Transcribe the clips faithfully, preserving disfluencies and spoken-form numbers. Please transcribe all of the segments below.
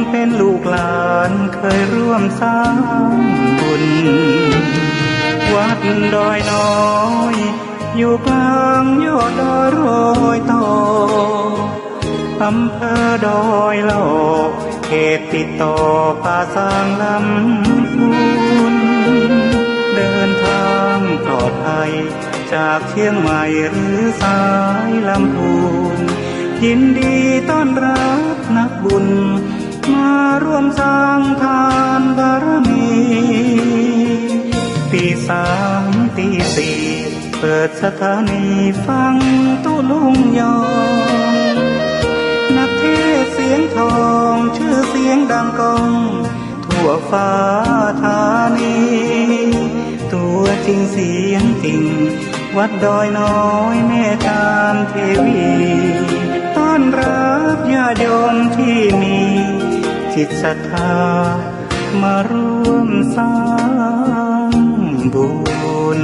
เป็นลูกหลานเคยร่วมสร้างบุญ วัดดอยน้อย อยู่กลางยอดดอยรอยต่อ อำเภอดอยหล่อ เขตติดต่อป่าซางลำพูน เดินทางปลอดภัย จากเชียงใหม่หรือสายลำพูน ยินดีต้อนรับนักบุญ มาร่วมสร้างทานบารมี ตีสามตีสี่ เปิดสถานีฟังตุ๊ลุงยอง นักเทศน์เสียงทอง ชื่อเสียงดังก้อง ทั่วฟ้าธานี ตัวจริงเสียงจริง วัดดอยน้อยแม่จามเทวี ต้อนรับญาติโยมที่มีจิตศรัทธา มาร่วมสร้างบุญ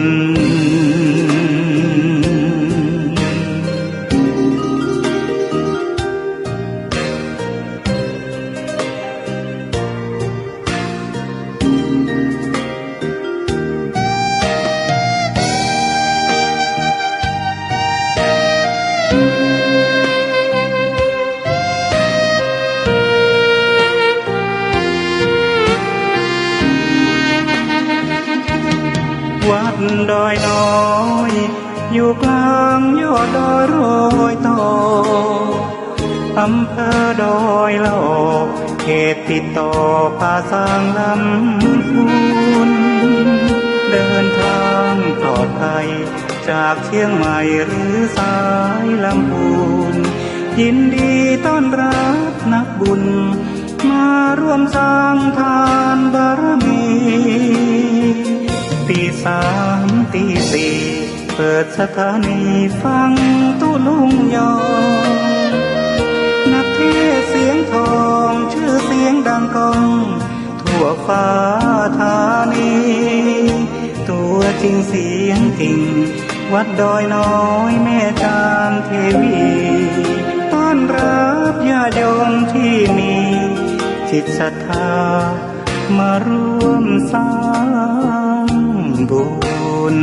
วัดดอยน้อย อยู่กลางยอดดอยรอยต่อ อำเภอดอยหล่อ เขตติดต่อป่าซางลำพูน เดินทางปลอดภัย จากเชียงใหม่หรือสายลำพูน ยินดีต้อนรับนักบุญ มาร่วมสร้างทานบารมี ตีสามตีสี่ เปิดสถานีฟังตุ๊ลุงยอง นักเทศน์เสียงทอง ชื่อเสียงดังก้อง ทั่วฟ้าธานี ตัวจริงเสียงจริง วัดดอยน้อยแม่จามเทวี ต้อนรับญาติโยมที่มีจิตศรัทธา มาร่วมสร้างบุญ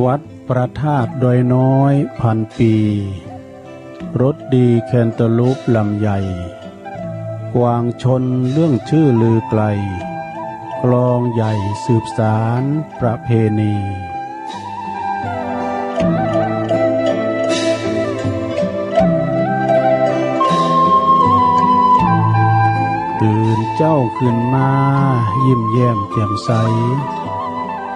วัดพระธาตุดอยน้อยพันปี รสดีแคนตาลูปลำไย กวางชนเรื่องชื่อลือไกล คลองใหญ่สืบสานประเพณี ตื่นเจ๊าขึ้นมา ยิ้มแย้มแจ่มใส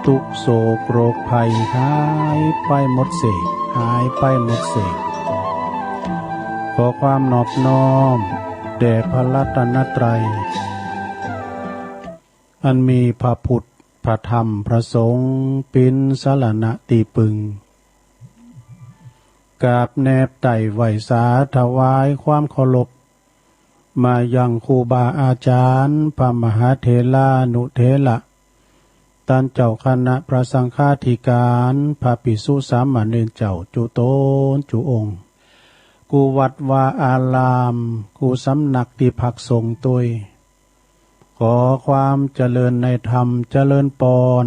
ทุกข์โศกโรคภัยหายไปหมดเสก หายไปหมดเสก ขอความนอบน้อมแด่พระรัตนตรัย อันมีพระพุทธ พระธรรม พระสงฆ์ เป๋นสรณะตี้ปึง กราบแนบไต่ไหว้สาถวายความเคารพ มายังครูบาอาจารย์ พระมหาเถรานุเถระ ต้านเจ้าคณะพระสังฆาธิการ พระภิกษุสามเณรเจ้าจุ๊กนจุ๊กองค์ กู้วัดวาอาราม กู้สำนักตี้พักสงฆ์ตวย ข ขอความเจริญในธรรม เจริญปอน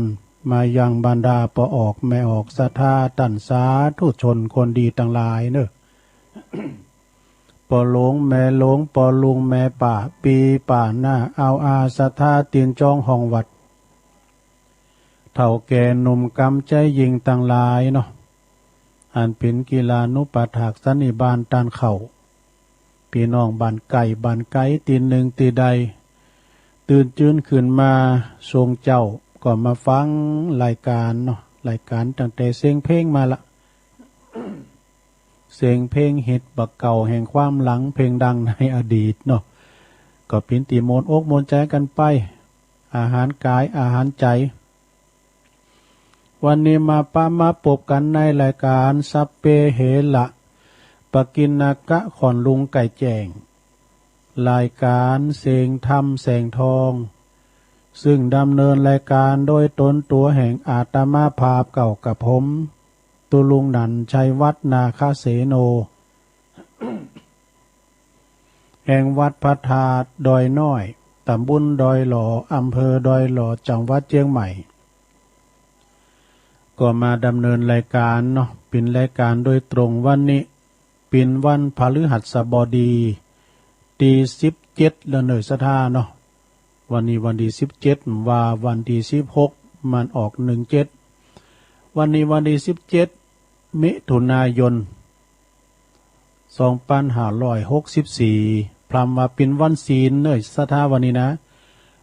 มายังบรรดาป้อออกแม่ออกศรัทธาต้านสาธุชนคนดีตังหลายเนอะ ป้อหลวงแม่หลวง ป้อลุงแม่ป้า ปี้ป้าน้า อาวอาศรัทธาตินจ้องห้องวัด เฒ่าแก่หนุ่มกำใจ๊ญิงตังหลายเนาะ อันเป๋นกิลานุปัฏฐากสันนิบาตต้านเข้า ปี้น้องบ้านใก้บ้านไก๋ตี้นึ่งตี้ใด ตื่นจื้นขึ้นมาส่วงเจ๊าก็มาฟังรายก๋านเนาะ รายก๋านตั้งแต่เสียงเพลงมาละ เสียงเพลงฮิตบักเก่าแห่งความหลัง เพลงดังในอดีตเนาะ ก็เป๋นตี้ม่วนอกม่วนใจ๋กั๋นไป อาหารก๋ายอาหารใจ๋ วันนี้มาปะมาปบกั๋นในรายก๋านสัพเพเหระ ปกิณณกะ ค่อนลุงไก่แจ้ง รายก๋านเสียงธรรมแสงทอง ซึ่งดำเนินรายก๋านโดยตนตั๋วแห่งอาตมาภาพเก่ากับผม ตุลุงหนันชัยวัฒน์ นาคเสโน แห่งวัดพระธาตุดอยน้อย ตำบลดอยหล่อ อำเภอดอยหล่อ จังหวัดเจียงใหม่ ก็มาดำเนินรายก๋านเนาะ เป๋นรายก๋านโดยตรง วันนี้เป๋นวันพฤหัสบดี ตี้สิบเจ็ดแล้วเนอะศรัทธาเนาะ วันนี้วันตี้สิบเจ็ด ว่าวันตี้สิบหก มันออกหนึ่งเจ็ด วันนี้วันตี้สิบเจ็ด มิถุนายน สองปันห้าร้อยหกสิบสี่ พร่ำว่าเป๋นวันศีลเนอะศรัทธา วันนี้นะ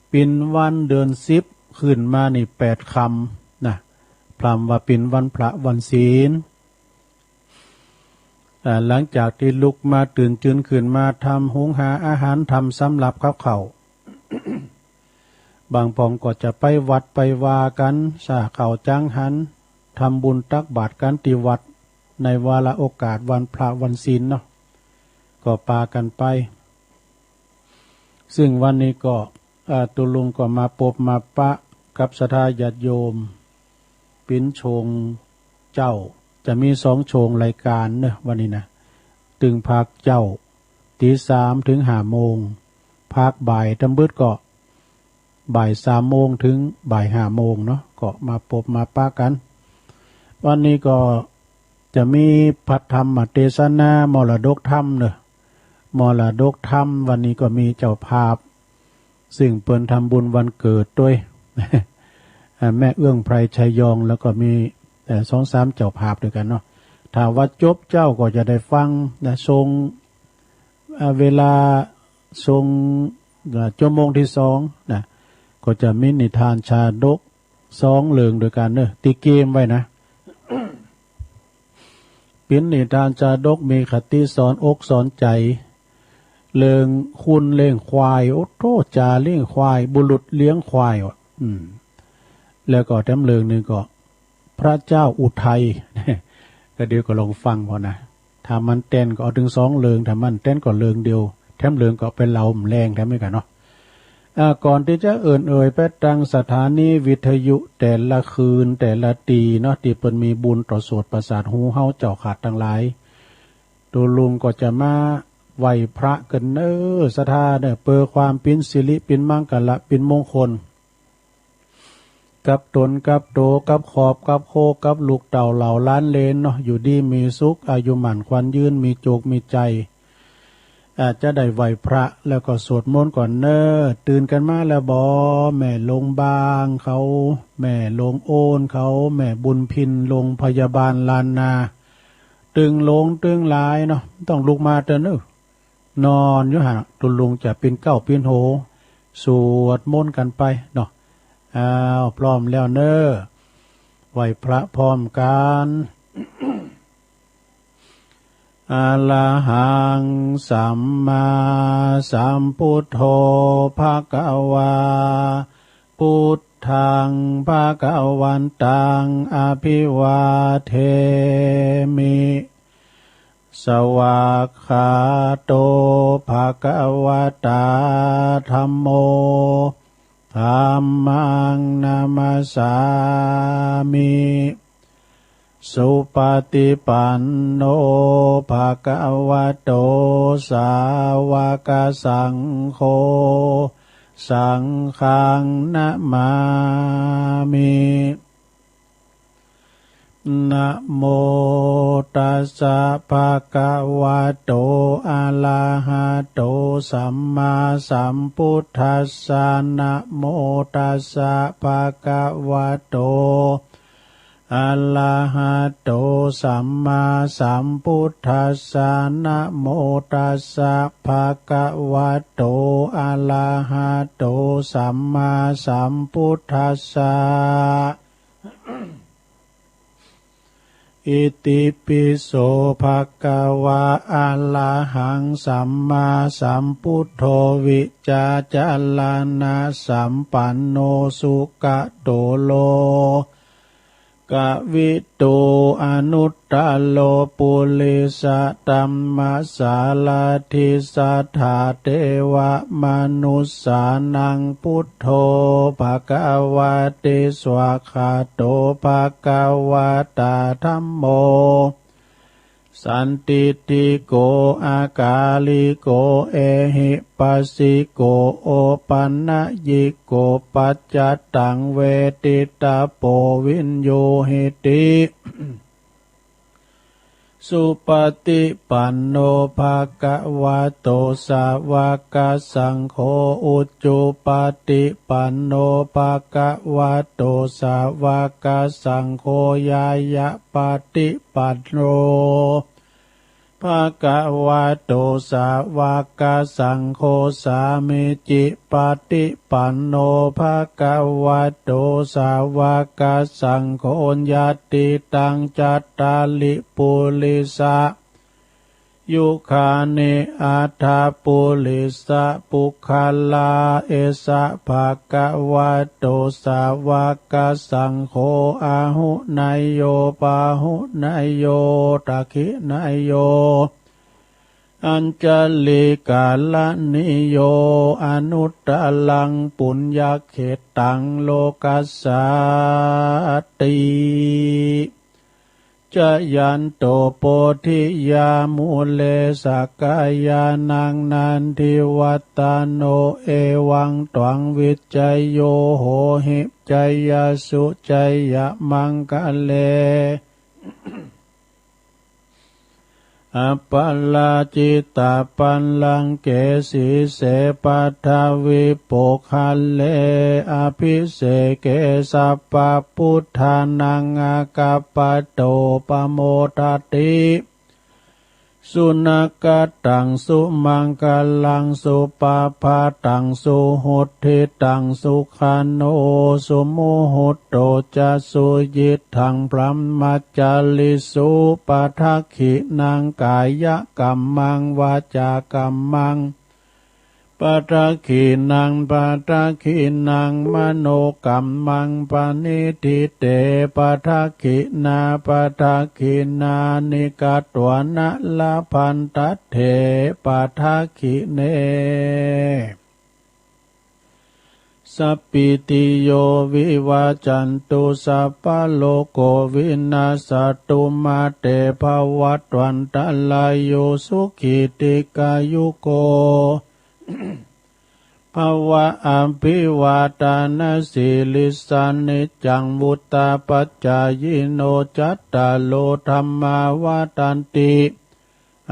เป๋นวันเดือนสิบ ขึ้นมานี่แปดค่ำนะ พร่ำว่าเป๋นวันพระวันศีล อ่า หลังจากตี้ลุกมาตื่นจื้นขึ้นมาทำหุงหาอาหารทำสำรับกับข้าว บางพ่องก็จะไปวัดไปวากั๋น สาข้าวจังหัน ทำบุญตักบาตรกั๋นตี้วัด ในวาระโอกาสวันพระวันศีลเนาะ ก็ปากั๋นไป ซึ่งวันนี้ก็ อ่า ตุลุงก็มาปบมาปะกับศรัทธาญาติโยม เป๋นช่วงเจ๊า จะมีสองช่วงรายก๋านเนอะ วันนี้นะ ตึงภาคเจ๊า ตีสามเถิงห้าโมง ภาคบ่ายตำบึดก็ บ่ายสามโมงเถิงบ่ายห้าโมงเนาะ ก็มาปบมาปะกั๋น วันนี้ก็จะมีพระธรรมเตสนามรดกธรรมเนอะ มรดกธรรม วันนี้ก็มีเจ้าภาพ ซึ่งเปิ้นทำบุญวันเกิดตวย อ่า แม่เอื้องไพรชัยยอง แล้วก็มี เอ่อ สองสามเจ้าภาพตวยกั๋นเนาะ ถ้าว่าจบเจ๊าก็จะได้ฟังนะ ส่ง อ่า เวลาส่ง อ่า ชั่วโมงตี้สองนะ ก็จะมีนิทานชาดกสองเรื่องตวยกั๋นเนอะ ตี้เกียมไว้นะ เป๋นนิทานชาดกมีคติสอนอกสอนใจ๋ เรื่องคนเลี้ยงควาย โอ้โธ่ จ่าเลี้ยงควาย บุรุษเลี้ยงควายว่ะ อืม แล้วก็แถมเรื่องนึ่งก็ พระเจ้าอุทัย ก็เดี๋ยวก็ลองฟังก่อนนะ ถ้ามันแตนก็เอาเถิงสองเรื่อง ถ้ามันแตนก็เรื่องเดียว แถมเรื่องก็ไปเล่าแหมแหลงแถมนี้กั๋นเนาะ อ่า ก่อนตี้จะเอิ้นเอ่ยไปตังสถานีวิทยุแต่ละคืนแต่ละตีเนาะ ตี้เปิ้นมีบุญต่อโสตประสาทหูเฮาเจ้าข้าตังหลาย ตุลุงก็จะมาไหว้พระกั๋นเนอะศรัทธาเนอะ เปื้อความเป๋นสิริเป๋นมังคละเป๋นมงคล กับตนกับโต กับครอบกับครัว กับลูกเต้าเหล่าหลานเหลนเนาะ อยู่ดีมีสุข อายุหมั้นขวัญยืน มีโจคมีชัย อาจจะได้ไหว้พระแล้วก็สวดมนต์ก่อนเนอะ ตื่นกั๋นมาแล้วบ่ แม่หลวงบางเขา แม่หลวงโอนเขา แม่บุญพิน โรงพยาบาลล้านนา ตึงหลวงตึงหลายเนาะ ต้องลุกมาเต๊อะเนอะ นอนอยู่หั้น ตุลุงจะปิ้นเก๊าปิ้นโห สวดมนต์กั๋นไปเนาะ อ้าว พร้อมแล้วเนอะ ไหว้พระพร้อมกั๋น อะระหังสัมมาสัมพุทโธ ภะคะวา พุทธัง ภะคะวันตัง อะภิวาเทมิ สวากขาโต ภะคะวะตา ธัมโม ธัมมัง นะมัสสามิ สุปะฏิปันโน ภะคะวะโต สาวะกะสังโฆ สังฆังนะมามิ นะโมตัสสะ ภะคะวะโต อะระหะโต สัมมาสัมพุทธัสสะ นะโมตัสสะ ภะคะวะโต อะระหะโต สัมมาสัมพุทธัสสะ นะโมตัสสะ ภะคะวะโต อะระหะโต สัมมาสัมพุทธัสสะ อิติปิโส ภะคะวะ อะระหัง สัมมาสัมพุทโธ วิจจาจะระณะสัมปันโน สุขะโต โลกวิทู อนุตตโร ปุริสะธัมมะสารถิ สัทธา เทวะมนุสสานัง พุทโธ ภะคะวะติ สวากขาโต ภะคะวะตา ธัมโม สันทิฏฐิโก อะกาลิโก เอหิปัสสิโก โอปันนยิโก ปัจจัตตัง เวทิตาโป วิญญูหิติ สุปฏิปันโน ภะคะวะโต สาวกสังโฆ อุจุปฏิปันโน ภะคะวะโต สาวกสังโฆ ญาณปฏิปันโน ภะคะวะโต สาวกสังโฆ สามีจิปฏิปันโน ภะคะวะโต สาวกสังโฆ ญาติตัง จัตตาริ ปุริสะ ยุคานิ อัฏฐะ ปุริสะ ปุคคลา เอสะ ภะคะวะโต สาวกสังโฆ อาหุเนยโย ปาหุเนยโย ทักขิเนยโย อัญชลีกรณีโย อนุตตรัง ปุญญเขตตัง โลกัสสาติ จายันโต โพธิยา มูเล สักกายานัง นันทิวัตตโน เอวังตวัง วิจโย โหหิ จยสสุ จยมังคะเล อัปปาราจิตปัลลังเก สีเส ปัทวิโปคคะเล อภิเสเก สัพพะพุทธานัง อาคัปปะโต ปะโมทะติ สุนักขัตตัง สุมังคลัง สุปภาตัง สุหุตถิตัง สุขโน สุมุหุตโต จะ สุยิตถัง บรหมจาริสุ ปะทักขิณัง กายกัมมัง วาจากัมมัง ปะทักขิณัง ปะทักขิณัง มโนกัมมัง ปะนิฏฐิเต ปะทักขิณา ปะทักขิณานิ กัตวานะ ละพันทัตเถ ปะทักขิเณ สัพพิติโย วิวัชชันตุ สัพพะโรโค วินัสสะตุ มา เต ภะวัตวันตะราโย สุขี ทีฆายุโก ภะวะ อะภิวาทานะสีลิสสะ นิจจัง วุฑฒาปะจายิโน จัตตาโร ธัมมา วัฑฒันติ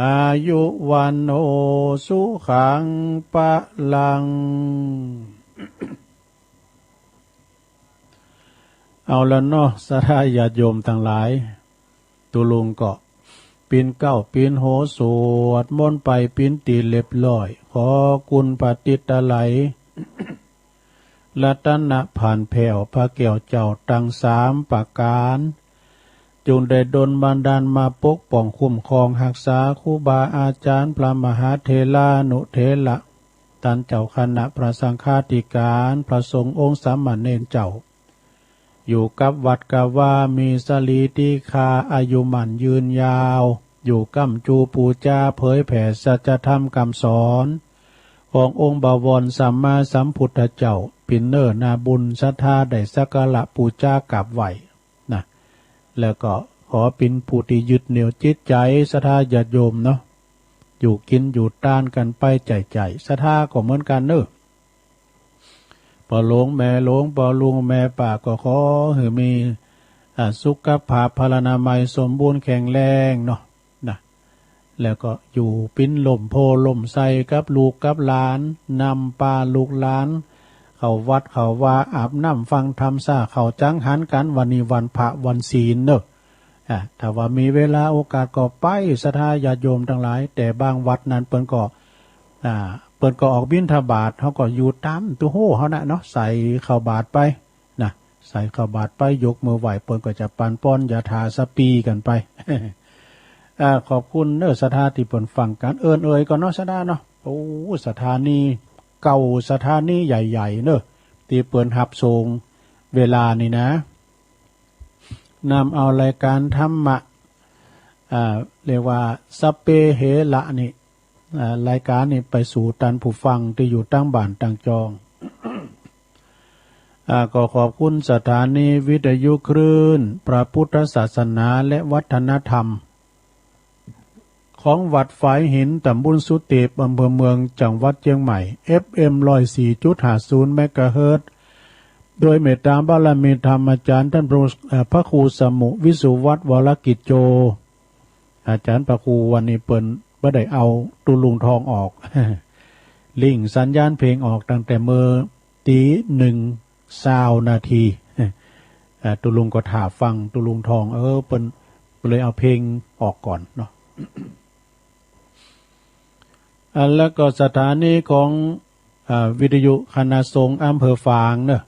อายุ วัณโณ สุขัง พะลัง เอาละเนาะ ศรัทธาญาติโยมตังหลาย ตุ๊ลุงก็ปิ๊นเกล้าปิ๊นโฮสวดมนต์ไปปิ๊นตี๋เรียบร้อย ขอคุณพระติตะไล รัตนผานแผ้ว พระแก้วเจ้าตังสามประก๋าน จุ่งได้ดลบันดาลมาปกป้องคุ้มครองฮักษาครูบาอาจ๋ารย์ พระมหาเถรานุเถระ ต้านเจ้าคณะพระสังฆาธิก๋าน พระสงฆ์องค์สามเณรเจ้า อยู่กับวัดกะวา มีสรีติคา อายุหมั้นยืนยาว อยู่ก้ำจูปู๋จา เผยแผ่สัจธรรมกำสอน ขององค์บวรสัมมาสัมพุทธเจ้า ปิ่นเน้อนาบุญศรัทธาได้สักการะปู๋จากราบไหว้นะ แล้วก็ขอปิ่นผู้ตี้ยึดเหนี่ยวจิตใจ๋ศรัทธาญาติโยมเนาะ อยู่กิ๋นอยู่ตานกั๋นไปใจ๋ๆ ศรัทธาก็เหมือนกั๋นเน้อ ปอหลวงแม่หลวง ปอลุงแม่ป้า ก็ขอหื้อมี อ่า สุขภาพพลานามัยสมบูรณ์แข็งแรงเนาะ นะ แล้วก็อยู่เป๋นล่มโพธิ์ล่มไทรกับลูกกับหลาน นำปาลูกหลาน เข้าวัดเข้าวา อาบน้ำฟังธรรม ซาเข้าจังหันกั๋น วันนี้วันพระวันศีลเนาะ อ่า ถ้าว่ามีเวลาโอกาสก็ไป ศรัทธาญาติโยมตังหลาย แต่บางวัดนั้นเปิ้นก็ อ่า เปิ้นก็ออกบิณฑบาต เฮาก็อยู่ต๋ามตุ๊ฮู้เฮานะเนาะ ใส่ข้าวบาตรไป นะ ใส่ข้าวบาตรไป ยกมือไหว้ เปิ้นก็จะปันป้อนยาถาสะปีกั๋นไป อ่า ขอบคุณเน้อศรัทธาตี้เปิ้นฟังกั๋น เอิ้นเอ่ยก่อนเนาะศรัทธาเนาะ โอ้ สถานี เก้าสถานีใหญ่ๆ เน้อ ตี้เปิ้นฮับส่งเวลานี่นะ นำเอารายการธรรมะ อ่า เรียกว่าสัพเพเหระนี่ อ่า รายการนี้ไปสู่ต้านผู้ฟังตี้อยู่ตางบ้านตางจอง อ่า ก็ขอบคุณสถานีวิทยุคลื่นพระพุทธศาสนาและวัฒนธรรม ของวัดฝายหิน ตำบลสุเตป อำเภอเมือง จังหวัดเชียงใหม่ เอฟเอ็ม ร้อยสี่จุดห้าศูนย์ เมกะเฮิรตซ์ โดยเมตตาบารมีธรรมอาจารย์ต้านพระ เอ่อ พระครูสมุ วิสุวัฒน์ วรกิจโจ อาจารย์พระครูวันนี้เปิ้นบ่ได้เอาตุ๊ลุงทองออก ริ่งสัญญาณเพลงออกตั้งแต่เมื่อตี๋หนึ่งซาวนาที เอ่อ ตุ๊ลุงก็ถ่าฟังตุ๊ลุงทอง เออ เปิ้น เปิ้นเลยเอาเพลงออกก่อนเนาะ อ่า แล้วก็สถานีของ อ่า วิทยุคณะสงฆ์อำเภอฝางเนอะ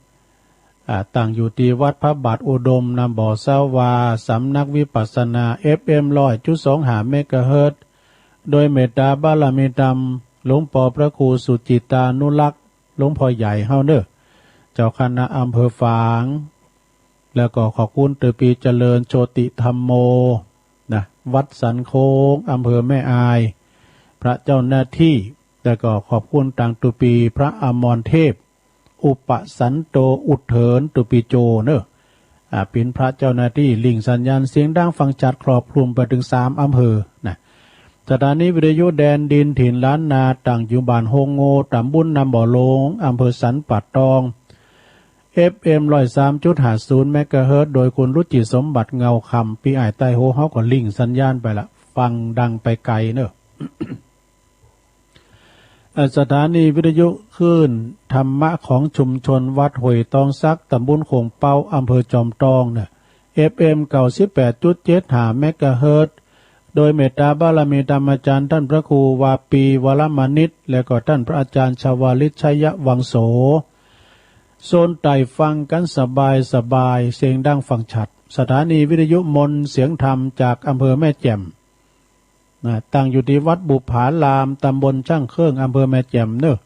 อ่า ตั้งอยู่ตี้วัดพระบาทอุดม นำบ่อสาวา สำนักวิปัสสนา เอฟเอ็ม ร้อยจุดสองห้า เมกะเฮิรตซ์ โดยเมตตาบารมีธรรม หลวงปอพระครูสุจิตตานุรักษ์ หลวงพ่อใหญ่เฮาเนอะ เจ้าคณะอำเภอฝาง แล้วก็ขอบคุณเตื้อปีเจริญโชติธัมโม นะ วัดสันโค้ง อำเภอแม่อาย พระเจ้าหน้าที่ แล้วก็ขอบคุณตางเตื้อปีพระอมรเทพ อุปสันโต อุดเถิน เตื้อปีโจเนอะ อ่า เป๋นพระเจ้าหน้าตี้ริ่งสัญญาณเสียงดังฟังชัดครอบคลุมไปเถิงสามอำเภอนะ สถานีวิทยุแดนดินถิ่นล้านนา ตั้งอยู่บ้านโฮงโง่ ตำบลนำบ่อหลวง อำเภอสันป่าตอง เอฟเอ็ม ร้อยสามจุดห้าศูนย์ เมกะเฮิรตซ์ โดยคุณรุจิสมบัติเงาคำ ปี้อ้ายใต้โฮเฮาก็ริ่งสัญญาณไปละ ฟังดังไปไกลเนอะ เอ่อ สถานีวิทยุคลื่นธรรมะของชุมชนวัดห้วยตองสัก ตำบลโคงเป๊า อำเภอจอมตองเนี่ย เอฟเอ็ม เก้าสิบแปดจุดเจ็ดห้า เมกะเฮิรตซ์ โดยเมตตาบารมีธรรมอาจารย์ต้านพระครูวาปี วรมณิช และก็ต้านพระอาจารย์ชวาลิต ชัยวังโส โซนใต้ฟังกั๋นสบายสบาย เสียงดังฟังชัด สถานีวิทยุมนต์เสียงธรรมจากอำเภอแม่แจ่ม นะ ตั้งอยู่ตี้วัดบุปผาราม ตำบลช่างเครื่อง อำเภอแม่แจ่มเนอะ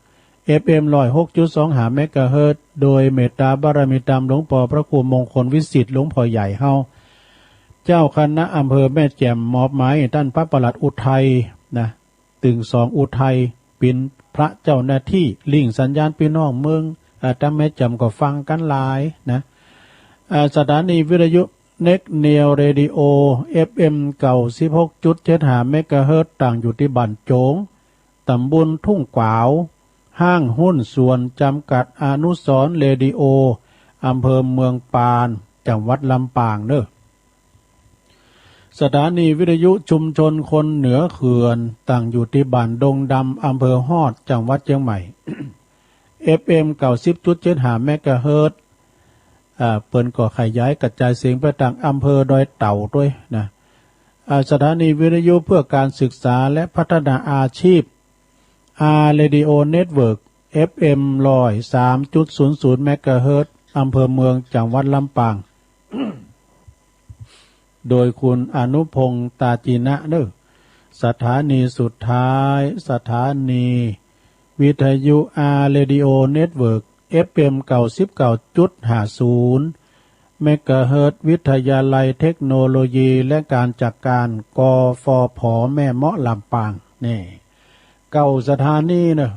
เอฟเอ็ม ร้อยหกจุดสองห้า เมกะเฮิรตซ์ โดยเมตตาบารมีธรรมหลวงปอพระครูมงคลวิสิทธิ์ หลวงพ่อใหญ่เฮา เจ้าคณะอำเภอแม่แจ่ม มอบหมายต้านพระปลัดอุทัย นะ ตึงสองอุทัย เป๋นพระเจ้าหน้าตี้ริ่งสัญญาณปี้น้องเมือง เอ่อ ตางแม่แจ่มก็ฟังกั๋นหลายนะ อ่า สถานีวิทยุ เน็กเนียวเรดิโอ เอฟเอ็ม เก้าสิบหกจุดเจ็ดห้า เมกะเฮิรตซ์ ตั้งอยู่ตี้บ้านโจ๋ง ตำบลทุ่งกวาว ห้างหุ้นส่วนจำกัดอนุสรณ์เรดิโอ อำเภอเมืองปาน จังหวัดลำปางเนอะ สถานีวิทยุชุมชนคนเหนือเขื่อน ตั้งอยู่ตี้บ้านดงดำ อำเภอฮอด จังหวัดเชียงใหม่ เอฟเอ็ม เก้าสิบจุดเจ็ดห้า เมกะเฮิรตซ์ อ่า เปิ้นก็ขยายกระจายเสียงไปตางอำเภอดอยเต่าตวยนะ อ่า สถานีวิทยุเพื่อการศึกษาและพัฒนาอาชีพ อาร์ เรดิโอ เน็ตเวิร์ก เอฟเอ็ม ร้อยสามจุดศูนย์ศูนย์ เมกะเฮิรตซ์ อำเภอเมือง จังหวัดลำปาง โดยคุณอนุพงษ์ ตาจีนะเนอะ สถานีสุดท้าย สถานีวิทยุ อาร์ เรดิโอ เน็ตเวิร์ก เอฟเอ็ม เก้าสิบเก้าจุดห้าศูนย์ เมกะเฮิรตซ์ วิทยาลัยเทคโนโลยีและการจัดการ กฟผ แม่เมาะ ลำปาง นี่ เก้าสถานีเนอะ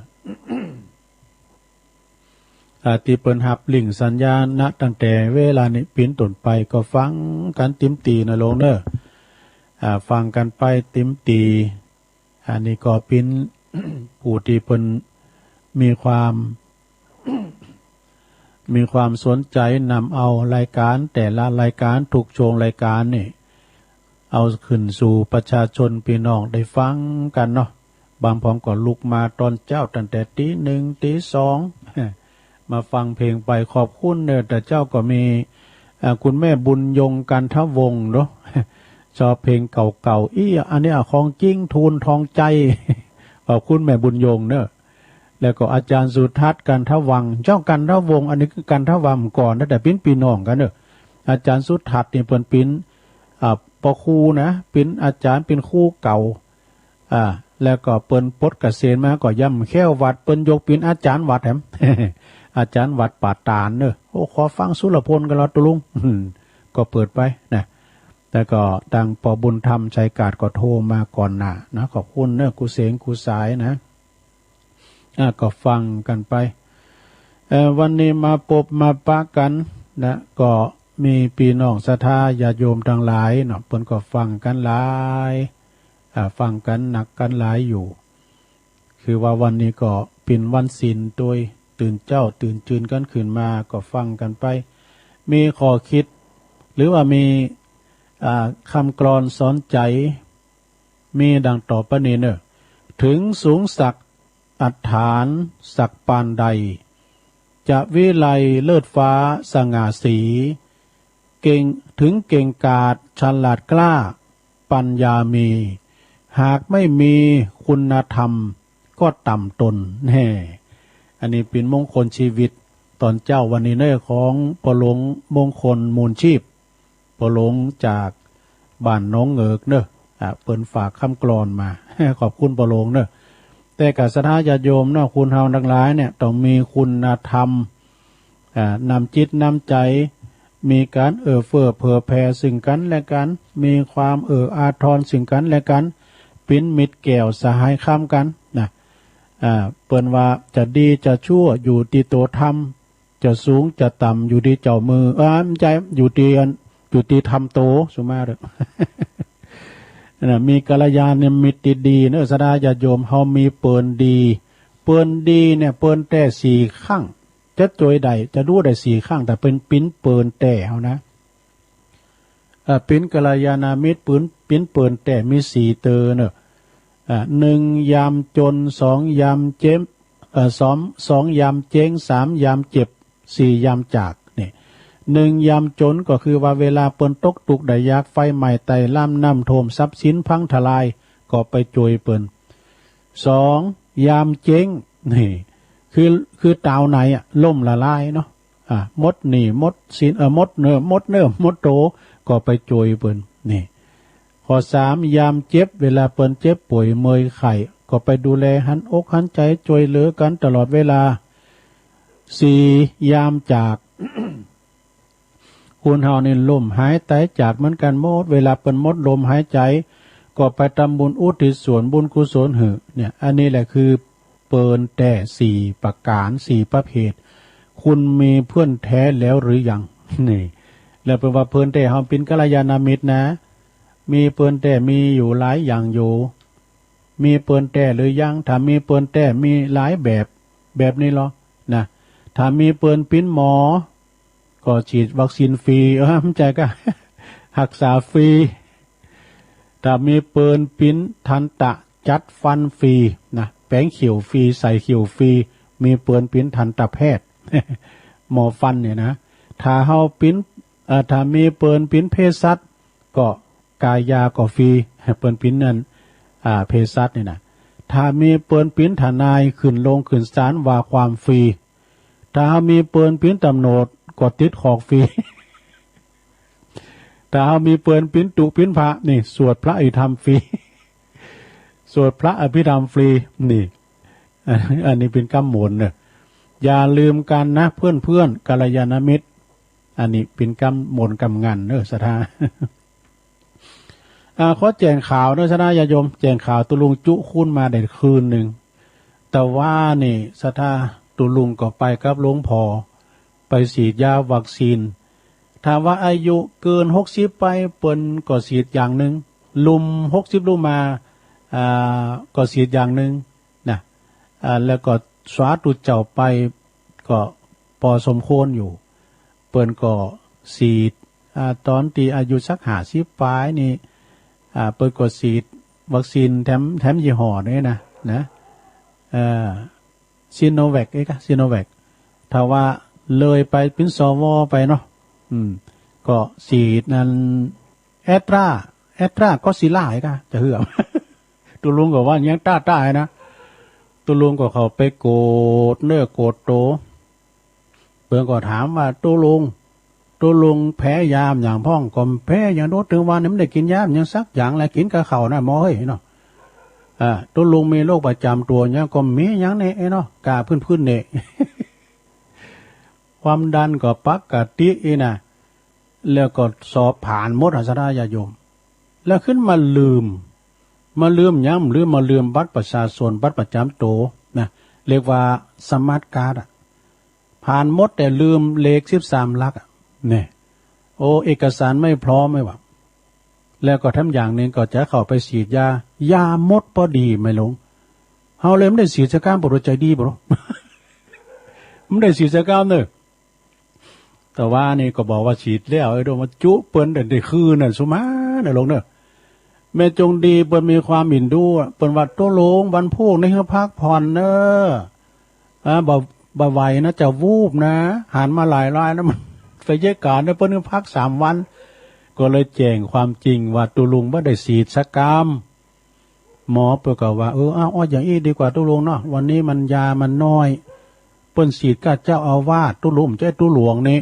อ่า ตี้เปิ้นฮับริ่งสัญญาณนะ ตั้งแต่เวลานี้เป๋นต้นไปก็ฟังกั๋นติมตี้นะโลงเนอะ อ่า ฟังกั๋นไปติมตี้ อันนี้ก็เป๋น ผู้ตี้เปิ้นมีความ มีความสนใจนำเอารายการแต่ละรายการทุกช่วงรายการนี่ เอาขึ้นสู่ประชาชนพี่น้องได้ฟังกันเนาะ บางพร้อมก็ลุกมาตอนเจ๊าตั้งแต่ตีหนึ่งตีสอง มาฟังเพลงไป ขอบคุณเนอะ แต่เจ๊าก็มี อ่า คุณแม่บุญยง กันทวงศ์เนาะ ชอบเพลงเก่าๆ อี้ อันนี้อะ ของจริง ทูลทองใจ ขอบคุณแม่บุญยงเนอะ แล้วก็อาจารย์สุทัศน์ กันทวัง เจ้า กันทวงศ์ อันนี้คือกันทวังก่อนนะ แต่เปิ้นปี้น้องกั๋นเนอะ อาจารย์สุทัศน์นี่เปิ้นเปิ้น อ่า ปอครูนะ เปิ้นอาจารย์ เปิ้นครูเก่า อ่า แล้วก็เปิ้นปลดเกษียณมาก็ย่ำแค้ววัด เปิ้นยกเปิ้นอาจารย์วัดแหม อาจารย์วัดป่าตาดเนอะ โอ้ ขอฟังสุรพลกั๋นละตุลุง ก็เปิดไปนะ แล้วก็ตางปอบุญธรรม ชัยกาด ก็โทรมาก่อนหน้านะ ขอบคุณเนอะ ครูเสง ครูสายนะ อ่า ก็ฟังกันไป เอ่อ วันนี้มาปบมาปะกั๋นนะ ก็มีปี้น้องศรัทธาญาติโยมตังหลายเนาะ เปิ้นก็ฟังกั๋นหลาย อ่า ฟังกั๋นนักกั๋นหลายอยู่ คือว่าวันนี้ก็เปิ้นวันศีลตวย ตื่นเจ๊าตื่นจืนกั๋นขึ้นมาก็ฟังกั๋นไป มีข้อคิด หรือว่ามี อ่า คำกลอนสอนใจ มีดังต่อไปนี้เนอะ ถึงสูงสักอัฏฐานสักปานใด จะวิไลเลิศฟ้าสง่าสี เก่ง ถึงเก่งกาจฉลาดกล้าปัญญามี หากไม่มีคุณธรรมก็ต่ำตน แน่ อันนี้เปิ้นมงคลชีวิตตอนเจ๊าวันนี้เนอะ ของปอหลวงมงคล มูลชีพ ปอหลวงจากบ้านหนองเหงือกเนอะ อ่า เปิ้นฝากคำกลอนมา ขอบคุณปอหลวงเนอะ แต่ก็ศรัทธาญาติโยมเนาะ คนเฮาตังหลายเนี่ยต้องมีคุณธรรม อ่า นำจิตนำใจ มีก๋านเอื้อเฟื้อเผื่อแผ่ซึ่งกั๋นและกั๋น มีความเอื้ออาทรซึ่งกั๋นและกั๋น เปิ้นมิตรแก้วสหายคำกั๋นนะ อ่า เปิ้นว่าจะดีจะชั่วอยู่ตี้โตทำ จะสูงจะต่ำอยู่ตี้เจ้ามือ เออ บ่ใจ้ อยู่ตี้อัน อยู่ตี้ทำโต สุมาเด้อ นะ มีกัลยาณมิตรตี้ดีเนอะ ศรัทธาญาติโยม เฮามีเปิ้นดี เปิ้นดีเนี่ย เปิ้นแต๊สี่ข้าง จะจ้วยได้ จะดูได้สี่ข้าง แต่เปิ้นปิ้นเปิ้นแต๊เฮานะ เอ่อ ปิ้นกัลยาณมิตร ปิ้น ปิ้นเปิ้นแต๊มีสี่เตอเนอะ อ่า หนึ่งยามจน สองยามเจ๊ง เอ่อ สอง สองยามเจ๊ง สามยามเจ็บ สี่ยามจาก นี่ หนึ่งยามจนก็คือว่าเวลาเปิ้นตกตุ๊กข์ได้ยาก ไฟไหม้ไต้ลาม น้ำท่วม ทรัพย์สินพังทลาย ก็ไปจ้วยเปิ้น สองยามเจ๊ง นี่ คือ คือตาวไหนอะ ล่มละลายเนาะ อ่า หมดหนี้หมดสิน เอ่อ หมดเนื้อ หมดเนื้อ หมดโต ก็ไปจ้วยเปิ้น นี่ ข้อสาม ยามเจ็บ เวลาเปิ้นเจ็บป่วยเมื่อยไข้ ก็ไปดูแลหันอกหันใจจ้วยเหลือกั๋นตลอดเวลา สี่ยามจาก คนเฮานี่ล้มหายตายจากเหมือนกั๋นหมด เวลาเปิ้นหมดลมหายใจ ก็ไปทำบุญอุทิศส่วนบุญกุศลหื้อ เนี่ย อันนี้แหละคือเปิ้นแต๊สี่ประก๋าน สี่ประเภท คุณมีเพื่อนแท้แล้วหรือยัง นี่ แล้วเปิ้นว่าเปิ้นแต๊เฮาปิ้นกัลยาณมิตรนะ มีเปิ้นแต๊มีอยู่หลายอย่างอยู่ มีเปิ้นแต๊หรือยัง ถ้ามีเปิ้นแต๊มีหลายแบบ แบบนี้ลอ นะ ถ้ามีเปิ้นปิ้นหมอ ก็ฉีดวัคซีนฟรี เออ บ่ใจ้ก็ ฮักษาฟรี ถ้ามีเปิ้นปิ้นทันตะจัดฟันฟรี นะ แป๋งเขี้ยวฟรี ใส่เขี้ยวฟรี มีเปิ้นปิ้นทันตแพทย์ หมอฟันเนี่ยนะ ถ้าเฮาปิ้น เอ่อ ถ้ามีเปิ้นปิ้นเภสัช ก็กายาก็ฟรี เปิ้นปิ้นนั่น อ่า เภสัชนี่นะ ถ้ามีเปิ้นปิ้นทนาย ขึ้นโรงขึ้นศาลว่าความฟรี ถ้าเฮามีเปิ้นปิ้นตำรวจ ก็ติดคุกฟรี ถ้าเฮามีเปิ้นปิ้นตุ๊ปิ้นพระ นี่ สวดพระอภิธรรมฟรี สวดพระอภิธรรมฟรี นี่ อันนี้ปิ้นกำมนต์เนอะ อย่าลืมกันนะเพื่อนๆ กัลยาณมิตร อันนี้ปิ้นกำมนต์กำงันเนอะ ศรัทธา อ่า ขอแจ้งข่าวเนอะ ศรัทธาญาติโยม แจ้งข่าว ตุลุงจุคุณมาได้คืนหนึ่ง แต่ว่านี่ ศรัทธา ตุลุงก็ไปกับหลวงพ่อ ไปฉีดยาวัคซีน ถ้าว่าอายุเกินหกสิบไป เปิ้นก็ฉีดอย่างหนึ่ง ลุ่มหกสิบลุ่มมา อ่า ก็ฉีดอย่างหนึ่งนะ อ่า แล้วก็สาธุเจ้าไป ก็ พอสมควรอยู่ เปิ้นก็ฉีด อ่า ตอนตี้อายุสักห้าสิบปลายนี่ อ่า เปิ้นก็ฉีดวัคซีนแถม แถมยี่ห้อนี้นะ นะ เอ่อ ซิโนแวค เอ๊ะ กะ ซิโนแวค ถ้าว่าเลยไปเป๋น สว ไปเนาะ อืม ก็ฉีดนั้น แอสตรา แอสตราเซเนกา เอ๊ะ กะ จะเฮือ ตุ๊ลุงก็ว่ายังต้าๆ นะ ตุ๊ลุงก็เข้าไปกวดเนื้อกวดโต เปิ้นก็ถามว่า ตุ๊ลุง ตุ๊ลุงแพ้ยาหยังพ่อง ก็แพ้หยังโดด ถึงว่านี่มันได้กินยาหยังสักอย่างแล กินกับข้าวนะหมอเฮ้ยเนาะ อ่า ตุ๊ลุงมีโรคประจำตัวหยัง ก็มีหยังแน่เนาะ กาพื้นๆ เนี่ย ความดันก็ปกติอีนะ แล้วก็สอบผ่านหมดอะ ศรัทธาญาติโยม แล้วขึ้นมาลืม มาลืมหยัง ลืม มาลืมบัตรประชาชน บัตรประจำตัวนะ เรียกว่าสมาร์ทการ์ดอะ ผ่านหมดแต่ลืมเลขสิบสามหลักอะ เนี่ย โอ้ เอกสารไม่พร้อม ไม่ว่า แล้วก็แถมอย่างหนึ่งก็จะเข้าไปฉีดยา ยาหมดพอดี ไม่หลง เฮาเลยไม่ได้ฉีดสักกำ ปวดหัวใจดีบ่ ไม่ได้ฉีดสักกำเนอะ แต่ว่านี่ก็บอกว่าฉีดแล้ว ไอ้ดวงมาจุเปิ้นแต่ได้คืนน่ะ สุมานะหลงเนอะ แม่จงดีเปิ้นมีความเห็นด้วย เปิ้นว่า ตุ๊ลุง วันพูกนี่ให้พักผ่อนเนอะ อ่า บ่ บ่ไหวนะ จะวูบนะ หันมาหลายรายนะ มันไปเยอะการนะ เปิ้นให้พักสามวัน ก็เลยแจ้งความจริงว่า ตุ๊ลุงบ่ได้ฉีดสักกำ หมอเปิ้นก็ว่า เออ เอา เอาอย่างอี้ดีกว่า ตุ๊ลุงเนาะ วันนี้มันยามันน้อย เปิ้นฉีดกับเจ้าอาวาส ตุ๊ลุง บ่ใจ้ตุ๊หลวงนี่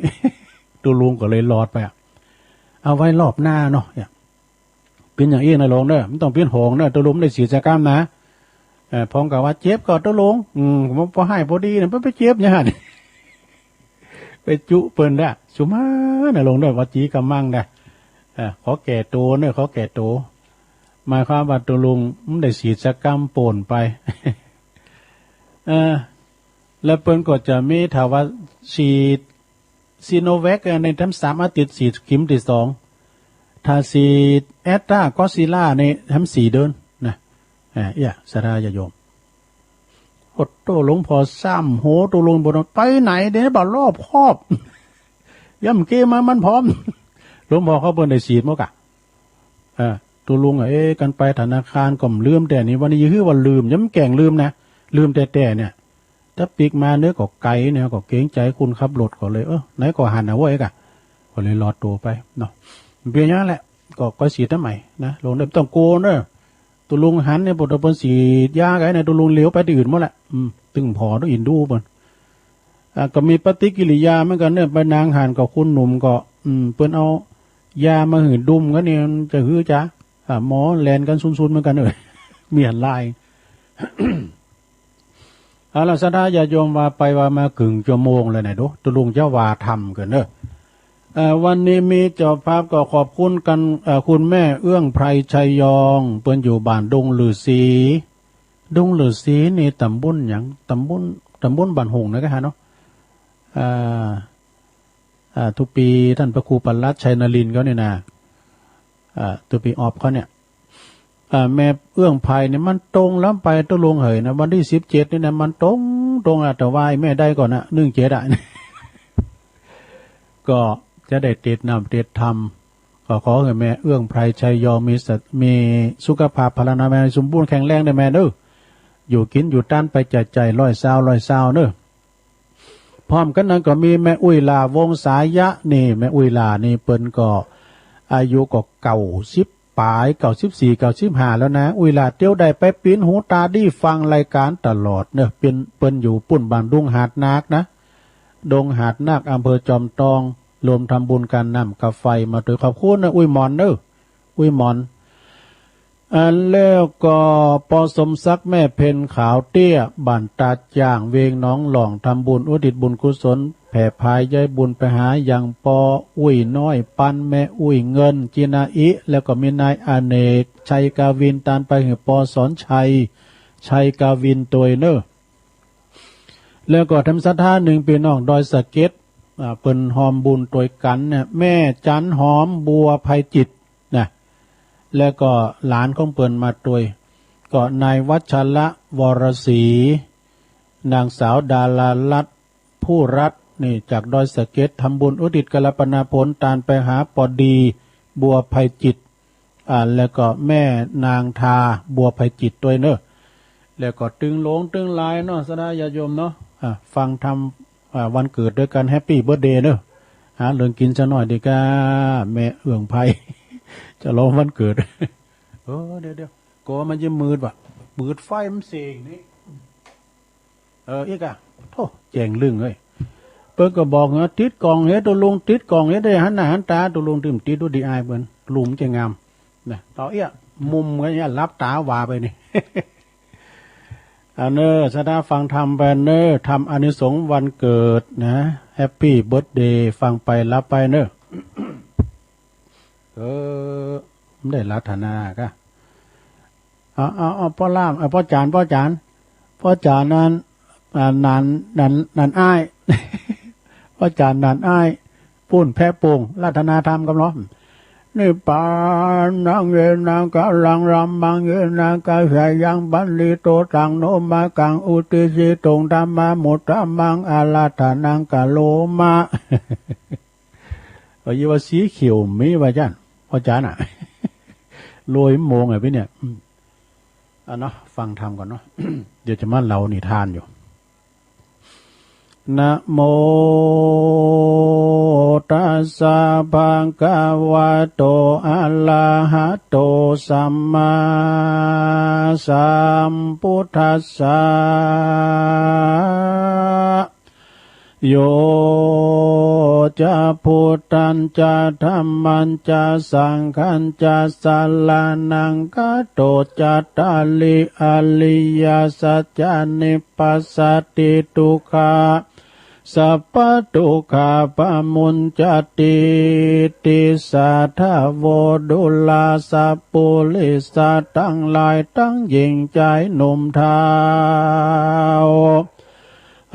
ตุ๊ลุงก็เลยรอดไปอะ เอาไว้รอบหน้าเนาะ เนี่ย เป๋นอย่างอี้นะหลวงเนอะ ไม่ต้องเป๋นห่วงเนอะ ตุ๊ลุงไม่ได้ฉีดสักกำนะ เออ พ่องก็ว่า เจ็บก็ตุ๊ลุง อืม ผมพอหายพอดีเนี่ย ไป ไปเจ็บเนี่ย ไปจุเปิ้นละ สุมานะหลวงเนอะ วจีกำมังนะ เออ ขอแก้ตัวเนอะ ขอแก้ตัว หมายความว่าตุ๊ลุงไม่ได้ฉีดสักกำ โป้นไป เออ แล้วเปิ้นก็จะมี ถ้าว่าฉีด ซีโนแวค อันนี้แถมสามอาทิตย์ ฉีดเข็มที่สอง ถ้าฉีดแอสตราเซเนกานี่แถมสี่เดือนนะ เอ่อ เอี้ย ศรัทธาญาติโยม โอ้โต หลวงพ่อซ้ำโห ตุ๊ลุงบ่ต้องไปไหน เดี๋ยวนี้บ่รอบคอบ ย่ำเกมมามันพร้อม หลวงพ่อเขาเปิ้นได้ฉีดหมดกะ เออ ตุ๊ลุงอะ เอ๊ะ กันไปธนาคารก็ลืมแต่นี่ วันนี้ฮื้อว่าลืม ยังแกล้งลืมนะ ลืมแต่แต่เนี่ย ถ้าปิ๊กมาเนอะก็ไกลเนี่ย ก็เกรงใจคนขับรถก็เลย เออ ไหนก็หันเอาไว้กะ ก็เลยรอดตัวไปเนาะ เปียงนั้นแหละ ก็ ก็ฉีดทำไมนะ หลวงเนอะ บ่ต้องกลัวเนอะ ตุ๊ลุงหันเนี่ย ปวดเปิ้นฉีดยาไงเนี่ย ตุ๊ลุงเหลียวไปตี้อื่นหมดแหละ อืม ตึงพอต้องอินดูเปิ้น อ่า ก็มีปฏิกิริยาเหมือนกันเนอะ ไปนางหันกับคนหนุ่มก็ อืม เปิ้นเอายามาหื้อดุมกันนี่ มันจะหื้อจ๊ะ อ่า หมอแล่นกันซุนๆ เหมือนกันเนอะ มีอันลาย เอาล่ะ ศรัทธาญาติโยม ว่าไปว่ามาครึ่งชั่วโมงแล้วนะ ดู ตุ๊ลุงจะว่าธรรมกันเนอะ เอ่อ วันนี้มีเจ้าภาพก็ขอบคุณกัน เอ่อ คุณแม่เอื้องไพรชัยยอง เปิ้นอยู่บ้านดงฤๅษี ดงฤๅษีนี่ตำบลหยัง ตำบล ตำบลบ้านหงส์นะกะฮะเนาะ อ่า อ่า ทุกปีท่านพระครูปลัดชัยนรินทร์เขาเนี่ยนะ อ่า ทุกปีออบเขาเนี่ย อ่า แม่เอื้องไพรเนี่ยมันตรงล้ำไปตุ๊ลุงเหยนะ วันที่สิบเจ็ดนี่นะ มันตรง ตรงอะ แต่ว่าไอ้แม่ได้ก่อนนะ หนึ่งเจ็ดอะ ก็จะได้ติดน้ำติดธรรม ก็ขอให้แม่เอื้องไพรชัยยองมีสะ มีสุขภาพพลานามัยสมบูรณ์แข็งแรงเด้อแม่เด้อ อยู่กินอยู่ตันไปจ่ายๆ ร้อยซาว ร้อยซาวเด้อ พร้อมกันนั้นก็มีแม่อุ้ยหล้าวงศายะนี่ แม่อุ้ยหล้านี่เปิ้นก็อายุก็เก้าสิบปลาย เก้าสิบสี่ เก้าสิบห้าแล้วนะ อุ้ยหล้าเตียวได้ไปปิ้นหูตาดีฟังรายการตลอดเนอะ เปิ้น เปิ้นอยู่ปุ้นบ้านดงหาดนาคนะ ดงหาดนาค อำเภอจอมทอง รวมทำบุญกันน้ำกับไฟมาโดย ขอบคุณนะ อุ้ยหมอนเนอะ อุ้ยหมอน อ่า แล้วก็ปอสมศักดิ์แม่เพ็ญขาวเตี้ย บ้านตาดจ้าง เวียงหนองหล่อง ทำบุญอุทิศบุญกุศล แผ่พายย้ายบุญไปหายังปออุ้ยน้อย ปันแม่อุ้ยเงิน จินาอิ แล้วก็มีนายอเนก ชัยกาวิน ตานไปหื้อปอสอนชัย ชัยกาวินตวยเนอะ แล้วก็แถมศรัทธาหนึ่ง พี่น้องดอยสะเก็ด อ่า เปิ้นฮอมบุญตวยกันเนี่ย แม่จันหอมบัวไพจิตรนะ แล้วก็หลานของเปิ้นมาตวย ก็นายวัชระวรศรี นางสาวดารารัตน์ผู้รัตน์ นี่จากดอยสะเก็ด ทำบุญอุทิศกัลปนาผลตานไปหาปอดีบัวไพจิตร อ่า แล้วก็แม่นางทาบัวไพจิตรด้วยเนอะ แล้วก็ตึงหลวงตึงหลายเนาะ ศรัทธาญาติโยมเนาะ อ่า ฟังธรรม อ่า วันเกิดด้วยกัน แฮปปี้เบิร์ธเดย์เนอะ หาเรื่องกินซะหน่อยดีกว่า แม่เอื้องไพ ฉลองวันเกิด เออ เดี๋ยวๆ ก็มันจะมืดว่ะ มืดไฟมันเสงนี่ เออ อีกอะ โธ่ แจ้งลึงเอ้ย เปิ้นก็บอกว่าติดกล้องเฮ็ด ตกลงติดกล้องเฮ็ดได้หันหน้าหันตา ตกลงติด ติดดูดีอายเปิ้น ลุมจะงาม นะ ต่อเอี้ย มุมกันเนี่ย หลับตาว่าไปนี่ อันเนอ ศรัทธาฟังธรรมไปเนอ ทำอานิสงส์วันเกิดนะ แฮปปี้เบิร์ธเดย์ ฟังไปหลับไปเนอ เออ ไม่ได้รัตนากะ เอา เอา เอา ป้อล่าม เอา ป้อจ๋ารย์ ป้อจ๋ารย์ ป้อจ๋ารย์นั้น อ่า หนาน หนาน หนานอ้าย ป้อจ๋ารย์ หนานอ้าย ปูนแพะโป่ง รัตนาธรรมกำลัง นิพพานัง เยนะ กะลัง ธัมมัง เยนะ กะสายัง ปันนิโท ธัง โน มะกัง อุตติสสิตุง ธัมมา มุตตะมัง อาราธนัง กะโรมะ เออ ยี่ว่าสีเขียวมีว่าจ๋ารย์ ป้อจ๋ารย์น่ะ โรยโมงอ่ะพี่เนี่ย อืม อ่ะเนาะ ฟังธรรมก่อนเนาะ เดี๋ยวจะมาเล่านิทานอยู่ นะโม ตัสสะ ภะคะวะโต อะระหะโต สัมมาสัมพุทธัสสะ โย จะ พุทธัญจะ ธัมมัญจะ สังฆัญจะ สะระณัง คัจโฉ จัตตาริ อริยสัจจานิ ปัสสะติ ทุกขา สัพพะทุกขา ปะมุญจะติ ติสสะ ทะโว ดูรา สัปปุริสะ ตังหลายตังหญิงจายหนุ่มเฒ่า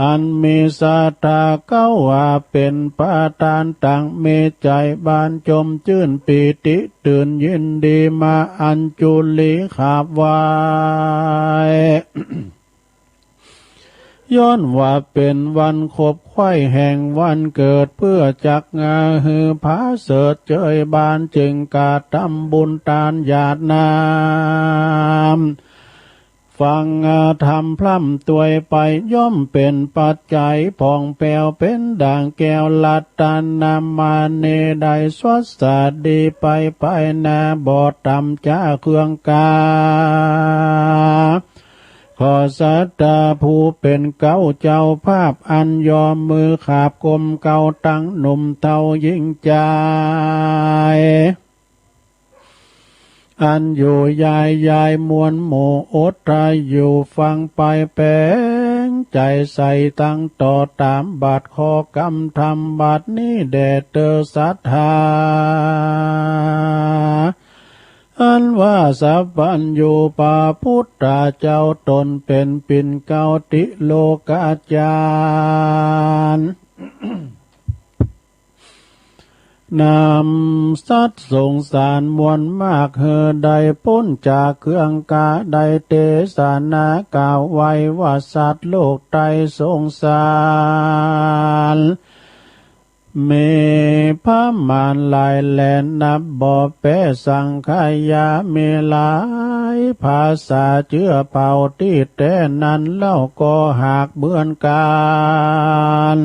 อันมีศรัทธาเข้าว่าเป๋นประธาน ตังมีใจ๋บานจมจื้น ปีติตื่นยินดี มาอัญจุลีขาบไหว้ ย้อนว่าเป๋นวันขบไขว้แห่งวันเกิด เปื้อจักงาหื้อผาเสริฐเจยบาน จึงกระทำบุญตานหยาดน้ำ ฟังธรรมพร่ำตวยไป ย่อมเป๋นปัจจัยผ่องแผ้ว เป๋นดั่งแก้วรัตนมณี ได้สวัสดีไป ไปหน้าบ่ต่ำจากเครื่องกา ขอศรัทธาผู้เป๋นเก๊าเจ้าภาพ อันยอมมือขาบกลมเก๊า ตังหนุ่มเฒ่าหญิงจาย อันอยู่ยายยายมวลหมู่อดทะอยู่ฟังไป แป๋งใจ๋ใส่ตังต่อต๋ามบัดข้อกำธรรมบัดนี้แด่เตอศรัทธา อันว่าสัพพัญญูพระพุทธเจ้าต๋นเป๋นปิ่นเกล้าติโลกาจารย์ นำสัตว์สงสารมวลมาก หื้อได้ป๊นจากเครื่องกา ได้เตสนาเกล้าวไว้ว่า สัตว์โลกไตรสงสาร มีประมาณหลายแหล่นับบ่แป๊สังขยา มีหลายภาษาเจื้อเผ่าตี้แต๊นั้นเล่า ก็หากเหมือนกั๋น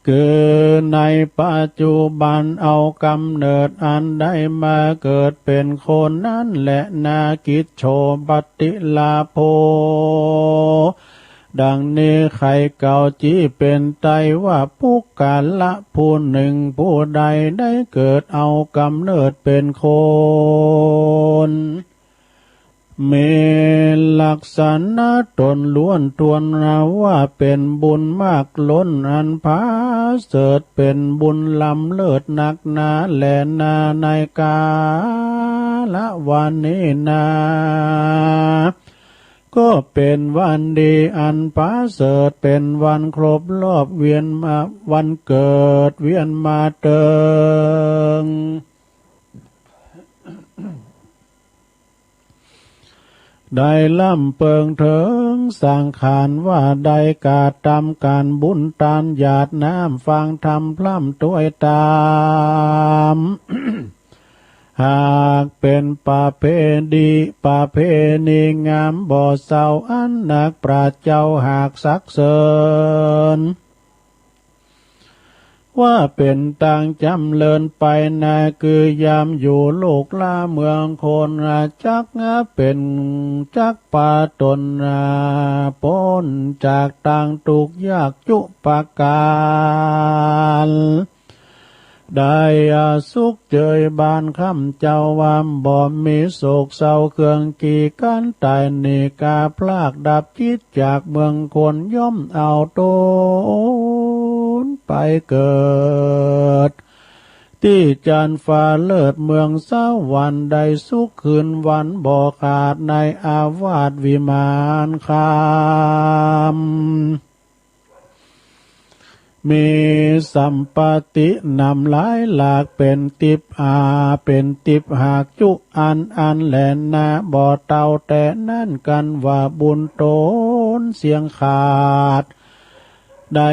คือในปัจจุบันเอากำเนิดอันได้มาเกิดเป๋นคนนั้นแหละนา กิจโฉปฏิลาโภ ดังนี้ไขเกล้าจี้เป๋นไตว่า ปุคคละผู้หนึ่งผู้ใดได้เกิดเอากำเนิดเป๋นคน มีลักษณะต๋นล้วนถ้วนว่าเป๋นบุญมากล้นอันผาเสริฐ เป๋นบุญล้ำเลิศนักหนาแลนา ในกาละวันนี้นา ก็เป๋นวันดีอันผาเสริฐ เป๋นวันครบรอบเวียนมา วันเกิดเวียนมาเติง ได้ล้ำเปิงเถิง สังขารว่าได้กระทำการบุญทานหยาดน้ำฟังธรรมพร่ำถ้วยตาม หากเป็นประเพณี ประเพณีงามบ่เศร้าอันนักปราชญ์เจ้าหากสรรเสริญ ว่าเป็นตางจ๋ำเริญไปนา คือยามอยู่ลูกหลานเมืองคน จักเป็นจักปาตนพ้นจากตางทุกข์ยากจุประการ ได้สุขเจยบานค่ำเจ้าว่าบ่มีโศกเศร้าเครื่องกีการตายหนีกาพลากดับจิตจากเมืองคนย่อมเอาตนไปเกิด ที่จันทร์ฟ้าเลิศเมืองสวรรค์ได้สุขคืนวันบ่ขาดในอาวาสวิมานคำ มีสัมปตินำหลายหลากเป็นทิพย์อา เป็นทิพย์หากจุอันอันแลนา บ่เต้าแต่นั้นกันว่าบุญตนเสี้ยงขาด ได้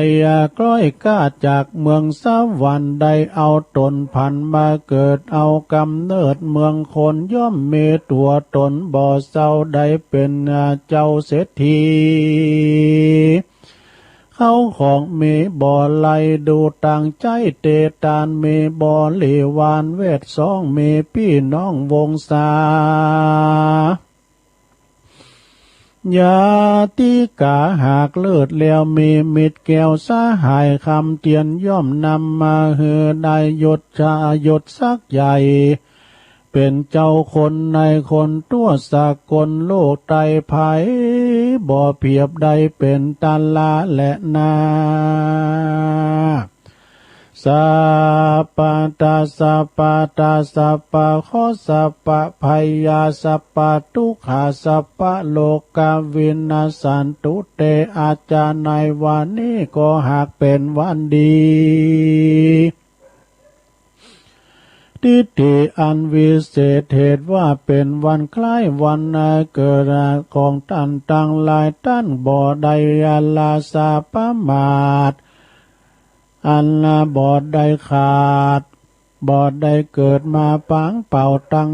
คล้อยกล้าจากเมืองสวรรค์ ได้เอาตนผันมาเกิดเอากำเนิดเมืองคน ย่อมมีตัวตนบ่เศร้า ได้เป็นเจ้าเศรษฐี เข้าของมีบ่ไหล ดูตางใจ๊เตตาน มีบริวารเวทสอง มีปี้น้องวงศา ญาติกาหากเลิศแล้ว มีมิตรแก้วสหายคำเตียน ย่อมนำมาหื้อได้ยศชายศศักดิ์ใหญ่ เป็นเจ้าคนนายคนทั่วสากลโลกไตรไพ บ่เปรียบได้เป็นตาลาแลนา สัพพะตา สัพพะตา สัพพะเคราะห์ สัพพะภัยยา สัพพะทุกขะ สัพพะโรคา วินาสสันตุ เต อาจารย์ ในวันนี้ก็หากเป็นวันดี ทิฏฐิอันวิเศษเหตุว่าเป็นวันคล้ายวันเกิดของท่านตังหลาย ท่านบ่ได้ละสาประมาท อันบ่ได้ขาด บ่ได้เกิดมาปางเป่าตั้ง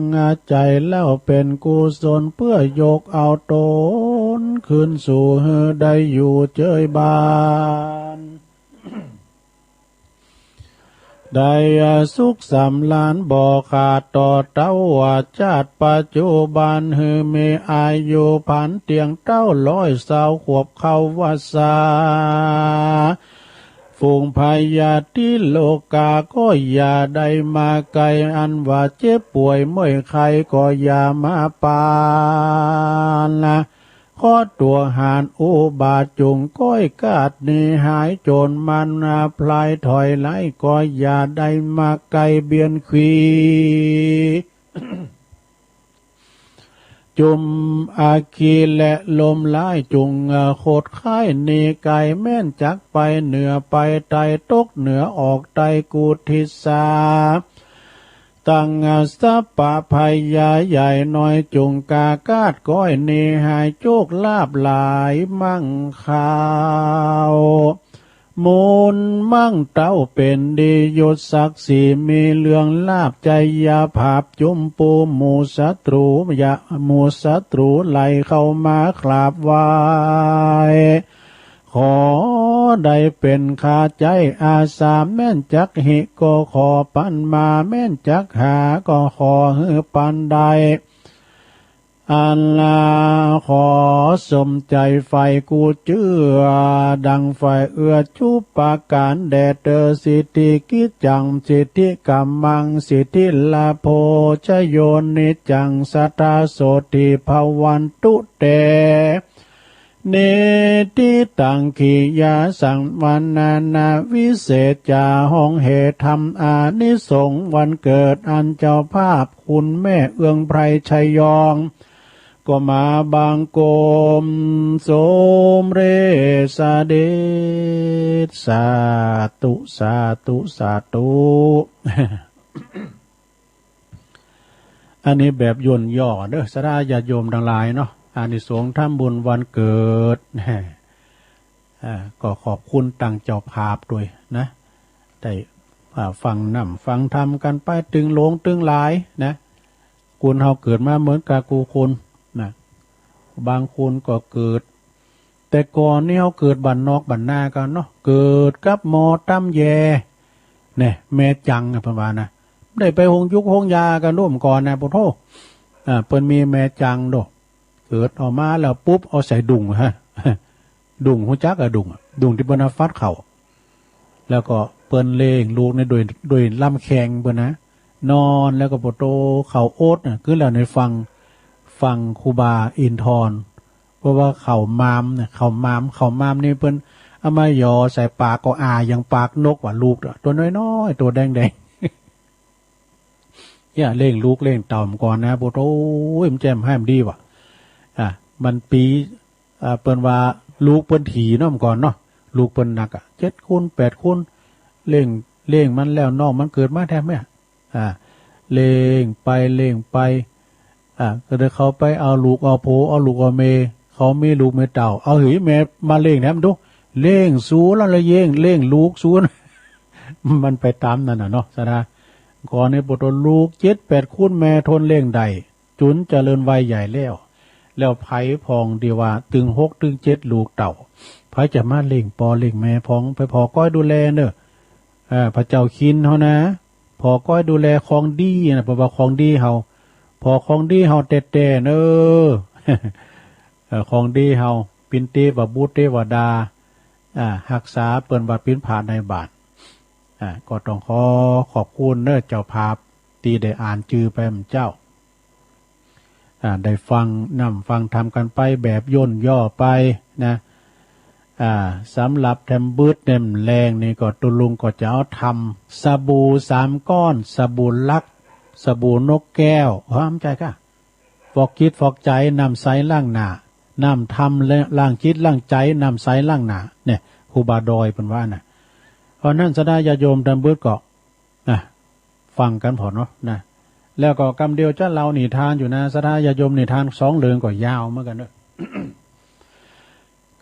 ใจแล้วเป็นกุศลเพื่อยกเอาตนคืนสู่หื้อได้อยู่เจยบาน ได้สุขสำราญบ่ขาดต่อเต้าว่าชาติปัจจุบันหื้อมีอายุพันเตียงเต้าร้อยเศร้าขวบเข้าวัสสา ฝูงพยาธิโรคาก็อย่าได้มาใกล้ อันว่าเจ็บป่วยเมื่อยไข้ก็อย่ามาปานนะ ขอตัวหานอุบาทจุ่งก้อยกาดหนีหายโจรมันพลายถอยไล่ก็อย่าได้มาใกล้เบียนขี จุ่มอัคคีและลมร้ายจุ่งโคตรคายหนีไกล แม่นจักไปเหนือไปใต้ตกเหนือออกใต้กุฏิสา ตั้งสัพพะภัยยาใหญ่น้อยจุ่งกากาดก้อยหนีหายโชคลาภหลายมั่งคาว มูลมั่งเต้าเป็นดียศศักดิ์ศรีมีเรื่องลาภชัยยาภาพจุ่มปูหมู่ศัตรูอย่าหมู่ศัตรูไหลเข้ามากราบไหว้ ขอได้เป็นข้าใจ๊อาสาแม่นจักหิก็ขอปันมาแม่นจักหาก็ขอหื้อปันได้ อันลาขอสมใจ๋ใฝ่กู้เจื้อดังใฝ่เอื้อจุปการแด่เตอ สิทธิกิจจัง สิทธิกัมมัง สิทธิลาโภ ชโย นิจจัง สัทธาโสติภวันตุเต นิทธิตัง กิยาสังวรรณนา วิเศษจาห้องเหตุธรรม อานิสงส์วันเกิดอันเจ้าภาพ คุณแม่เอื้องไพรชัยยอง ก็มาบังคมสมเร็จเสด็จ สาธุ สาธุ สาธุ อันนี้แบบย่นย่อเด้อ ศรัทธาญาติโยมทั้งหลายเนาะ อานิสงส์ทำบุญวันเกิด อ่า ก็ขอบคุณตังเจ้าภาพด้วยนะ ได้ อ่า ฟังน้ำฟังธรรมกันไปตึงหลวงตึงหลายนะ คนเฮาเกิดมาเหมือนกับกู้คนนะ บางคนก็เกิด แต่ก่อนนี่เฮาเกิดบ้านนอกบ้านนากันเนาะ เกิดกับหมอตำแย เนี่ย แม่จังน่ะเปิ้นว่านะ ได้ไปโฮงยุกโฮงยากันโดมก่อนนะ โอ้โธ่ อ่า เปิ้นมีแม่จังโด เกิดออกมาแล้วปุ๊บ เอาใส่ดุ่งฮะ ดุ่ง ฮู้จักอะ ดุ่งอะ ดุ่งที่เปิ้นเอาฟัดข้าว แล้วก็เปิ้นเลี้ยงลูกนี่โดย โดยลำแข้งเปิ้นนะ นอนแล้วก็โปโตข้าวโอ๊ตน่ะ คือแล้วในฟัง ฟังครูบาอินทร เพราะว่าข้าวมามเนี่ย ข้าวมาม ข้าวมามนี่เปิ้นเอามาหยอใส่ปากก็อาอย่างปากนกว่าลูกอะ ตัวน้อยๆ ตัวแดงๆ เนี่ย เลี้ยงลูกเลี้ยงเต้าก่อนนะ โปโต โอ้ย มันแจ่มให้มันดีว่ะ อ่ะ มันปี อ่า เปิ้นว่าลูกเปิ้นถี่เนาะ เมื่อก่อนเนาะ ลูกเปิ้นหนักอะ เจ็ดคน แปดคน เลี้ยง เลี้ยงมันแล้วน้องมันเกิดมาแถมเนี่ย อ่า เลี้ยงไป เลี้ยงไป อ่า ก็เลยเขาไปเอาลูกเอาผัว เอาลูกเอาเมีย เขามีลูกมีเต้า เอาหื้อแม่มาเลี้ยงแถมดู เลี้ยงสูแล้วละเย้ง เลี้ยงลูกสู มันไปต๋ามนั้นน่ะเนาะ สะดา ก่อนนี้ปวดลูกเจ็ดแปดคน แม่ทนเลี้ยงได้ จุนเจริญวัยใหญ่แล้ว แล้วไผพ่องดีว่าตึงหกตึงเจ็ดลูกเต้า ไผจะมาเลี้ยงป้อเลี้ยงแม่พ่อง ไปผ่อก้อยดูแลเนอะ เอ่อ พระเจ้าคินเฮานะ ผ่อก้อยดูแลของดีนะ เพราะว่าของดีเฮา ผ่อของดีเฮาแต๊ๆ เนอะ เอ่อ ของดีเฮา ปินเตวบุตรเทวดา อ่า ฮักษาเปิ้นว่าปินพระในบ้าน อ่า ก็ต้องขอขอบคุณเนอะ เจ้าภาพ ตี้ได้อ่านจื่อไปหม่ำเจ้า อ่า ได้ฟังน้ำฟังธรรมกันไปแบบย่นย่อไปนะ อ่า สำหรับแถมบึดแถมแรงนี่ก็ตุลุงก็จะเอาทำสบู่สามก้อน สบู่ลัก สบู่นกแก้ว เฮ้ย บ่ใจ้ก้า ฟอกจิตฟอกใจ๋ น้ำใสล้างหน้า น้ำธรรมและล้างจิตล้างใจ๋ น้ำใสล้างหน้า เนี่ย ครูบาดอยเปิ้นว่านะ เพราะนั้นศรัทธาญาติโยมแถมบึดก็ นะ ฟังกันผ่อเนาะนะ แล้วก็กำเดียวจะเล่านิทานอยู่นะ ศรัทธาญาติโยม นิทานสองเรื่องก็ยาวเหมือนกันเนอะ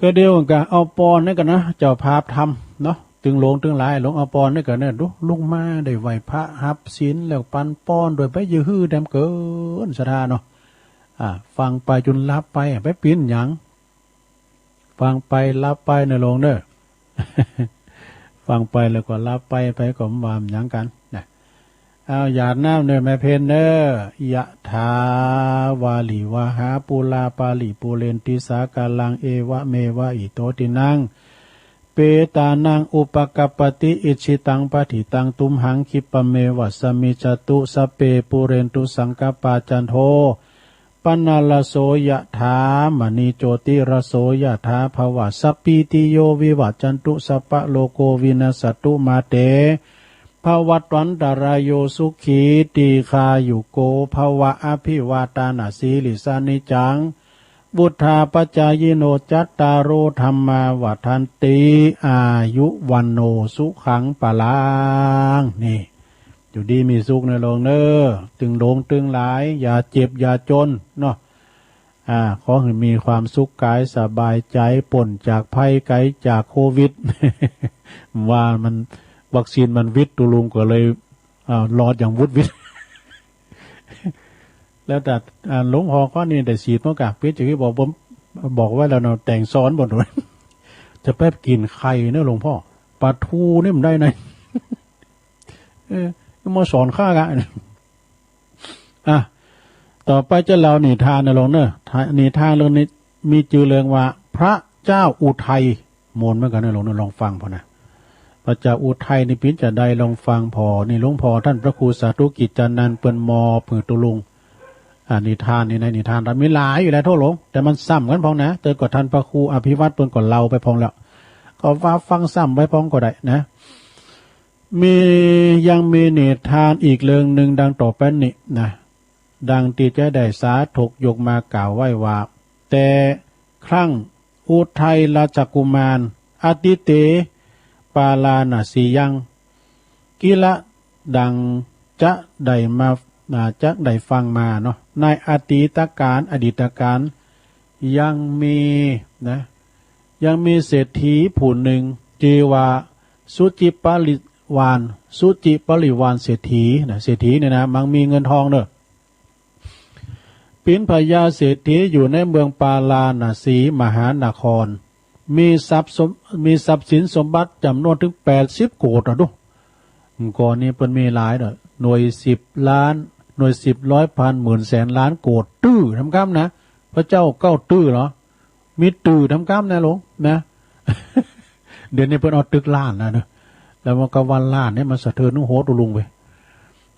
ก็เดียวก็เอาปอนนี่กันนะ เจ้าภาพทำเนาะ ตึงหลวงตึงหลาย หลวงเอาปอนนี่กันเนี่ย ดู ลุกมาได้ไหว้พระฮับศีลแล้วปันปอนด้วย ไปยื้อหื้อแถมเกินศรัทธาเนาะ อ่า ฟังไปจนหลับไป ไปปิ้นหยัง ฟังไปหลับไปเนอะหลวงเนอะ ฟังไปแล้วก็หลับไป ไปก็บ่ว่าหยังกันนะ เอาหยาดน้ำเนอะแม่เพนเนอะ ยะถาวาริวหาปูราปาริปูเรนติสาคารัง เอวะเมวะอิโตทินัง เปตานังอุปกัปปติ อิจฉิตังปัตถิตังตุมหัง คิปปะเมวะสะมิจฉตุ สัพเพปูเรนตุสังกัปปา จันโท ปะนะระโสยะถา มะณีโจติระโสยะถา ภวะสัพพีติโย วิวัจจันตุสัพพะโรโค วินัสสะตุมาเต ภวัตวันตะรายโย สุขี ทีฆายุโก ภวะ อะภิวาตานะสีลิสสะ นิจจัง วุฑฒาปะจายิโน จัตตาโร ธัมมา วัฑฒันติ อายุ วัณโณ สุขัง พะลัง นี่ อยู่ดีมีสุขเนอะหลวงเนอะ ตึงหลวงตึงหลาย อย่าเจ็บอย่าจนเนาะ อ่า ขอหื้อมีความสุขกายสบายใจ๋ ป๊นจากภัยไก๋จากโควิด ว่ามัน วัคซีนมันวิด ตุลุงก็เลย อ่า รอดอย่างวุดวิด แล้วแต่ อ่า หลวงพ่อข้อนี้ได้ฉีดบ่กะ ปิ๊ดจะบอกผม บอกไว้แล้วเนาะ แต่งสอนบ่หน่อย จะไปกิ๋นไข่เนอะหลวงพ่อ ปลาทูนี่มันได้ไง เออ มาสอนข้ากะ อ่ะ ต่อไปจะเล่านิทานนะหลวงเนอะ นิทานเรื่องนี้มีจื่อเรื่องว่า พระเจ้าอุทัย ม่วนเหมือนกั๋นนะหลวงเนอะ ลองฟังผ่อนะ พระเจ้าอุทัยนี่ปิ้นจะใด ลองฟังผ่อ นี่หลวงพ่อต้านพระครูสาธุกิจจานันท์เปิ้นมอบหื้อตุลุง อ่า นิทานนี่นะ นิทานเรามีหลายอยู่แล้วโธ่หลวง แต่มันซ้ำกั๋นพ่องนะ แต่ก็ต้านพระครูอภิวัตรเปิ้นก็เล่าไปพ่องแล้ว ก็ว่าฟังซ้ำไปพ่องก็ได้นะ มี ยังมีนิทานอีกเรื่องหนึ่งดังต่อไปนี้นะ ดังตี้จะได้สาธกยกมากล่าวไว้ว่า แต่ครั้งอุทัยราชกุมาร อติเต ปาราณสียัง กิละ ดังจะได้มา อ่า จะได้ฟังมาเนาะ ในอดีตกาล อดีตกาล ยังมีนะ ยังมีเศรษฐีผู้หนึ่ง ชื่อว่าสุจิปริวาร สุจิปริวารเศรษฐีนะ เศรษฐีเนี่ยนะ มันมีเงินทองเนอะ เป็นพญาเศรษฐีอยู่ในเมืองปาราณสีมหานคร มีทรัพย์สม- มีทรัพย์สินสมบัติจำนวนถึงแปดสิบโกดอะดู ก่อนนี้เปิ้นมีหลายเนอะ หน่วยสิบล้าน หน่วยสิบ ร้อย พัน หมื่น แสน ล้าน โกด ตื้อทำกำนะ พระเจ้าเก้าตื้อเหรอ มีตื้อทำกำนะหลวงนะ เดี๋ยวนี้เปิ้นเอาตึกล้านแล้วเนอะ แล้วมันก็ว่าล้านเนี่ยมันสะเทือนหัวตุลุงเว้ย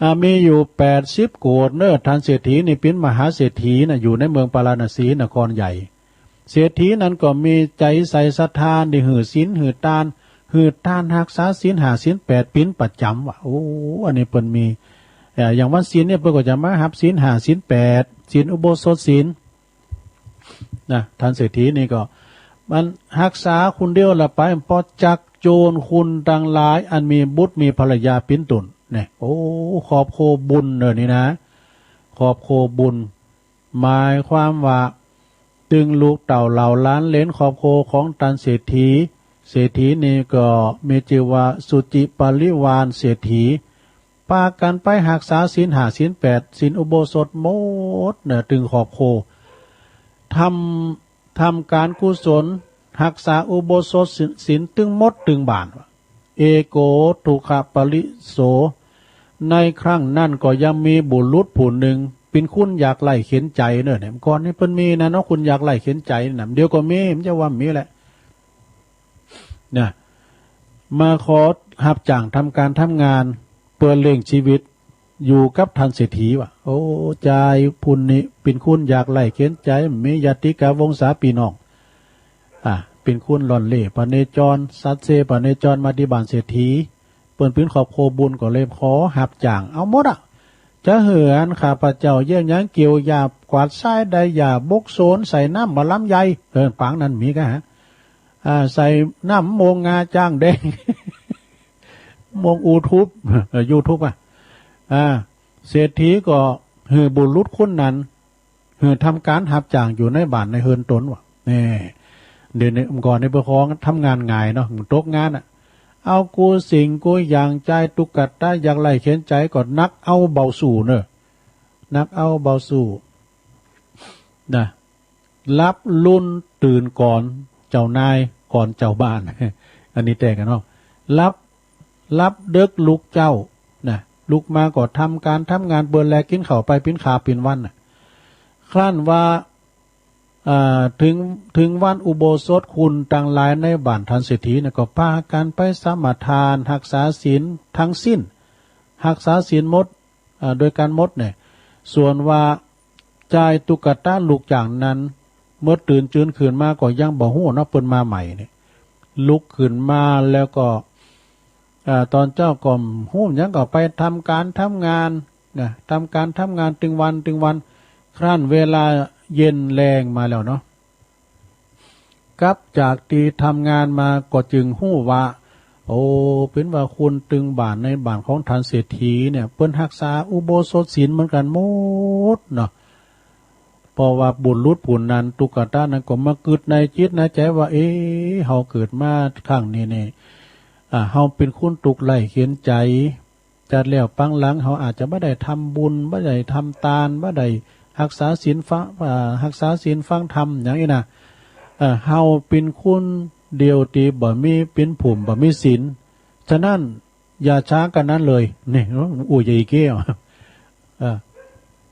อ่า มีอยู่แปดสิบโกดเนอะ ท่านเศรษฐีนี่เป็นมหาเศรษฐีนะ อยู่ในเมืองปาราณสีนครใหญ่ เศรษฐีนั้นก็มีใจใสศรัทธา ได้หื้อศีลหื้อตาน หื้อตานฮักษาศีลห้าศีลแปดเป็นประจำว่ะ โอ้ อันนี้เปิ้นมี เอ่อ อย่างวันศีลเนี่ยเปิ้นก็จะมาฮับศีลห้าศีลแปด ศีลอุโบสถศีล นะ ท่านเศรษฐีนี่ก็ มันฮักษาคนเดียวละไป ปอจักโจรคนตังหลาย อันมีบุตรมีภรรยาเป็นต้นเนี่ย โอ้ ครอบครัวบุญเนอะนี่นะ ครอบครัวบุญ หมายความว่า ตึงลูกเต้าเหล่าหลานเหลนครอบครัวของท่านเศรษฐี เศรษฐีนี่ก็มีชื่อว่าสุจิปริวารเศรษฐี ปากันไปฮักษาศีลห้าศีลแปด ศีลอุโบสถหมดเนอะ ตึงครอบครัว ทำ- ทำการกุศล ฮักษาอุโบสถศีล ตึงหมดตึงบ้าน เอโก ทุกขปริโส ในครั้งนั้นก็ยังมีบุรุษผู้หนึ่ง เป็นคนยากไร้เข็ญใจเนอะ เนี่ย ก่อนนี้เปิ้นมีนะเนาะ คนยากไร้เข็ญใจนะ เดี๋ยวก็มี มันจะว่ามีแหละ นะ มาขอฮับจ้างทำการทำงาน เพื่อเลี้ยงชีวิต อยู่กับท่านเศรษฐีว่ะ โอ้ จายผู้นี้เป็นคนยากไร้เข็ญใจ มีญาติกาวงศาพี่น้อง อ่ะ เป็นคนร่อนเร่พเนจร สัตย์เซ่พเนจรมาตี้บ้านเศรษฐี เปิ้นเป็นครอบครัวบุญก็เลยขอฮับจ้าง เอาหมดอะ จะหื้ออันข้าพเจ้าเยี่ยงยังเกี่ยวหญ้ากวาดทรายไดหญ้าบกโซน ใส่น้ำหมอลำไย เออ ปางนั้นมีกะฮะ อ่า ใส่น้ำมงงาจ้างแดง มง YouTube เอ่อ YouTube อ่ะ อ่า เศรษฐีก็หื้อบุรุษคนนั้น หื้อทำการฮับจ้างอยู่ในบ้านในเฮือนตนว่ะ แน่ เดี๋ยวนี้ก่อนนี่เปิ้นฮ้องทำงานง่ายเนาะ มันตกงานอะ เอากู้สิ่งกู้อย่าง จายตุ๊กตา ยากไร้เข็ญใจก็นักเอาเบาสู้เนอะ นักเอาเบาสู้ นะ หลับลุ่นตื่นก่อนเจ้านาย ก่อนเจ้าบ้าน อันนี้แตกกั๋นเนาะ หลับ- หลับเดิ็กลุกเจ๊า นะ ลุกมาก็ทำการทำงาน เปื้อแลกิ๋นข้าวไปเป๋นคาเป๋นวันน่ะ ครั้นว่า อ่า ถึง- ถึงวันอุโบสถ คนตังหลายในบ้านท่านเศรษฐีน่ะ ก็ปากั๋นไปสมาทานฮักษาศีลตังสิ้น ฮักษาศีลหมด อ่า โดยกั๋นหมดเนี่ย ส่วนว่าจายตุ๊กตาลูกจ้างนั้น เมื่อตื่นจืนขึ้นมาก็ยังบ่ฮู้เนาะ เปิ้นมาใหม่เนี่ย ลุกขึ้นมาแล้วก็ อ่า ต๋อนเจ๊าก็ฮู้หยังก็ไปทำการทำงานนะ ทำการทำงานตึงวันตึงวัน ครั้นเวลาเย็นแลงมาแล้วเนาะ กลับจากตี้ทำงานมาก็จึงฮู้ว่า โอ้ เป๋นว่าคนตึงบ้านในบ้านของท่านเศรษฐีเนี่ย เปิ้นฮักษาอุโบสถศีลเหมือนกั๋นหมดเนาะ เพราะว่าบุรุษผู้นั้น ตุ๊กตานั้นก็มากึ๊ดในจิตในใจว่า เอ๊ะ เฮาเกิดมาครั้งนี้เนี่ย อ่า เฮาเป๋นคนตุ๊กข์ไร้เข็ญใจ จัดแล้วปังหลังเฮาอาจจะบ่ได้ทำบุญ บ่ได้ทำตาน บ่ได้ฮักษาศีลฟัง- อ่า ฮักษาศีลฟังธรรมหยังอี้นะ เอ่อ เฮาเป๋นคนเดียวตี้บ่มี เป๋นผู้บ่มีศีล ฉะนั้นอย่าช้ากันนั้นเลย นี่ อู้ยาอีเก้ เออ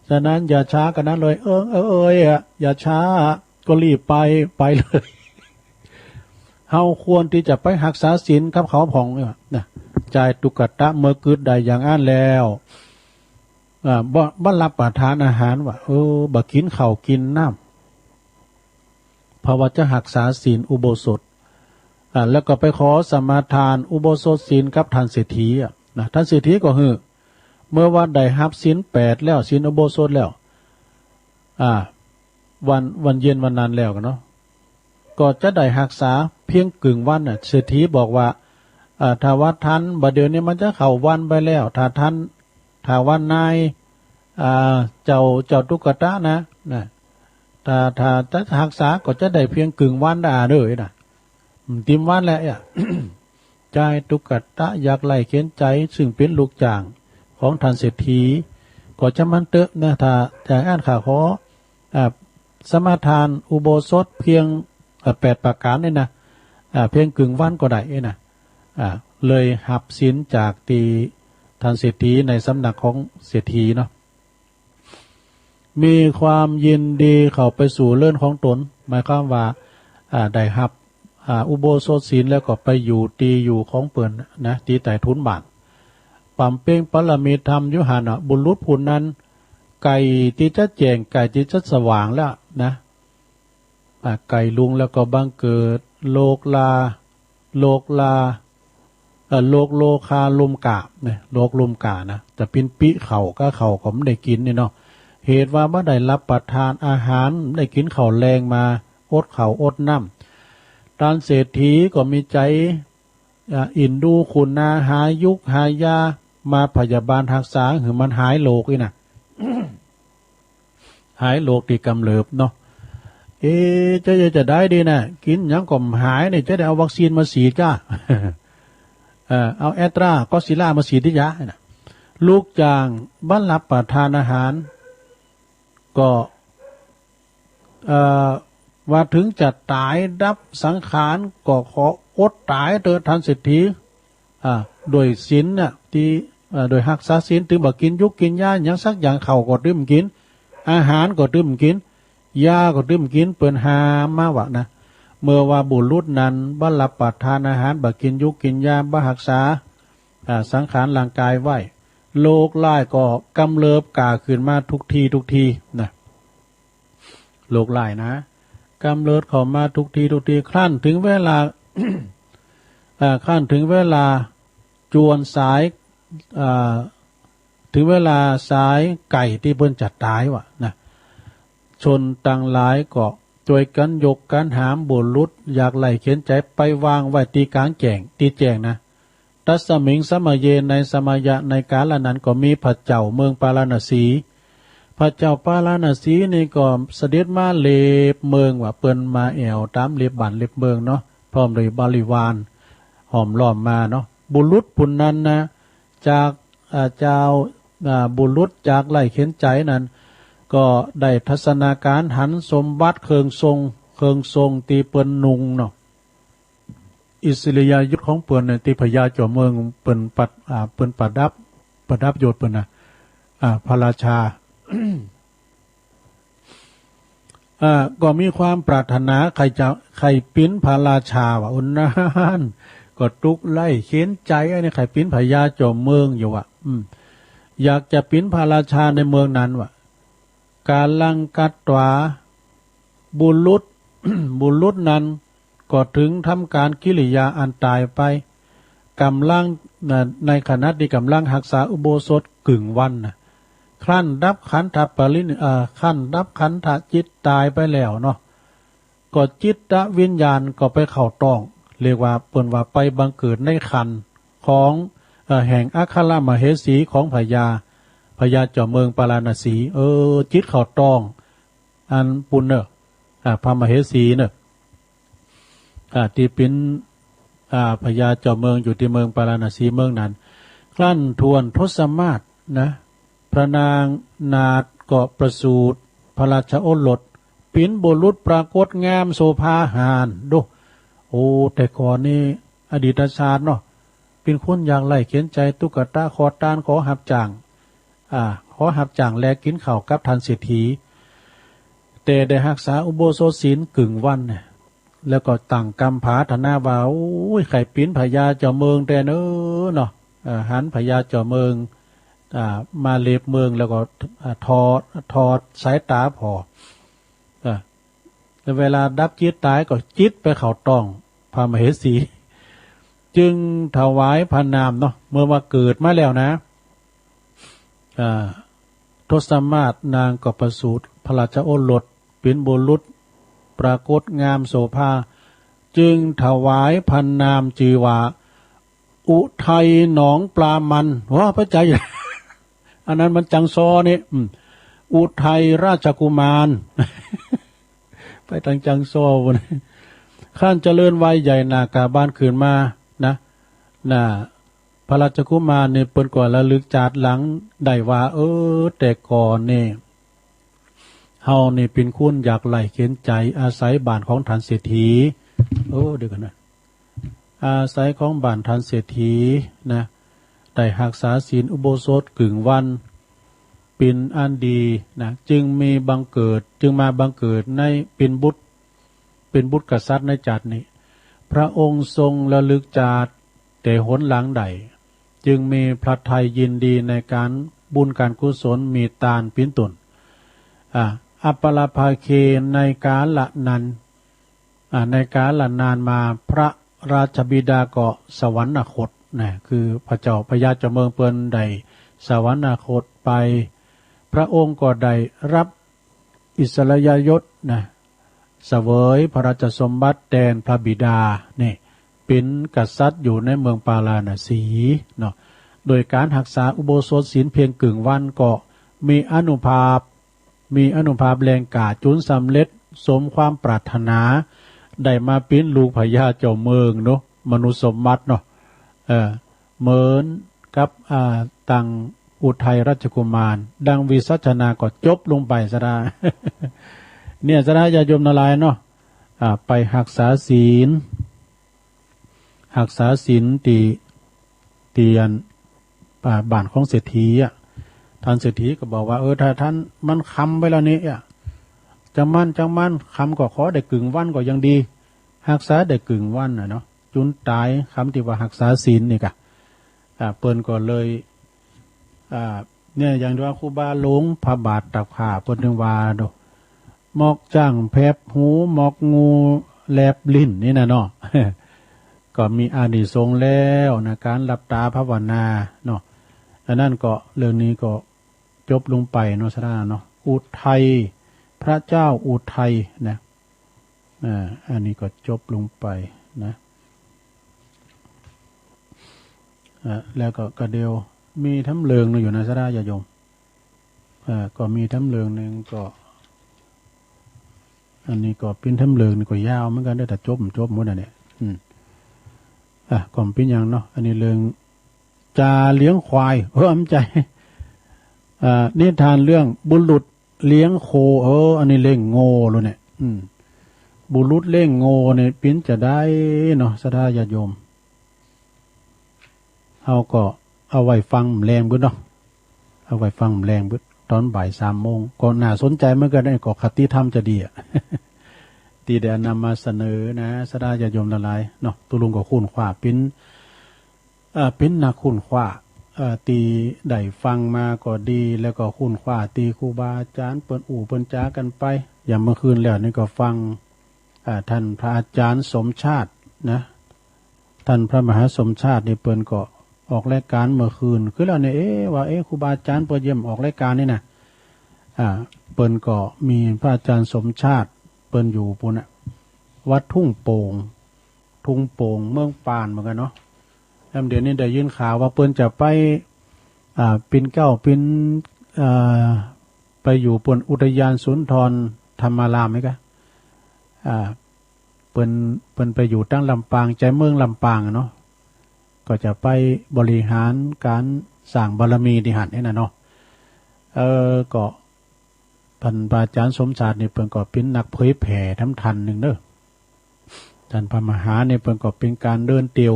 ฉะนั้นอย่าช้ากันนั้นเลย เออ เออ เอยอะ อย่าช้า ก็รีบไป ไปเลย เฮาควรตี้จะไปฮักษาศีลกับเขาพ่องเนี่ยนะ จายตุ๊กตาเมื่อกึ๊ดได้อย่างอั้นแล้ว อ่า บ่- บ่รับประทานอาหารว่ะ เออ บ่กิ๋นข้าวกิ๋นน้ำ เพราะว่าจะฮักษาศีลอุโบสถ อ่า แล้วก็ไปขอสมาทานอุโบสถศีลกับท่านเศรษฐีอะนะ ท่านเศรษฐีก็หื้อ เมื่อว่าได้ฮับศีลแปดแล้ว ศีลอุโบสถแล้ว อ่า วัน- วันเย็นวันนั้นแล้วกั๋นเนาะ ก็จะได้ฮักษาเพียงกึ่งวันน่ะ เศรษฐีบอกว่า อ่า ถ้าว่าทัน บ่าเดี๋ยวนี้มันจะเข้าวันไปแล้ว ถ้าทัน ถ้าว่านาย อ่า เจ้า- เจ้าตุ๊กตานะ นะ อ่า ถ้าจะฮักษาก็จะได้เพียงครึ่งวันนะ เด้อนะ อืม เต็มวันแหละ อ่ะ จ่ายตุ๊กตะยากไร้เข็ญใจ๋ ซึ่งเป๋นลูกจ้างของท่านเศรษฐี ก็จะมันเต๊อะนะ ถ้าอย่างอั้นข้าขอ อ่า สมาทานอุโบสถเพียง อ่า แปดประก๋านนี่นะ อ่า เพียงครึ่งวันก็ได้นี่นะ อ่า เลยฮับศีลจากตี้ท่านเศรษฐีในสำนักของเศรษฐีเนาะ มีความยินดีเข้าไปสู่เรือนของตน หมายความว่า อ่า ได้ฮับ อ่า อุโบสถศีลแล้วก็ไปอยู่ตี้อยู่ของเปิ้นนะ ตี้ใต้ถุนบ้าน บำเพ็ญบารมีธรรมอยู่หั้นน่ะ บุรุษผู้นั้น ใกล้ตี้จะแจ้ง ใกล้ตี้จะสว่างแล้วนะ อ่า ใกล้ลุงแล้วก็บังเกิด โลกลา โลกลา เอ่อ โลกโลคาลุมกะนะ โลกลุมกะนะ จะปิ้นปิ๊เข้าก็เข้าก็บ่ได้กินนี่เนาะ เหตุว่าบ่ได้รับประทานอาหาร บ่ได้กินข้าวแลงมา อดข้าวอดน้ำ ท่านเศรษฐีก็มีใจ๋ อ่า เอ็นดูคุณนา หายุกหายามาพยาบาลฮักษาหื้อมันหายโรคนี่นะ หายโรคตี้กำเริบเนาะ เอ๊ะ จะ จะ จะได้ดีนะ กินหยังก็บ่หายนี่ จะได้เอาวัคซีนมาฉีดจ้า เอ่อ เอาแอสตรา ก็อดซิลลามาฉีดติจ๊ะนะ ลูกจ้างบ่รับประทานอาหาร ก็ เอ่อ ว่าถึงจะต๋ายดับสังขาร ก็ขออดต๋ายเต๊อะท่านเศรษฐี อ่า ด้วยศีลน่ะ ตี้ เอ่อ ด้วยฮักษาศีล ตึงบ่กินยุกกินยาหยังสักอย่าง ข้าวก็ตึงบ่กิน อาหารก็ตึงบ่กิน ยาก็ตึงบ่กิน เปิ้นห้ามมาว่านะ เมื่อว่าบุรุษนั้นบ่รับประทานอาหาร บ่กินยุกกินยา บ่ฮักษา อ่า สังขารร่างกายไว้ โรคร้ายก็กำเริบก้าขึ้นมาทุกทีทุกทีนะ โรคร้ายนะ กำเริบเข้ามาทุกทีทุกที ครั้นถึงเวลา อ่า ครั้นถึงเวลาจวนสาย อ่า ถึงเวลาสายใกล้ตี้เปิ้นจะต๋ายว่านะ ชนตังหลายก็จ้วยกั๋นยกกั๋นหามบุรุษยากไร้เข็ญใจ๋ไปวางไว้ตี้ก๋างแจ้ง ตี้แจ้งนะ ตัสสมิงสมัยเย ในสมัยะในกาละนั้นก็มีพระเจ้าเมืองปาราณสี พระเจ้าปาราณสีนี่ก็เสด็จมาเล็บเมืองว่า เปิ้นมาแอ่วต๋ามเล็บบ้านเล็บเมืองเนาะ พร้อมด้วยบริวารห้อมล้อมมาเนาะ บุรุษผู้นั้นนะ จาก อ่า เจ้า อ่า บุรุษยากไร้เข็ญใจ๋นั้น ก็ได้ทัศนาการหันสมบัติเครื่องทรง เครื่องทรงตี้เปิ้นนุ่งเนาะ อิสริยายุทธของเปิ้นเนี่ย ตี้พญาเจ้าเมืองเปิ้นประ อ่า เปิ้นประดับ ประดับยศเปิ้นนะ อ่า พระราชา อ่า ก็มีความปรารถนาใค่จะ ใค่เป๋นพระราชาว่า โอ้ นั้น ก็ตุ๊กข์ไร้เข็ญใจ๋ อันนี้ใค่เป๋นพญาเจ้าเมืองอยู่ว่า อืม อยากจะเป๋นพระราชาในเมืองนั้นว่า กาลังกัตวา บุรุษ บุรุษนั้น ก็ถึงทำการกิริยาอันต๋ายไป กำลัง ในขณะตี้กำลังฮักษาอุโบสถครึ่งวันนะ ครั้นดับขันธปรินิ เอ่อ ครั้นดับขันธจิตต๋ายไปแล้วเนาะ ก็จิตวิญญาณก็ไปเข้าต๊อง เรียกว่าเปิ้นว่าไปบังเกิดในครรภ์ของ เอ่อ แห่งอัครมเหสีของพญา พญาเจ้าเมืองปาราณสี เออ จิตเข้าต๊อง อันปุ้นเนอะ อ่า พระมเหสีเนอะ อ่า ตี้เป๋น อ่า พญาเจ้าเมืองอยู่ตี้เมืองปาราณสีเมืองนั้น ครั้นถ้วนทศมาศนะ พระนางนาฏก็ประสูติพระราชโอรส เป๋นบุรุษปรากฏงามโสภาหาน ดู โอ้ แต่ก่อนนี้อดีตชาติเนาะ เป๋นคนยากไร้เข็ญใจ๋ ตุ๊กตาขอตาน ขอฮับจ้าง อ่า ขอฮับจ้างแลกกิ๋นข้าวกับท่านเศรษฐี แต่ได้ฮักษาอุโบสถศีลครึ่งวันเนี่ย แล้วก็ตั้งกำปรารถนาว่า โอ้ย ใค่เป๋นพญาเจ้าเมืองแต๊เน้อเนาะ เอ่อ หันพญาเจ้าเมือง อ่า มาเล็บเมือง แล้วก็ อ่า ถอด ถอดสายต๋าผ่อ เออ แล้วเวลาดับจิตต๋ายก็จิตไปเข้าต๊องพระมเหสี จึงถวายพระนามเนาะ เมื่อว่าเกิดมาแล้วนะ อ่า ทศมาศนางก็ประสูติพระราชโอรส เป๋นบุรุษปรากฏงามโสภา จึงถวายพระนามจื่อว่า อุทัยหนองปลามัน ว้า พระเจ้า อันนั้นมันจังซอนี่ อืม อุทัยราชกุมาร ไปตังจังซ้อพุ้น คันเจริญวัยใหญ่นาคาบาลขึ้นมานะ นะ พระราชกุมารนี่เปิ้นก็ระลึกจาติหลังได้ว่า เออ แต่ก่อนนี่ เฮานี่เป๋นคนยากไร้เข็ญใจ๋ อาศัยบ้านของท่านเศรษฐี เออ เดี๋ยวก่อนนะ อาศัยของบ้านท่านเศรษฐีนะ ได้ฮักษาศีลอุโบสถกึ่งวัน เป๋นอันดีนะ จึงมีบังเกิด จึงมาบังเกิดใน เป๋นบุตร เป๋นบุตรกษัตริย์ในจาตินี้ พระองค์ทรงระลึกจาติแต่หนหลังได้ จึงมีพระทัยยินดีในการบุญการกุศล มีตานเป๋นต้น อ่า อัปปะละภาเค ในกาละนั้น อ่า ในกาละนานมา พระราชบิดาก็สวรรคตนะ คือพระเจ้าพญาเจ้าเมืองเปิ้นได้สวรรคตไป พระองค์ก็ได้รับ อิสริยยศนะ เสวยพระราชสมบัติแตนพระบิดา นี่ เป๋นกษัตริย์อยู่ในเมืองปาราณสีเนาะ โดยการฮักษาอุโบสถศีลเพียงกึ่งวันก็มีอานุภาพ มีอานุภาพแรงกล้าจุนสำเร็จสมความปรารถนา ได้มาเป๋นลูกพญาเจ้าเมืองเนาะ มนุษย์สมบัติเนาะ เออ เหมือนกับ อ่า ตังอุทัยราชกุมาร ดังวิสัชนาก็จบลงไปซะดา เนี่ยซะดา ญาติโยมทั้งหลายเนาะ อ่า ไปฮักษาศีล ฮักษาศีลตี้ ตี้อัน อ่า บ้านของเศรษฐีอะ ท่านเศรษฐีก็บอกว่า เออ ถ้าท่านมันค่ำไปแล้วนี่อะ จังมัน จังมัน ค่ำก็ขอได้กึ่งวันก็ยังดี ฮักษาได้กึ่งวันน่ะเนาะ จุนต๋าย คำตี้ว่าฮักษาศีลนี่กะ อ่า เปิ้นก็เลย อ่า เนี่ย อย่างตี้ว่าครูบาหลวงพระบาทตากผ้า เปิ้นถึงว่าโด หมอกจ้างแผบหู หมอกงูแลบลิ้นนี่นะเนาะ ก็มีอานิสงส์แล้วนะ การหลับตาภาวนาเนาะ อันนั้นก็ เรื่องนี้ก็จบลงไปเนาะ ซะดาเนาะ อุทัย พระเจ้าอุทัยนะ อ่า อันนี้ก็จบลงไปนะ อ่า แล้วก็กะเดียวมีแถมเรื่องหนึ่งอยู่นะ ซะดาญาติโยม อ่า ก็มีแถมเรื่องหนึ่งก็ อันนี้ก็เป๋นแถมเรื่องนี่ก็ยาวเหมือนกันเด้อ แต่จบ จบหมดอันเนี้ย อืม อ่ะ ก็เป๋นหยังเนาะ อันนี้เรื่องจ่าเลี้ยงควาย เออ บ่ใจ้ อ่า นิทานเรื่องบุรุษเลี้ยงโค เออ อันนี้เลี้ยงโง่แล้วเนี่ย อืม บุรุษเลี้ยงโง่เนี่ยเป๋นจะใดเนาะ ศรัทธาญาติโยม เฮาก็เอาไว้ฟังแลงบึดเนาะ เอาไว้ฟังแลงบึด ตอนบ่ายสามโมง ก็น่าสนใจเหมือนกันนะ ก็คติธรรมจะดีอะ ตี้ได้นำมาเสนอนะ ศรัทธาญาติโยมทั้งหลายเนาะ ตุ๊ลุงก็ค้นคว้าเป๋น เอ่อ เป๋นนักค้นคว้า เอ่อ ตี้ได้ฟังมาก็ดี แล้วก็ค้นคว้าตี้ครูบาอาจารย์เปิ้นอู้เปิ้นจ๋ากันไป อย่างเมื่อคืนแล้วนี่ก็ฟัง อ่า ท่านพระอาจารย์สมชาตินะ ท่านพระมหาสมชาตินี่เปิ้นก็ออกรายการเมื่อคืน คือแล้วเนี่ย เอ๊ะ ว่า เอ๊ะ ครูบาอาจารย์เปิ้นเยี่ยมออกรายการนี่นะ อ่า เปิ้นก็มีพระอาจารย์สมชาติ เปิ้นอยู่ปู้นน่ะ วัดทุ่งโป่ง ทุ่งโป่ง เมืองปานเหมือนกันเนาะ แล้วเดี๋ยวนี้ได้ยินข่าวว่าเปิ้นจะไป อ่า ปีนเกล้า ปีน อ่า ไปอยู่ปู้นอุทยานสุนทรธรรมารามไหมกะ อ่า เปิ้น เปิ้นไปอยู่ตังลำปาง ใจ้เมืองลำปางอะเนาะ ก็จะไปบริหารการสร้างบารมีตี้หั้นนี่นะเนาะ เออ ก็ ท่านพระอาจารย์สมชาตินี่เปิ้นก็เป๋นนักเผยแผ่แถมท่านหนึ่งเด้อ ท่านพระมหานี่เปิ้นก็เป๋นการเดินเตียว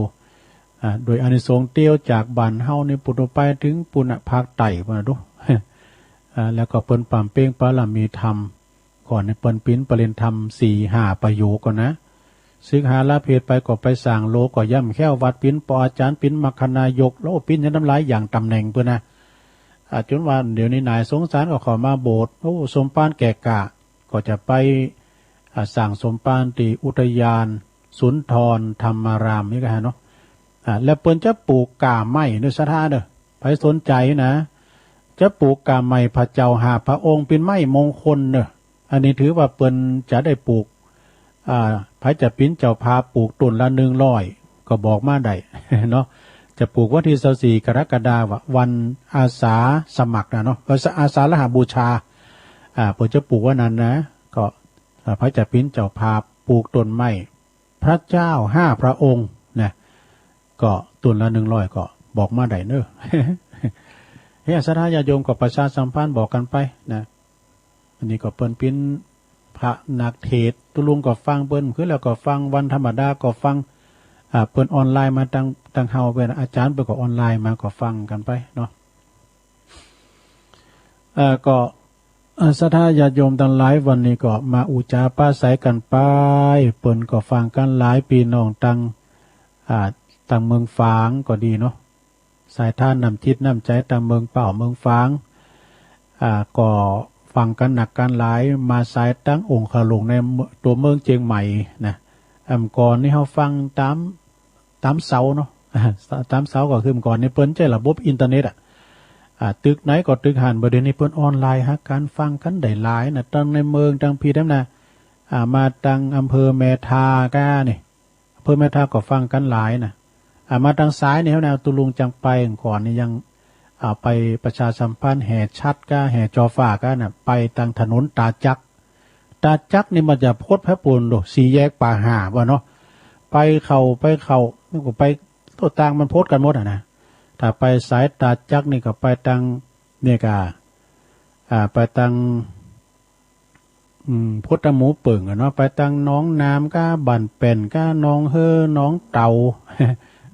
อ่า โดยอานิสงส์เตียวจากบ้านเฮานี่ปู้นไปถึงปู้นน่ะ ภาคใต้ปู้นน่ะดู อ่า แล้วก็เปิ้นปำเพ็ญบารมีธรรม ก่อนนี่เปิ้นเป๋นปริญญาธรรมสี่ห้าประโยคก่อนนะ ศึกษาลาเพศไปก็ไปสร้างโลก็ย่ำแค้ววัด เป๋นปออาจารย์ เป๋นมรรคนายก แล้วเป๋นหยังตั้งหลายอย่างตำแหน่งเปิ้นนะ อ่า จนว่าเดี๋ยวนี้นายสงสารก็เข้ามาโบสถ์ โอ้ สมภารแก่กล้า ก็จะไป อ่า สร้างสมภารตี้อุทยานสุนทรธรรมารามนี่กะเนาะ อ่า แล้วเปิ้นจะปลูกก้าไม้เด้อ ศรัทธาเด้อ ใผสนใจนะ จะปลูกก้าไม้พระเจ้าห้าพระองค์ เป๋นไม้มงคลเด้อ อันนี้ถือว่าเปิ้นจะได้ปลูก อ่า ใผจะเป๋นเจ้าภาพปลูกต้นละหนึ่งร้อย ก็บอกมาได้เนาะ จะปลูกวันตี้ซาวสี่กรกฎาคม วันอาสาสมัครนะเนาะ เออ อาสาฬหบูชา อ่า เปิ้นจะปลูกวันนั้นนะ ก็ อ่า ใผจะเป๋นเจ้าภาพปลูกต้นไม้ พระเจ้าห้าพระองค์นะ ก็ต้นละหนึ่งร้อย ก็บอกมาได้เนอะ เฮ้ย ศรัทธาญาติโยมก็ประชาสัมพันธ์บอกกันไปนะ อันนี้ก็เปิ้นเป๋นพระนักเทศน์ ตุ๊ลุงก็ฟังเปิ้น คือแล้วก็ฟังวันธรรมดาก็ฟัง อ่า เปิ้นออนไลน์มาตัง ตังเฮา เปิ้นอาจารย์เปิ้นก็ออนไลน์มาก็ฟังกันไปเนาะ เอ่อ ก็ เอ่อ ศรัทธาญาติโยมตังหลาย วันนี้ก็มาอู้จ๋าปราศรัยกันไป เปิ้นก็ฟังกันหลาย ปี้น้องตัง อ่า ตังเมืองฝางก็ดีเนาะ สายทานน้ำจิตน้ำใจ๋ตังเมืองเป้าเมืองฝาง อ่า ก็ฟังกันนักกันหลาย มาสายตังองค์ขลุงในเมือง ตั๋วเมืองเจียงใหม่นะ อำก่อนนี้เฮาฟังต๋าม ต๋ามเสาเนาะ ต๋ามเสาก็คือเมื่อก่อนนี้เปิ้นใจ๊ระบบอินเทอร์เน็ตอะ อ่า ตึกไหนก็ตึกหั้น บ่าเดี๋ยวนี้เปิ้นออนไลน์หากั๋น ฟังกั๋นได้หลายนะ ตังในเมืองตังพี้ตังนา อ่า มาตังอำเภอแม่ทาก้านี่ อำเภอแม่ทาก็ฟังกั๋นหลายนะ อ่า มาตังสายนี่นะ ตุ๊ลุงจั่งไปก่อนนี่ยัง อ่า ไปประชาสัมพันธ์แห่ฉัตรก้า แห่จอฟ้าก้านะ ไปตังถนนตาจักร ตาจักรนี่มันจะพดแผลปูนโด สี่แยกป่าห่าบ่าเนาะ ไปเข้า ไปเข้า มันก็ไป โต้ตางมันพดกั๋นหมดอะนะ ถ้าไปสายตาจักรนี่ก็ไปตัง เนี่ยก้า อ่า ไปตัง อืม พดตังหมู่เปิ่งอะเนาะ ไปตังหนองน้ำก้า บ้านแป้นก้า หนองเฮอ หนองเต่า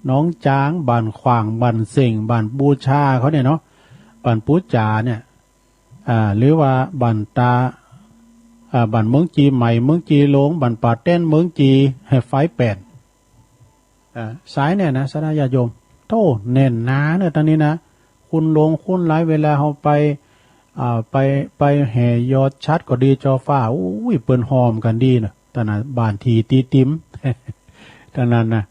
หนองจาง บ้านขว้าง บ้านเส้ง บ้านปู๋จาเขาเนี่ยเนาะ บ้านปู๋จาเนี่ย อ่า หรือว่าบ้านตา อ่า บ้านเมืองจีใหม่ เมืองจีหลวง บ้านป่าแต้น เมืองจี ไฟแป้น อ่า สายเนี่ยนะ ศรัทธาญาติโยม โธ่ แน่นหนาเนอะ ตอนนี้นะ คนหลงคนหลาย เวลาเฮาไป อ่า ไป ไปแห่ยอดฉัตรก็ดี จอฟ้า อุ้ย เปิ้นฮ้อมกั๋นดีเนอะ ตอนนั้น บ้านตี้ติดติม ตอนนั้นนะ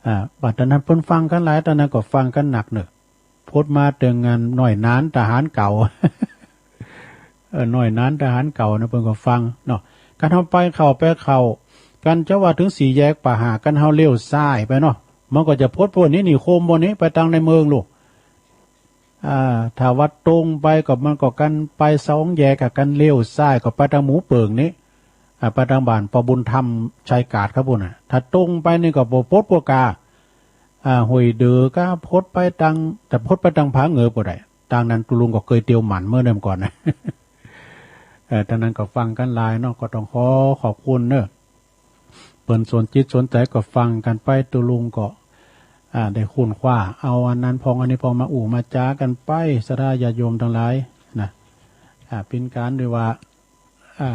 อ่า บัดตอนนั้นเปิ้นฟังกั๋นหลาย ตอนนั้นก็ฟังกั๋นหนักเนอะ พดมาเถิงอันน้อยหนานทหารเก่า เออ น้อยหนานทหารเก่านะ เปิ้นก็ฟังเนาะ คันเฮาไปเข้า ไปเข้า คันจะว่าเถิงสี่แยกป่าห่า คันเฮาเลี้ยวซ้ายไปเนาะ มันก็จะพดพวกนี้นิคมพวกนี้ ไปตังในเมืองลูก อ่า ถ้าว่าตรงไปก็มันก็คันไปสองแยกอะ คันเลี้ยวซ้ายก็ไปตังหมู่เปิ่งนี้ อ่า ไปตังบ้านป้อบุญธรรม ชัยกาดครับพู้นน่ะ ถ้าตรงไปนี่ก็บ่ปดปวกกา อ่า ห้วยเดือก้า พดไปตัง แต่พดไปตังผาเหงือบ่ได้ ตังนั้นตุ๊ลุงก็เกยเตียวหมั่นเมื่อนั้นก่อนนะ เอ่อ ตังนั้นก็ฟังกั๋นหลายเนาะ ก็ต้องขอขอบคุณเนอะ เปิ้นสนจิตสนใจ๋ก็ฟังกั๋นไป ตุ๊ลุงก็ อ่า ได้ค้นคว้า เอาอันนั้นพ่องอันนี้พ่องมาอู้มาจ๋ากั๋นไป ศรัทธาญาติโยมตังหลายนะ อ่า เป๋นก๋านที่ว่า อ่า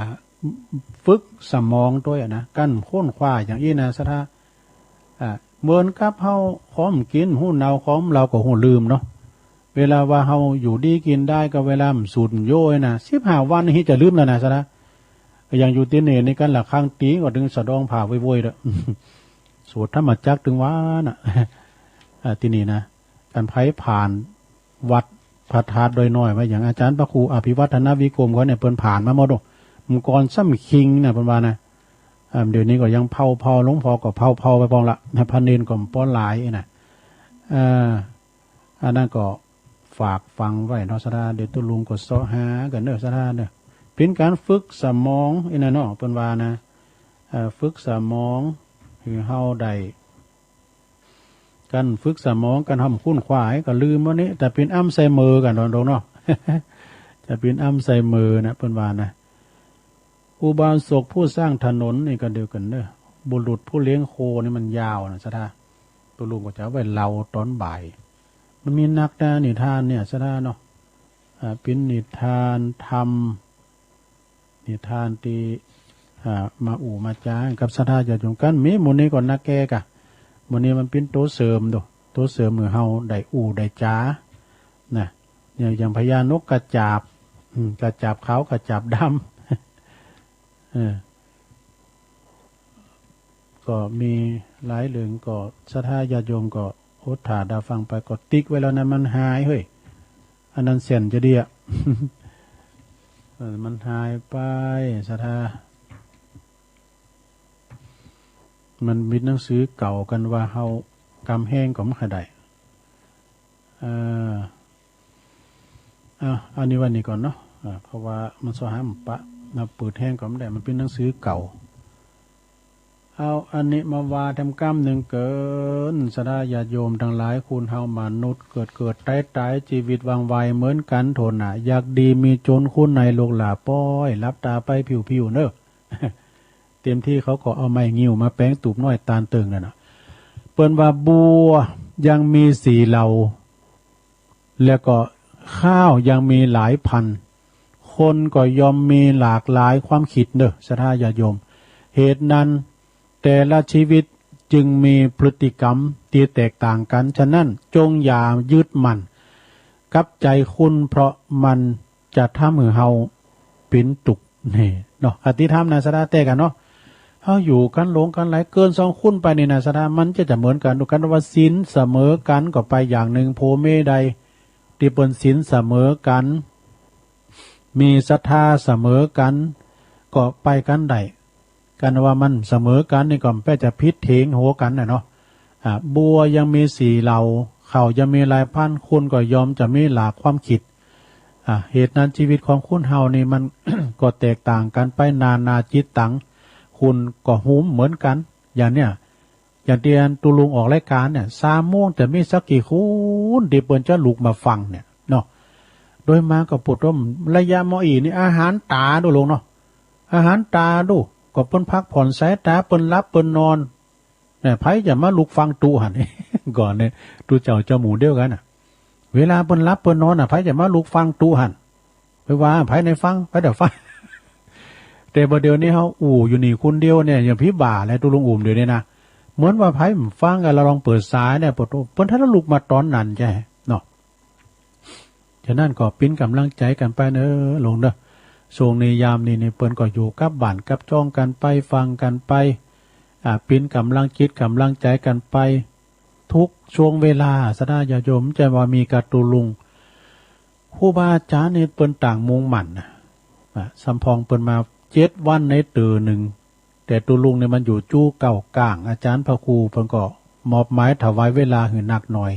ฝึกสมองตวยอะนะ กั๋นค้นคว้าอย่างอี้นะ ศรัทธา อ่า เหมือนกับเฮาของกิ๋น ฮู้เนาของเฮาก็ฮู้ลืมเนาะ เวลาว่าเฮาอยู่ดีกิ๋นดาย ก็เวลามันสูดมันโย้ยนะ สิบห้าวันนี่จะลืมแล้วนะ ศรัทธา อย่างอยู่ตี้นี่ นี่กั๋นละครั้งตีก็เถิงสะดองผ่าโวยๆ เด้อ สวดธรรมจักรเถิงวาน่ะ อ่า ตี้นี่นะ อันไผผ่านวัดพระธาตุดอยน้อยมา อย่างอาจารย์พระครูอภิวัฒนวิกรมเขาเนี่ย เปิ้นผ่านมาหมดโอ้ เมื่อก่อนซ้ำคิงนะ เปิ้นว่านะ อ่า เดี๋ยวนี้ก็ยังเผาๆ หลวงพ่อก็เผาๆ ไปพ่องละนะ พระเณรก็บ่หลายนะ อ่า อันนั้นก็ฝากฝังไว้เนาะ ศรัทธา เดี๋ยวตุ๊ลุงก็เซาะหากั๋นเด้อ ศรัทธาเด้อ เป๋นก๋านฝึกสมองอี้นะเนาะ เปิ้นว่านะ เอ่อ ฝึกสมองหื้อเฮาได้ กั๋นฝึกสมอง กั๋นทำค้นคว้าก็ลืมวันนี้ แต่เป๋นอัลไซเมอร์กั๋นตอนโดนเนาะ แต่เป๋นอัลไซเมอร์นะ เปิ้นว่านะ อุบาสกผู้สร้างถนนนี่ก็เดียวกั๋นเด้อ บุรุษผู้เลี้ยงโคนี่มันยาวนะ ศรัทธา ตุ๊ลุงก็จะเอาไว้เล่าตอนบ่าย มันมีนักนะนิทานเนี่ย ศรัทธาเนาะ อ่า เป๋นนิทานธรรม นิทานตี้ อ่า มาอู้มาจ๋ากับศรัทธาญาติโยมกั๋น มีมื้อนี้ก็นักแก่กะ มื้อนี้มันเป๋นตั๋วเสริมโด ตั๋วเสริมหื้อเฮาได้อู้ได้จ๋า นะ อย่าง อย่างพญานกกระจาบ อืม กระจาบขาวกระจาบดำ เออ ก็มีหลายเรื่อง ก็ศรัทธาญาติโยมก็อดถ่าดาฟังไป ก็ติ๊กไว้แล้วนะ มันหายเฮ้ย อันนั้นเสี้ยนจะดีอะ เออ มันหายไป ศรัทธา มันมีหนังสือเก่ากั๋นว่าเฮากำแหงก็บ่ค่อยได้ เอ่อ อ่ะ อันนี้วันนี้ก่อนเนาะ อ่า เพราะว่ามันเซาะหาบ่ปะ เนาะ เปิดแฮงก็บ่ได้ มันเป็นหนังสือเก่า เอาอันนี้มาว่าแถมกำนึ่งเกิน ศรัทธาญาติโยมตังหลาย คนเฮามนุษย์เกิดเกิดต๋ายต๋าย ชีวิตหว่างไวเหมือนกันโทษนะ อยากดีมีจนคนในโลกหล่า ป้อยหลับต๋าไปผิวผิวเนอะ เต็มที่เขาก็เอาไม้งิ้วมาแป๋งตูบน้อยตานเติ่งนั่นน่ะ เปิ้นว่าบัวยังมีสี่เหล่า แล้วก็ข้าวยังมีหลายพันธุ์ คนก็ย่อมมีหลากหลายความคิดเนอะ ศรัทธาญาติโยม เหตุนั้นแต่ละชีวิตจึงมีพฤติกรรมที่แตกต่างกัน ฉะนั้นจงอย่ายึดมั่นกับใจคุณ เพราะมันจะทำให้เราเป็นทุกข์ นี่เนาะ อธิธรรมนะ ศรัทธา แต๊กั๋นเนาะ เฮาอยู่กั๋นหลงกั๋นไหลเกินสองคนไปนี่นะ ศรัทธา มันจะ จะเหมือนกั๋น ดูกั๋นว่าศีลเสมอกั๋นก็ไปอย่างนึ่ง ผัวเมียใดที่เปิ้นศีลเสมอกั๋น มีศรัทธาเสมอกั๋น ก็ไปกั๋นได้ กั๋นว่ามันเสมอกั๋นนี่ก็แปลจะผิดเถียงหัวกั๋นน่ะเนาะ อ่า บัวยังมีสี่เหล่า ข้าวยังมีหลายพันธุ์ คนก็ย่อมจะมีหลากความคิด อ่า เหตุนั้นชีวิตของคนเฮานี่มัน ก็แตกต่างกั๋นไป นานาจิตตัง คนก็บ่เหมือนกั๋น อย่างเนี้ย อย่างตี้อันตุ๊ลุงออกรายก๋านเนี่ย สามโมงจะมีสักกี่คนตี้เปิ้นจะลุกมาฟังเนี่ยเนาะ โดยมากก็ปวดหัว ระยะหมออีนี่อาหารต๋าดูลุงเนาะ อาหารต๋าดู ก็เปิ้นพักผ่อนสายต๋า เปิ้นหลับเปิ้นนอน เนี่ย ใผจะมาลุกฟังตุ๊หั่น ก่อนเนี่ย ตุ๊เจ้าเจ้าหมู่เดียวกั๋นน่ะ เวลาเปิ้นหลับเปิ้นนอนน่ะ ใผจะมาลุกฟังตุ๊หั่น ไปว่าใผในฟัง ใผเดียวฟัง แต่บ่าเดี๋ยวนี้เฮาอู้อยู่นี่คนเดียวเนี่ย อย่างผีบ่าแหละตุ๊ลุง อู้เดี๋ยวนี้นะ เหมือนว่าใผบ่ฟังกั๋น ลองเปิดสายเนี่ย ปวดหัว เปิ้นถ้าลุกมาต๋อนนั้นใจ้เนาะ ฉะนั้นก็ปิ้นก๋ำลังใจ๋กั๋นไปเนอะลุงเนอะ ช่วงนี้ยามนี้นี่เปิ้นก็อยู่กับบ้านกับจ้องกั๋นไป ฟังกั๋นไป อ่า ปิ้นก๋ำลังจิตก๋ำลังใจ๋กั๋นไป ทุกช่วงเวลา ศรัทธาญาติโยม บ่ใจ้ว่ามีกาตุ๊ลุง ครูบาอาจ๋ารย์นี่เปิ้นต่างมุ่งมั่นนะ อ่า สำปองเปิ้นมาเจ็ดวันในเตื้อนึ่ง แต่ตุ๊ลุงนี่มันอยู่จู๊เก้าก้าง อาจ๋ารย์พระครูเปิ้นก็มอบหมายถวายเวลาหื้อนักหน่อย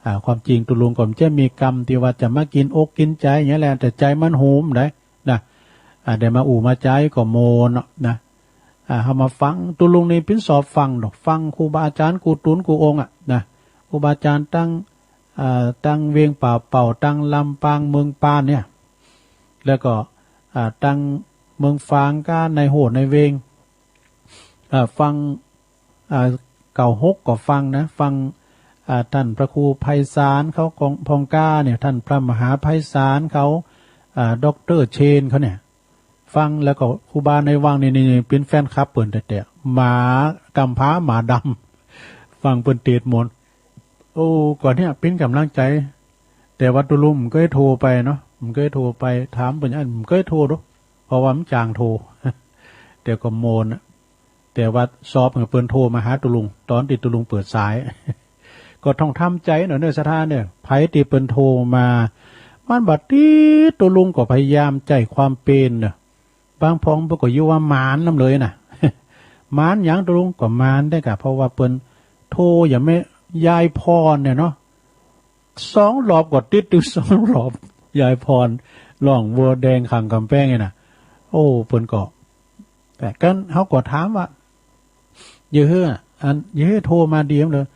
อ่า ความจริงตุ๊ลุงก็บ่ใจ้มีกำตี้ว่าจะมากิ๋นอกกิ๋นใจ๋อย่างเนี้ยแหละ แต่ใจ๋มันโหมได้นะ อ่า ได้มาอู้มาจ๋าก็โมเนาะนะ อ่า เฮามาฟัง ตุ๊ลุงนี่ปิ้นสอบฟังดอก ฟังครูบาอาจ๋ารย์กู้ตุ๊นกู้องค์อะนะ ครูบาอาจ๋ารย์ตัง อ่า ตังเวียงป่าเป่า ตังลำปางเมืองปานเนี่ย แล้วก็ อ่า ตังเมืองฝางก้า ในโหดในเวียง อ่า ฟัง อ่า เก้าหกก็ฟังนะ ฟัง อ่า ต้านพระครูไพศาลเขากองพองก้าเนี่ย ต้านพระมหาไพศาลเขา อ่า ด็อกเตอร์เชนเขาเนี่ย ฟังแล้วก็ครูบาในวังนี่ นี่ นี่ ปิ้นแฟนคลับเปิ้นแต๊ๆ หมากำพร้าหมาดำ ฟังเปิ้นเตสน์มนต์ โอ้ ก่อนเนี่ยปิ้นก๋ำลังใจ๋ แต่ว่าตุ๊ลุงบ่เกยโทรไปเนาะ บ่เกยโทรไปถามเปิ้น อันบ่เกยโทรดอก เพราะว่ามันจางโทร แต่ก็โมนะ แต่ว่าสอบหื้อเปิ้นโทรมาหาตุ๊ลุง ต๋อนตี้ตุ๊ลุงเปิดสาย ก็ต้องทำใจ๋หน่อยเนอะ ศรัทธาเนอะ ใผตี้เปิ้นโทรมา มันบ่ติด ตุ๊ลุงก็พยายามใจ๊ความเปียรเนอะ บางพองเปิ้นก็อยู่ว่าหมานนำเลยน่ะ หมานหยังตุ๊ลุง ก็หมานได้ก่ะ เพราะว่าเปิ้นโทรอย่างแม่ยายพรเนี่ยเนาะ สองรอบก็ติดตึงสองรอบ ยายพร ร้องวัวแดงขังกำแพงนี่น่ะ โอ้ เปิ้นก็ แต่กั๋นเฮาก็ถามว่า อย่าหื้อ อัน อย่าหื้อโทรมาดี๋เลย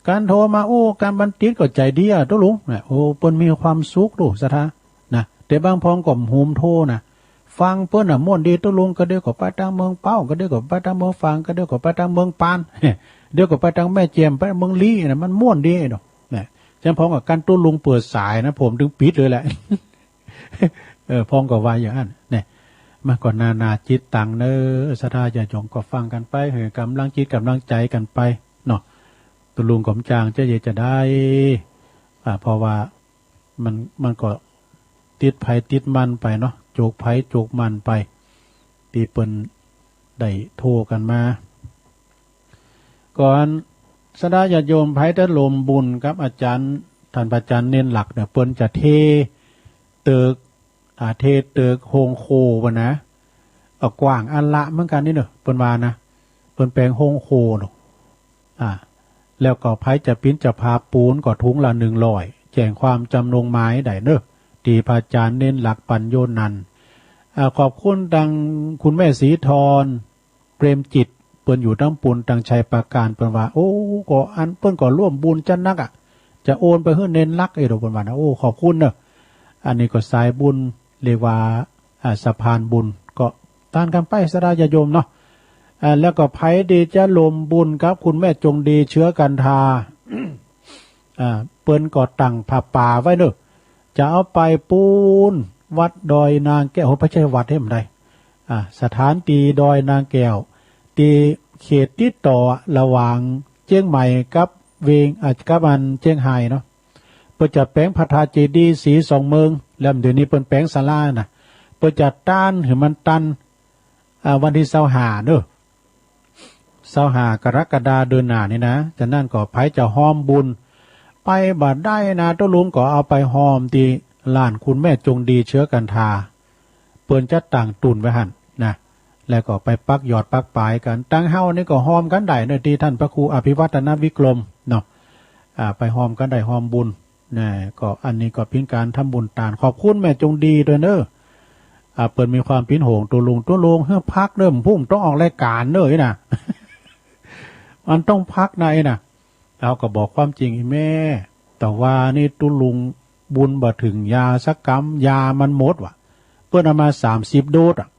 ก๋านโทรมา โอ้ ก๋านบันติดก็ใจ๋ดี๋อะตุ๊ลุงนะ โอ้ เปิ้นมีความสุขดู ศรัทธานะ แต่บางพองก็บ่โฮมโทรนะ ฟังเปิ้นน่ะม่วนดีตุ๊ลุง ก็เดี๋ยวก็ไปตังเมืองเป้า ก็เดี๋ยวก็ไปตังเมืองฝาง ก็เดี๋ยวก็ไปตังเมืองปาน เดี๋ยวก็ไปตังแม่แจ่ม ไปเมืองลี้น่ะ มันม่วนดีเนาะ นะ ฉะนั้นพองกับกั๋นตุ๊ลุงเปิดสายนะ ผมตึงปิดเลยแหละ เออ พองก็ว่าอย่างนั้น เนี่ย มันก็นานาจิตตังเนอะ ศรัทธาญาติโยมก็ฟังกั๋นไป หื้อก๋ำลังจิตก๋ำลังใจ๋กั๋นไปเนาะ ตุ๊ลุงก็บ่จางจะเยอะจะได้ อ่า เพราะว่า มัน มันก็ติดไผติดมันไปเนาะ โจกไผโจกมันไป ตี้เปิ้นได้โทรกั๋นมา ก่อนศรัทธาญาติโยมไผได้ร่วมบุญกับอาจ๋ารย์ ต้านพระอาจ๋ารย์เน้นหลักเนี่ย เปิ้นจะเทตึก อ่า เทตึกโฮงครัวนะ เอากว้างอันละเหมือนกั๋นนี่เนอะ เปิ้นว่านะ เปิ้นแป๋งโฮงครัวเนาะ อ่า แล้วก็ไผจะปิ้นเจ้าภาพปูนก็ถุงละหนึ่งร้อย แจ้งความจ๋ำนงหมายได้เนอะ ตี้พระอาจ๋ารย์เน้นหลักปั๋นโยนันท์ อ่า ขอบคุณตังคุณแม่ศรีธร เปรมจิต เปิ้นอยู่ตังปูนตังชัยปราการ เปิ้นว่า โอ้ ก็อันเปิ้นก็ร่วมบุญจัดหนักอะ จะโอนไปหื้อเน้นหลักเอโด เปิ้นว่านะ โอ้ ขอบคุณเนอะ อันนี้ก็สายบุญ เรียกว่า อ่า สะพานบุญ ก็ตานกันไป ศรัทธาญาติโยมเนาะ อ่า แล้วก็ไผดีจะร่วมบุญกับคุณแม่จงดีเชื้อกันทา อ่า เปิ้นก็ตั้งผ้าป่าไว้เนอะ จะเอาไปปูนวัดดอยนางแก้ว โอ้ บ่ใช่วัดเด้ บ่ได้ อ่า สถานที่ดอยนางแก้ว ที่เขตติดต่อระหว่างเชียงใหม่กับเวียง อ่า กับอันเชียงรายเนาะ เปิ้นจะแป๋งพระธาตุเจดีย์สีสองเมือง แล้วเดี๋ยวนี้เปิ้นแป๋งศาลานะ เปิ้นจะตานหื้อมันตัน อ่า วันที่ซาวห้าเนอะ ซาวห้ากรกฎาเดือนหน้านี่นะ ฉะนั้นก็ไผจะฮอมบุญ ไปบ่ได้นะ ตุ๊ลุงก็เอาไปฮอมที่ร้านคุณแม่จงดีเชื้อกันทา เปิ้นจะตั้งตุนไว้หั่นนะ แล้วก็ไปปักยอดปักปายกัน ตังเฮานี่ก็ฮอมกันได้เนอะ ที่ท่านพระครูอภิวัฒนวิกรมเนาะ อ่า ไปฮอมกันได้ฮอมบุญ นะ ก็อันนี้ก็เป็นการทำบุญตาน ขอบคุณแม่จงดีด้วยเนอะ อ่า เปิ้นมีความเป็นห่วงตุ๊ลุง ตุ๊ลุง เฮ้อ พักเด้อ ผมต้องออกรายการเนอะ อีน่ะ มันต้องพักนะ อีน่ะ เฮาก็บอกความจริง อีแม่ แต่ว่านี่ตุ๊ลุงบุญบ่ถึงยาสักกำ ยามันหมดว่ะ เปิ้นเอามาสามสิบโดสอะ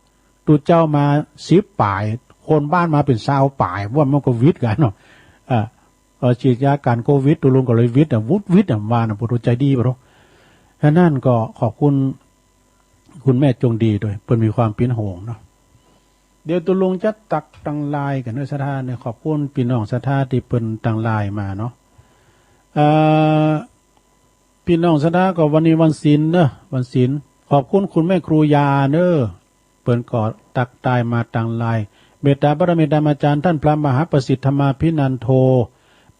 ตุ๊เจ้ามาสิบปาย คนบ้านมาเป็นซาวปาย ว่ามันก็วิทย์กันเนาะ อ่า เอ่อ ฉีดยากันโควิด ตุ๊ลุงก็เลยวิทย์อะ วุดวิทย์อะ ว่านะ ผู้ใจดีบ่รู้ ฉะนั้นก็ขอบคุณคุณแม่จงดีด้วย เปิ้นมีความเป็นห่วงเนาะ เดี๋ยวตุ๊ลุงจะตักตังไลน์กันเนอะ ศรัทธาเนี่ย ขอบคุณพี่น้องศรัทธาที่เปิ้นตังไลน์มาเนาะ เอ่อ พี่น้องศรัทธาก็วันนี้วันศีลเนอะ วันศีล ขอบคุณคุณแม่ครูยาเนอะ เปิ้นก็ตักทายมาตังไลน์ เมตตาบารมีธรรมอาจารย์ท่านพระมหาประสิทธิ์ธรรมาภินันโท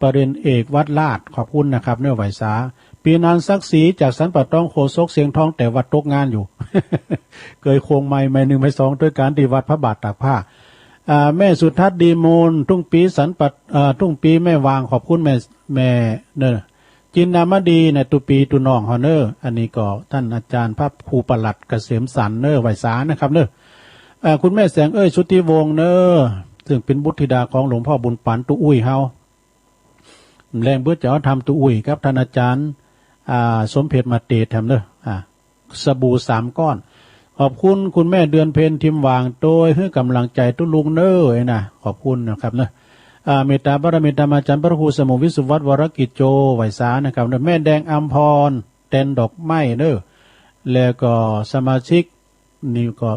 ปริญญาเอกวัดลาด ขอบคุณนะครับเนอะ ไหว้สา ปีนันศักดิ์ศรีจากสันป่าตอง โฆษกเสียงทอง แต่ว่าตกงานอยู่ เกยควงไมค์ ไมค์หนึ่งไมค์สอง ด้วยกันที่วัดพระบาทตากผ้า อ่า แม่สุทัศน์ดีมูล ทุ่งปีสันป่า อ่า ทุ่งปีแม่วาง ขอบคุณแม่ แม่เนอะ จินดามดีนะ ตุ๊ปีตุ๊น้องเฮาเนอะ อันนี้ก็ท่านอาจารย์พระครูประหลัดเกษมสันต์เนอะ ไหว้สานะครับเนอะ เอ่อ คุณแม่แสงเอ้ย สุทธิวงศ์เนอะ ซึ่งเป็นบุตรธิดาของหลวงพ่อบุญปัน ตุ๊อุ้ยเฮา แรงเบิดจะเอาทำตุ๊อุ้ยกับท่านอาจารย์ อ่า สมเพชรมาเตชแถมเนอะ อ่า สบู่สามก้อน ขอบคุณคุณแม่เดือนเพ็ญ ทิมหว่าง โดยให้กำลังใจตุ๊ลุงเนอะ ไอ้นะ ขอบคุณนะครับเนอะ อ่า เมตตาบารมีธรรมอาจารย์พระครูสมุทรวิสุทธิวัฒน์ วรกิจโจ ไหว้สานะครับเนอะ แม่แดงอัมพร แตนดอกไม้เนอะ แล้วก็สมาชิกนี่ก็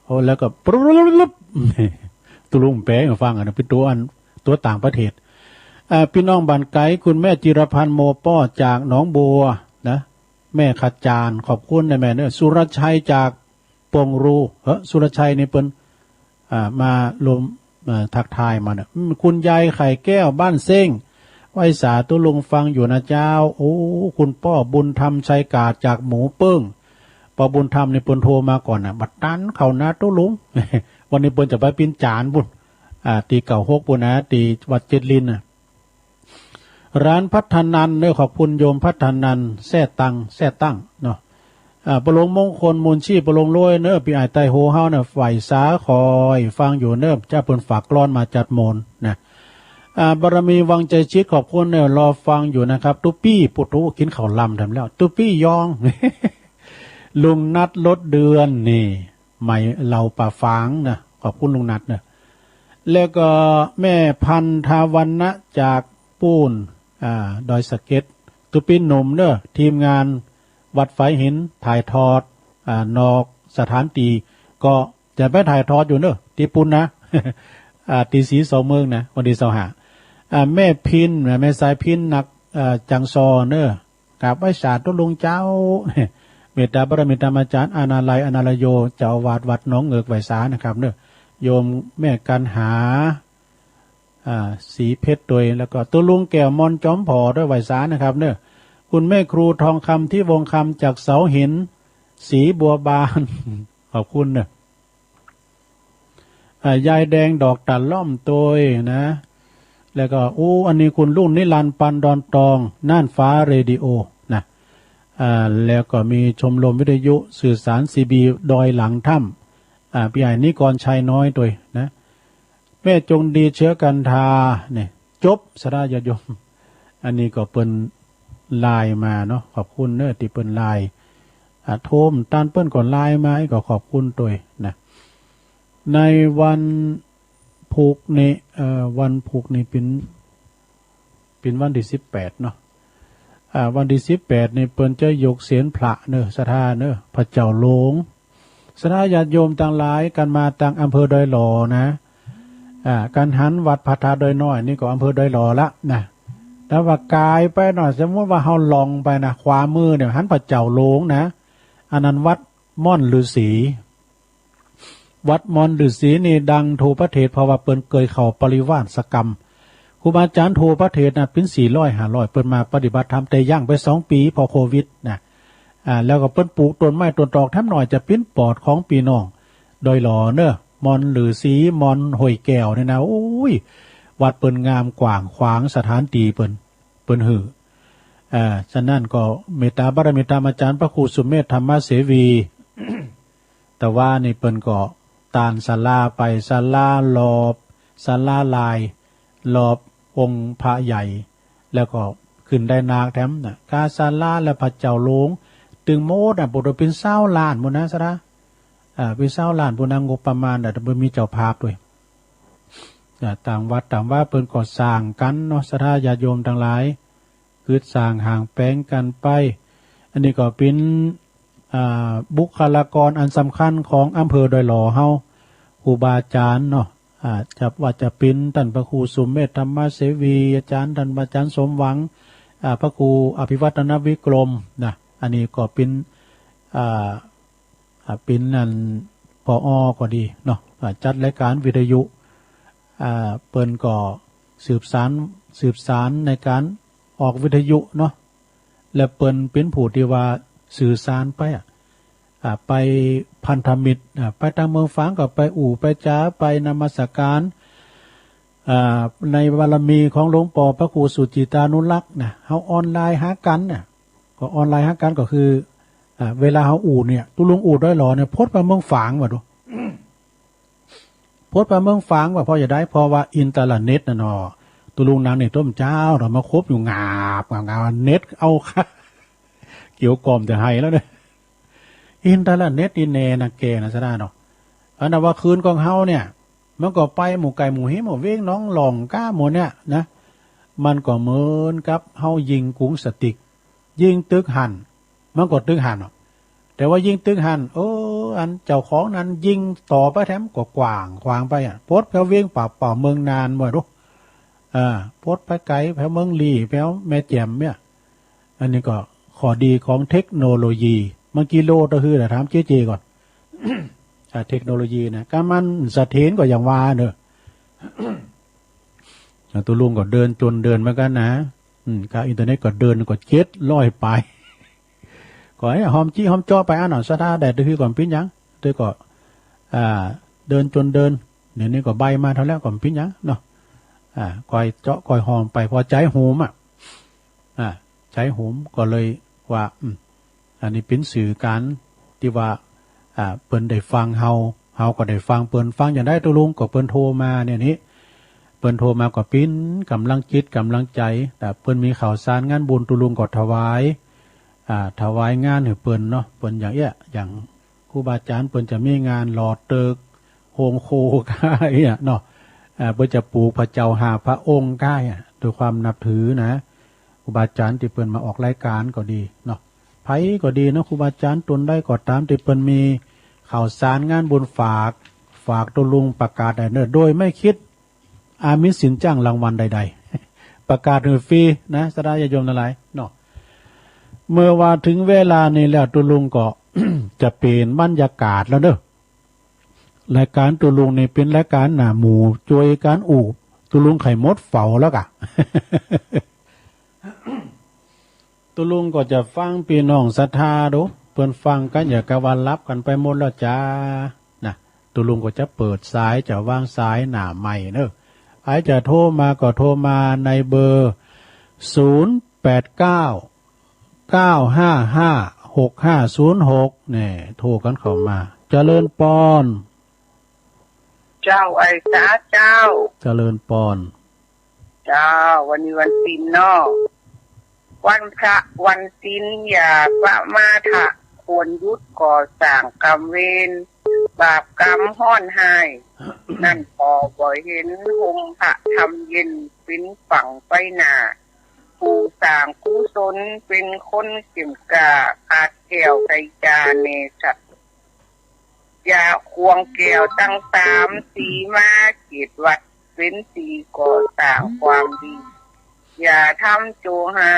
โอ้ แล้วก็ ตุ๊ลุงแปลให้ฟังอะนะ เป็นตัวอัน ตัวต่างประเทศ อ่า พี่น้องบ้านไกล คุณแม่จิรพันธ์ โมป้อ จากหนองบัวนะ แม่ขจาร ขอบคุณนะแม่เนอะ สุรชัยจากปงรู เฮ้อ สุรชัยนี่เปิ้น อ่า มาลม เอ่อ ทักทายมาเนี่ย อืม คุณยายไข่แก้ว บ้านเซ้ง ไหว้สาตุ๊ลุงฟังอยู่นะเจ้า โอ้ คุณป้อบุญธรรม ชัยกาด จากหมูเปิ้ง ป้อบุญธรรมนี่เปิ้นโทรมาก่อนน่ะ บ่ตันเข้านะตุ๊ลุง วันนี้เปิ้นจะไปปิ้นจานปุ้น อ่า ตี้เก้าหกปุ้นนะ ตี้วัดเจ็ดลิ้นน่ะ ร้านพัฒนันเนอะ ขอบคุณโยมพัฒนัน แซ่ตัง แซ่ตั้งเนาะ อ่า ปะหลวงมงคล มูลชีพ ปะหลวงโล้ยเนอะ พี่อ้ายใต้โฮเฮาเนอะ ไหว้สาคอยฟังอยู่เนอะ เจ้าเปิ้นฝากกลอนมาจัดโมนนะ อ่า บารมีวังใจชิด ขอบคุณเนอะ รอฟังอยู่นะครับ ตุ๊ปี้ ปุถุ กินข้าวลำทำแล้ว ตุ๊ปี้ยอง ลุงนัด ลดเดือน นี่ ไหมเหล่าป่าฝางนะ ขอบคุณลุงนัดเนอะ แล้วก็แม่พันธวรรณะจากปูน อ่า ดอยสะเก็ด ตุ๊ปี้หนุ่มเนอะ ทีมงานวัดไฟหิน ถ่ายทอด อ่า นอกสถานที่ ก็จะไปถ่ายทอดอยู่เนอะ ที่ปูนนะ อ่า ตี้สีสองเมืองนะ วันที่ซาวห้า อ่า แม่พิน แม่สายพิน นัก อ่า จังซอเนอะ กราบไหว้สาตุ๊ลุงเจ้า เมตตาบารมีธรรมอาจารย์ อาณาลัย อาณาลโย เจ้าอาวาสวัดหนองเงือก ไหว้สานะครับเนอะ โยมแม่กันหา อ่า ศรีเพชรตวย แล้วก็ตุ๊ลุงแก้วมอนจอมผอด้วย ไหว้สานะครับเนอะ คุณแม่ครูทองคำ ที่วงคำ จากเสาหิน ศรีบัวบาน ขอบคุณเนอะ อ่า ยายแดงดอกตาล่อมตวยนะ แล้วก็ โอ้ อันนี้คุณลุงนิรันดร์ ปันดอนตอง น่านฟ้าเรดิโอนะ อ่า แล้วก็มีชมรมวิทยุสื่อสาร ซีบี ดอยหลังถ้ อ่า พี่ใหญ่นิกรชัยน้อยตวยนะ แม่จงดีเชื้อกันทา เนี่ย จบ ศรัทธาญาติโยม อันนี้ก็เปิ้นไลน์มาเนาะ ขอบคุณเนอะ ตี้เปิ้นไลน์ อ่า โทรมตันเปิ้นก็ไลน์มา ก็ขอบคุณตวยนะ ในวันพุธนี้ เอ่อ วันพุธนี้เป็น เป็นวันตี้สิบแปดเนาะ อ่า วันตี้สิบแปดนี่เปิ้นจะยกเศียรพระเนอะ ศรัทธาเนอะ พระเจ้าหลง ศรัทธาญาติโยมตังหลาย กันมาตังอำเภอดอยหล่อนะ อ่า กันหันวัดพระธาตุดอยน้อยนี่ก็อำเภอดอยหล่อละนะ แต่ว่ากายไปหน่อย สมมุติว่าเฮาล่องไปนะ ขวามือเนี่ยหันพระเจ้าหลงนะ อันนั้นวัดม่อนฤๅษี วัดม่อนฤๅษีนี่ดังทั่วประเทศ เพราะว่าเปิ้นเกยเข้าปริวาสกรรม ครูบาอาจารย์ทั่วประเทศนะ เป็นสี่ร้อยห้าร้อย เปิ้นมาปฏิบัติธรรม แต่ยั้งไปสองปีเพราะโควิดนะ อ่า แล้วก็เปิ้นปลูกต้นไม้ต้นตอกแถมหน่อย จะเป็นปอดของพี่น้องดอยหล่อเนอะ ม่อนฤๅษี ม่อนห้วยแก้วนี่นะ โอ้ย วัดเปิ้นงามกว้างขวาง สถานที่เปิ้น เปิ้นหื้อ อ่า ฉะนั้นก็เมตตาบารมีธรรมอาจารย์พระครูสุเมธธรรมเสวี แต่ว่านี่เปิ้นก็ตานศาลาไป ศาลาหลอบ ศาลาลาย หลอบองค์พระใหญ่ แล้วก็ขึ้นได้นาคแถมนะ ค่าศาลาและพระเจ้าหลง ตึงหมดอ่ะ บ่ได้เป็นซาวล้านหมดนะ ศรัทธา อ่า เป็นซาวล้านพุ้นนะ งบประมาณน่ะ แต่บ่มีเจ้าภาพตวย อ่า ต่างวัดต่างว่าเปิ้นก็สร้างกันเนาะ ศรัทธาญาติโยมตังหลาย กึ๊ดสร้างห้างแปลงกันไป อันนี้ก็เป็น อ่า บุคลากรอันสำคัญของอำเภอดอยหล่อเฮา ครูบาอาจารย์เนาะ อ่า จะว่าจะเป็นต้านพระครูสุเมธธรรมเสวี อาจารย์ต้านอาจารย์สมหวัง อ่า พระครูอภิวัฒนวิกรมนะ อันนี้ก็เป็น อ่า อ่า เป็นนั่น ผอ.ก็ดีเนาะ อ่า จัดรายการวิทยุ อ่า เปิ้นก็สืบสาน สืบสานในการออกวิทยุเนาะ และเปิ้นเป็นผู้ที่ว่าสื่อสารไปอะ อ่า ไปพันธมิตร อ่า ไปตางเมืองฝางก็ไปอู้ไปจา ไปนมัสการ อ่า ในบารมีของหลวงป้อพระครูสุจิตานุรักษ์นะ เฮาออนไลน์หากันน่ะ ก็ออนไลน์หากันก็คือ อ่า เวลาเฮาอู้เนี่ย ตุ๊ลุงอู้ดอยหล่อเนี่ย โพสต์ไปเมืองฝางว่าดู โพสต์ไปเมืองฝางว่า เพราะจะได้ เพราะว่าอินเทอร์เน็ตน่ะเนาะ ตุ๊ลุงนั่งในต้นเจ้า เรามาคบอยู่งาบ งาบ งาบ เน็ตเอาค่ะ เกี่ยวกล่อมแต่ไฮแล้วเนี่ย อินเทอร์เน็ตนี่แน่นะแกนะ ศรัทธาเนาะ อันนั้นว่าคืนของเฮาเนี่ย มันก็ไปหมู่ไก่หมู่หิม หมู่เวียงหนองหล่องก้าหมู่เนี่ยนะ มันก็เหมือนกับเฮายิงกรุงสติก ยิงตึกหั้น มันก็ตึกหั้นเนาะ แต่ว่ายิงตึกหั้น เออ อันเจ้าของนั้นยิงต่อไปแถมก็กว้างขวางไปอะ โพสต์แถวเวียงป่าเป่าเมืองนานบ่ดู อ่า โพสต์ไปไกลแถวเมืองลี้ แถวแม่แจ่มเนี่ย อันนี้ก็ข้อดีของเทคโนโลยี มันกี่โลต่อฮือน่ะ ถามเจ๊ๆก่อน อ่า เทคโนโลยีนะ ก็มันเสถียรก็อย่างว่าเนอะ อ่า ตุ๊ลุงก็เดินจนเดินเหมือนกันนะ อืม ค่าอินเทอร์เน็ตก็เดือนก็เจ็ดร้อยปลาย ก็ให้หอมจี้หอมเจาะไปอันหน่อย ศรัทธาได้ต่อฮือก่อนปิ้นหยัง เดี๋ยวก็ อ่า เดินจนเดิน เดี๋ยวนี้ก็ใบมาเท่าแล้วก็ปิ้นหยังเนาะ อ่า คอยเจาะคอยหอมไป พอใจโหมอ่ะ อ่า ใจโหมก็เลยว่า อืม อันนี้เป็นสื่อกลางตี้ว่า อ่า เปิ้นได้ฟังเฮา เฮาก็ได้ฟังเปิ้น ฟังอย่างใดตุ๊ลุง ก็เปิ้นโทรมาเนี่ยนี้ เปิ้นโทรมาก็ปิ้นกำลังจิตกำลังใจ แต่เปิ้นมีข่าวสารงานบุญตุ๊ลุงก็ถวาย อ่า ถวายงานหื้อเปิ้นเนาะ เปิ้นอย่างเอี้ย อย่างครูบาอาจารย์เปิ้นจะมีงานหล่อตึก โฮงโคก้าเอี้ยเนาะ อ่า เปิ้นจะปลูกพระเจ้าห้าพระองค์ก้าเอี้ย ด้วยความนับถือนะ ครูบาอาจารย์ตี้เปิ้นมาออกรายการก็ดีเนาะ ไผก็ดีเนาะ ครูบาอาจารย์ตนใดก็ตามตี้เปิ้นมีข่าวสารงานบุญฝาก ฝากตุ๊ลุงประกาศได้เนอะ โดยไม่คิด อามิสสินจ้างรางวัลใดๆ ประกาศหื้อฟรีนะ ศรัทธาญาติโยมทั้งหลายเนาะ เมื่อว่าถึงเวลานี้แล้วตุ๊ลุงก็ จะเปลี่ยนบรรยากาศแล้วเนอะ รายการตุ๊ลุงนี่เป็นรายการหน้าหมู่ ช่วยกันอู้ ตุ๊ลุงไข่มดเฝ้าแล้วกะ ตุ๊ลุงก็จะฟังพี่น้องศรัทธาดู เปิ้นฟังกันอย่างกะว่าหลับกันไปหมดแล้วจ้า นะ ตุ๊ลุงก็จะเปิดสาย จะวางสายหน้าไมค์เนอะ ใผจะโทรมาก็โทรมาในเบอร์ ศูนย์แปดเก้า เก้าห้าห้า หกห้าศูนย์หก เนี่ย โทรกันเข้ามา เจริญปอน เจ้า ไอ้สาเจ้า เจริญปอน เจ้า วันนี้วันศีลเนาะ วันพระวันศีลอย่าประมาทะ ควรหยุดก่อสร้างกรรมเวร บาปกรรมฮ้อนฮ้าย นั่นก็บ่เห็นห่มพระธรรมเย็น เป็นฝั่งไปหน้า ผู้สร้างกุศลเป็นคนเข้มกล้า ขาดแคล้วไกลจากเนรสัตว์ อย่าควงแก้วทั้งสามสีมาเขตวัด เป็นสีก่อสร้างความดี อย่าทำโจรให้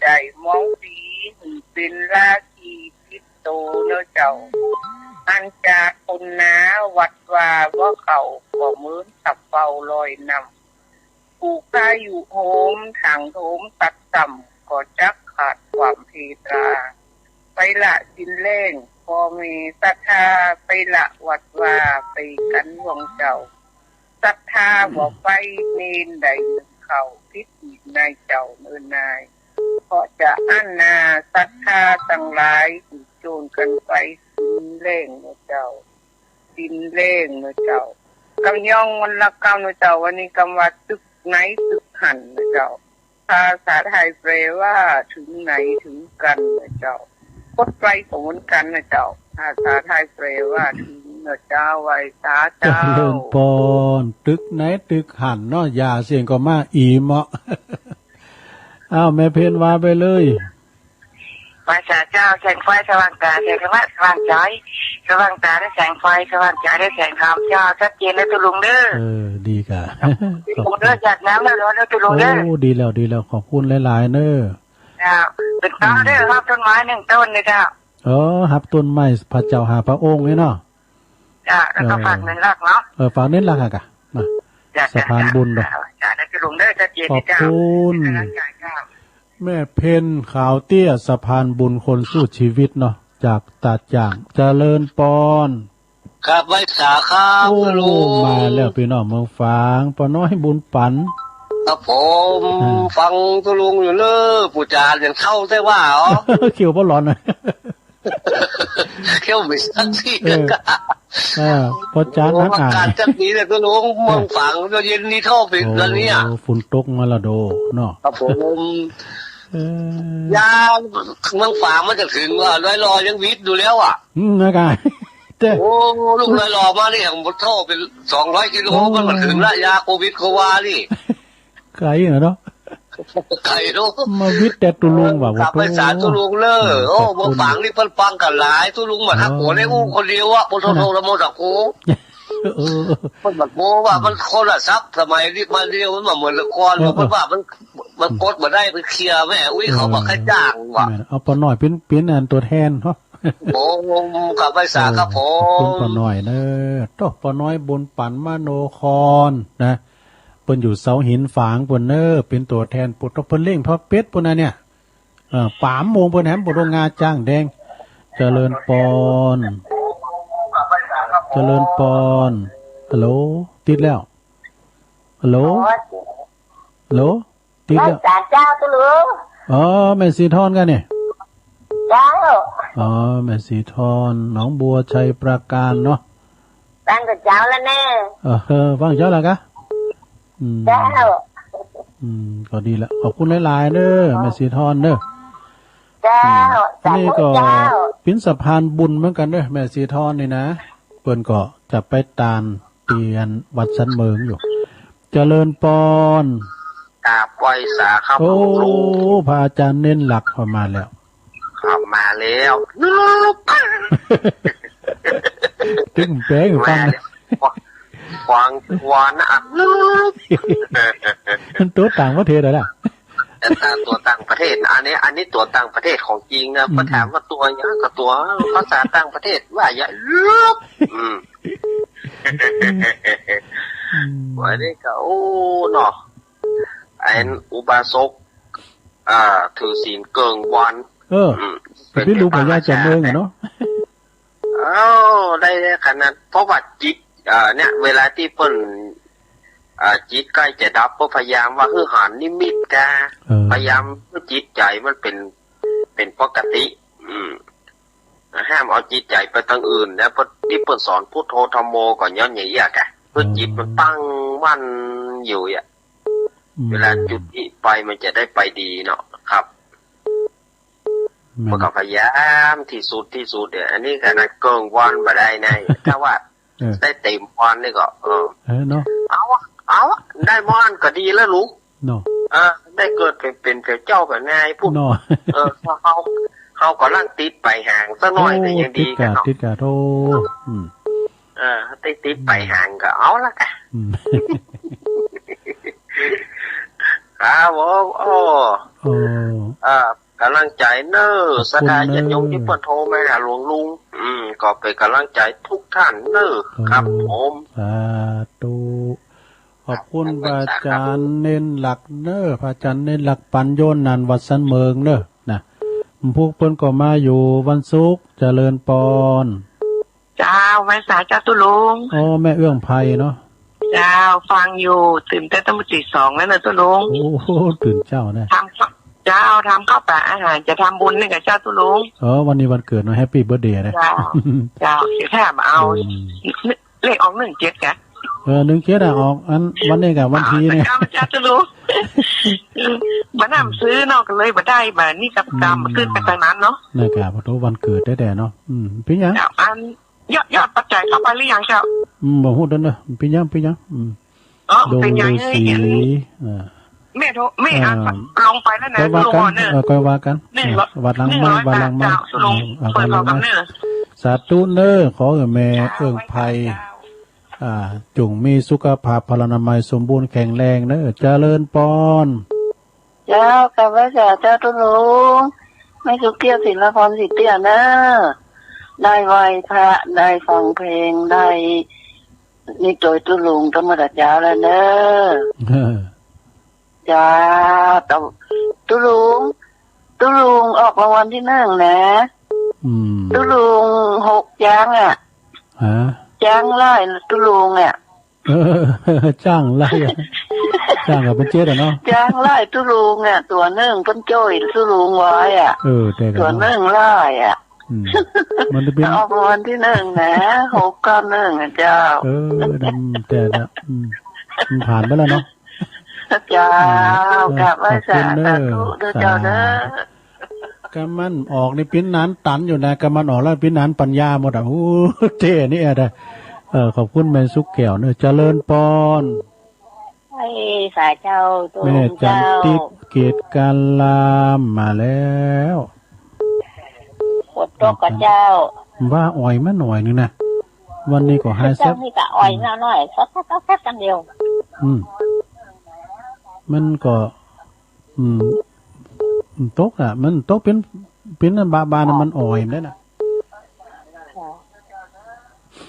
ได้มองดี ให้เป็นราคีติดโตเนอะเจ้า อันจากคนหนาวัดว่าบ่เข้า ก็เหมือนสับเปาลอยน้ำ ผูกพายุโหม ทางโถมตัดต่ำ ก็จักขาดความเมตตา ไปละศีลแรง พ่อแม่ศรัทธา ไปละวัดวา ไปกันหลวงเจ้า ศรัทธาบ่ไปเนรได้หนึ่งเข้า ผิดศีลนายเจ้าเนินนาย เพราะจะอั้นนาศรัทธาทั้งหลาย ที่โจรกันไปศีลแรงเนอะเจ้า ศีลแรงเนอะเจ้า กำยองวันละกำเนอะเจ้า วันนี้กำว่าตึกไหนตึกหั้นเนอะเจ้า ภาษาไทยแปลว่าถึงไหนถึงกันเนอะเจ้า กดไลค์ก็เหมือนกันเนอะเจ้า ภาษาไทยแปลว่าถึงเนอะเจ้า ไหว้สาเจ้า เจริญปอน ตึกไหนตึกหั้นเนาะ อย่าเสียงก็มาอีเหมาะ อ้าว แม่เพ็ญว่าไปเลย ไหว้สาเจ้า แสงไฟสว่างตา แสงธรรมะสว่างใจ สว่างตาด้วยแสงไฟ สว่างใจด้วยแสงธรรมเจ้า ชัดเจนนะตุ๊ลุงเด้อ เออ ดีกะ ตุ๊ลุงเด้อ อยากน้ำแล้วร้อนแล้วตุ๊ลุงเด้อ โอ้ ดีแล้ว ดีแล้ว ขอบคุณหลายๆ เน้อ เจ้า เป็นต้นเด้อ อืม รับต้นไม้หนึ่งต้นเลยเจ้า เออ รับต้นไม้พระเจ้าห้าพระองค์นี่เนาะ เจ้า แล้วก็ เออ ฝากหนึ่งหลักเนาะ เออ ฝากหนึ่งหลักอะกะ มา เจ้า สะพานบุญเนาะ เจ้า เจ้า ได้ตุ๊ลุงเด้อ ชัดเจนเลยเจ้า ขอบคุณ เป็นกำลังใจเจ้า แม่เพ็ญขาวเตี้ย สะพานบุญคนสู้ชีวิตเนาะ จากตาดจ่าง เจริญปอน ครับ ไหว้สาครับ โอ้ ตุ๊ลุง มาแล้วพี่น้องเมืองฝาง ป้าน้อยบุญปัน ครับผม อ่า ฟังตุ๊ลุงอยู่เน้อ ปู่จายังเฒ่าแต่ว่าอ๋อ เขียวบ่หลอนนะ เขียวไม่สักที เออ อ่า ป้อจ๋า โอ้ นักอ่าน อากาศจักดีเลยตุ๊ลุง เออ เมืองฝางก็เย็นดีเท่าปี โอ้ เดือนนี้อะ ฝนตกมาละโดเนาะ ครับผม เออ ยามเมืองฝางมันจะถึงว่าดอยหล่อยังวิดอยู่แล้วอะ อืม นะกะ เจ้ โอ้ ลูกดอยหล่อมานี่ผมโทษเป็นสองร้อยกิโล โอ้ มันมาถึงละ ยาโควิดโควานี่ ไกลเหรอเนาะ ไกลเนาะ มาวิดแต่ตุ๊ลุงว่ะ กลับไปสารตุ๊ลุงเน้อ อืม โอ้ ขอบคุณ เมืองฝางนี่เปิ้นปังกันหลาย ตุ๊ลุงมาทักหัวในอู้คนเดียวอะ เออ ปนโทษ โทษละโมดะโค เออ เปิ้นบอกโอ้ว่ามันคนละศัพท์ สมัยนี้มาเดียวมันบ่เหมือนแต่ก่อน เออ เปิ้นว่ามัน มันกดบ่ได้ มันเคลียร์แม่ อุ้ย เออ เขาบอกให้จ้างว่ะ แม่น เอาป้าน้อยเป็น เป็นอันตัวแทนเนาะ โอ้ กลับไปสาครับผม เออ ขอบคุณป้าน้อยเน้อ โต้ ป้าน้อยบุญปันมโนครนะ เปิ้นอยู่เสาหินฝางเปิ้นเน้อ เป็นตัวแทน ปุตตะ เปิ้นเลี้ยงทอดเป็ดปุ้นนะเนี่ย เออ ปามวงเปิ้นแหม ปุตตะ งาจ้างแดง เจริญปอน เจริญปอน ฮัลโหล ติดแล้ว ฮัลโหล ฮัลโหล ติดแล้ว ไหว้สาเจ้าตุ๊ลุง อ๋อ แม่สีทอนกันเนี่ย เจ้า อ๋อ แม่สีทอน หนองบัวชัยปราการเนาะ ฟังกับเจ้าแล้วแน่ เออ ฟังเจ้าแล้วกะ อืม เจ้า อืม ก็ดีละ ขอบคุณหลายๆ เน้อ แม่สีทอนเน้อ เจ้า อืม อันนี้ก็ สาธุเจ้า เป็นสะพานบุญเหมือนกันเน้อ แม่สีทอนนี่นะ เปิ้นก็จะไปตานเตียนวัดสันเมืองอยู่ เจริญปอน กราบไหว้สาครับ โอ้ หลวงลุง พระอาจารย์เน้นหลักเข้ามาแล้ว เข้ามาแล้ว ตึงแปลงฟัง มาแล้ว ขวาง ขวาง ขวางนะ มันตัวต่างประเทศเหรอล่ะ แต่ตัวต่างประเทศ อันนี้ อันนี้ตัวต่างประเทศของจริงนะ อืม พอถามว่าตัวหยัง ก็ตัวภาษาต่างประเทศ ว่าอย่าง อืม อืม วันนี้ก็ โอ้ เนาะ อันอุบาสก อ่า ถือศีลเกิ่งวัน เออ อืม สิไปลูกพญาจอมเมืองอะเนาะ เอ้า ได้ขนาด เพราะว่าจิต อ่า เนี่ย เวลาที่เปิ้น อ่า จิตใกล้จะดับ ก็พยายามว่าหื้อหันนิมิตกา เออ พยายามให้จิตใจมันเป็น เป็นปกติ อืม ห้ามเอาจิตใจไปทางอื่น แล้วเปิ้น ที่เปิ้นสอนพุทโธธัมโม ก็ย้อนอย่างเอี้ยกะ ก็จิตมันตั้งมั่นอยู่อะ อืม เวลาจุดที่ไปมันจะได้ไปดีเนาะครับ แม่น มันก็พยายามที่สุดที่สุดเนี่ย อันนี้ขนาดเกินวันบ่ได้นะ ถ้าว่า เออ ได้เต็มวันนี่ก็ เออ เออเนาะ เอาวะ เอาวะ ได้วันก็ดีแล้วลุง เนาะ เออ ได้เกิดเป็น เป็นพระเจ้ากับนายพวก เนาะ เออ เขา เขากำลังติดไปห่างสักหน่อย โอ้ ก็ยังดีกันเนาะ ติดกาด ติดกาด โอ้ อืม เออ ติด ติดไปห่างก็เอาละกัน อืม ครับผม โอ้ โอ้ เออ กำลังใจเนอะ ขอบคุณเนอะ ศรัทธาญาติโยมที่เปิ้นโทรมาหาหลวงลุง อืม ก็เป็นกำลังใจทุกท่านเนอะ ครับผม สาธุ ขอบคุณ ครับ พระอาจารย์เน้นหลักเนอะ พระอาจารย์เน้นหลักปัญโยนันท์วัดสันเมิงเนอะ นะ พวกเปิ้นก็มาอยู่วันศุกร์ เจริญปอน เจ้า ไหว้สาเจ้าตุ๊ลุง อ๋อ แม่เอื้องไพรเนาะ เจ้า ฟังอยู่ ตื่นเต้นตั้งแต่ตีสองแล้วนะตุ๊ลุง โอ้โห ตื่นเจ้านะ ทำ เจ้า ทำข้าวปลาอาหาร จะทำบุญนี่กับเจ้าตุ๊ลุง อ๋อ วันนี้วันเกิดเนาะ แฮปปี้เบิร์ธเดย์นะ เจ้า เจ้า สิถามเอา อืม เลขออกหนึ่งเจ็ดกะ เออ หนึ่งเจ็ดอะ ออกอัน วันนี้กับวันที่เนี่ย เจ้า เจ้าตุ๊ลุง บ่นำซื้อเนาะ ก็เลยบ่ได้ บ่านี่กับกรรม อืม ซื้อไปทางนั้นเนาะ นะครับ เพราะวันเกิดแท้ๆเนาะ อืม เป็นหยัง เจ้า อัน ยอด ยอดปัจจัยเข้าไปหรือยังเจ้า อืม บ่ฮู้เด้อเนอะ เป็นหยัง เป็นหยัง อืม อ๋อ เป็นหยัง ดงฤๅษี เอ้ย อ่า แม่โทร แม่อ่าน อ่า ลงไปแล้วนะ ค่อยว่ากัน ลงก่อนเนอะ เออ ค่อยว่ากัน หนึ่งร้อย อ่า วัดหลังไมค์ หนึ่งร้อย วัดหลังไมค์ บาทเจ้า ลง อืม อ่า เปิด วัดหลังไมค์ พร้อมกันเนอะ สาธุเนอะ ขอให้แม่ เจ้า เอื้องไพร เจ้า อ่า จงมีสุขภาพพลานามัยสมบูรณ์แข็งแรงเนอะ เจริญปอน เจ้า ข้าพเจ้าเจ้าตุ๊ลุง แม่สุเกี้ยว ศิลปร สิทธิ์เตี้ยเนอะ ได้ไหว้พระ ได้ฟังเพลง ได้นี่โตยตุ๊ลุงธรรมดาเจ้าแล้วเนอะ เออ เจ้า ตุ๊ลุง ตุ๊ลุงออกรางวัลที่หนึ่งนะ อืม ตุ๊ลุงหกจ้างอะ ฮะ จ้างไล่ตุ๊ลุงอะ เออ จ้างไล่อะ จ้างก็เป็นเจ็ดอะเนาะ จ้างไล่ตุ๊ลุงอะ ตั๋วหนึ่งเปิ้นจ้อยตุ๊ลุงไว้อะ เออ แต่ก็ ตั๋วหนึ่งไล่อะ อืม มันจะเป็น ออกรางวัลที่หนึ่งนะ หกเก้าหนึ่งอะเจ้า เออ นั่นแต่ละ อืม มันผ่านไปแล้วเนาะ เจ้า เออ กราบไหว้ ขอบคุณเนอะ สาธุเด้อเจ้าเด้อ สาธุ กำมันออกนี่ปิ้นหนานตันอยู่นะ กำมันออกแล้วปิ้นหนานปัญญาหมดอะ โอ้ เท่นี่แอดอะ เออ ขอบคุณแม่สุกแก้วเนอะ เจริญปอน ไอ้สาเจ้า ตุ๊ลุงเจ้า แม่จันทิพย์เกตการามมาแล้ว ฝนตกก็เจ้า ว่าอ่อยมาหน่อยนึงนะ วันนี้ก็หายแซบ เจ้านี่ก็อ่อยน้อยๆ ซดๆๆๆ กันเดียว อืม มันก็ อืม มันตกอะ มันตกเป็น เป็นอันบาบานะ มันอ่อยมันได้นะ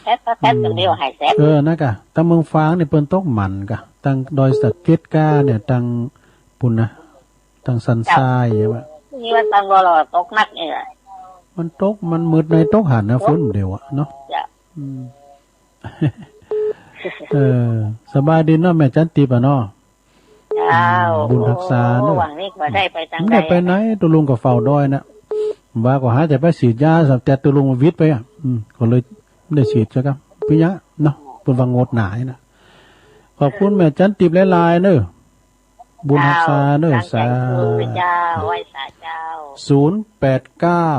แซบๆ กันเดียว หายแซบ เออ นะกะ ตังเมืองฟ้างนี่เปิ้นตกหมั่นกะ ตังดอยสะเก็ดก้าเนี่ย ตังปุ้นนะ ตังสันทรายใช่ปะ นี่ว่าตังรอๆ ตกหนักนี่แหละ มันตก มันมืดในตกหันนะ ตก ฝนเดียวอะเนาะ จ้ะ อืม เออ สบายดีเนาะ แม่จันทิพย์อะเนาะ เจ้า อืม บุญฮักษาเนอะ โอ้ หวังนี่ว่าได้ไปทางใด ไม่ได้ไปไหน ตุ๊ลุงก็เฝ้าดอยนะ ว่าก็หาแต่ไปฉีดยา แต่ตุ๊ลุงวิทย์ไปอะ อืม ก็เลยไม่ได้ฉีดใช่ครับ พี่ยะเนาะ เปิ้นว่างดหนายนะ ขอบคุณแม่จันทิพย์หลายๆ เนอะ บุญฮักษาเนอะ เจ้า สาธุ เจ้า ไหว้สาเจ้า ศูนย์แปดเก้า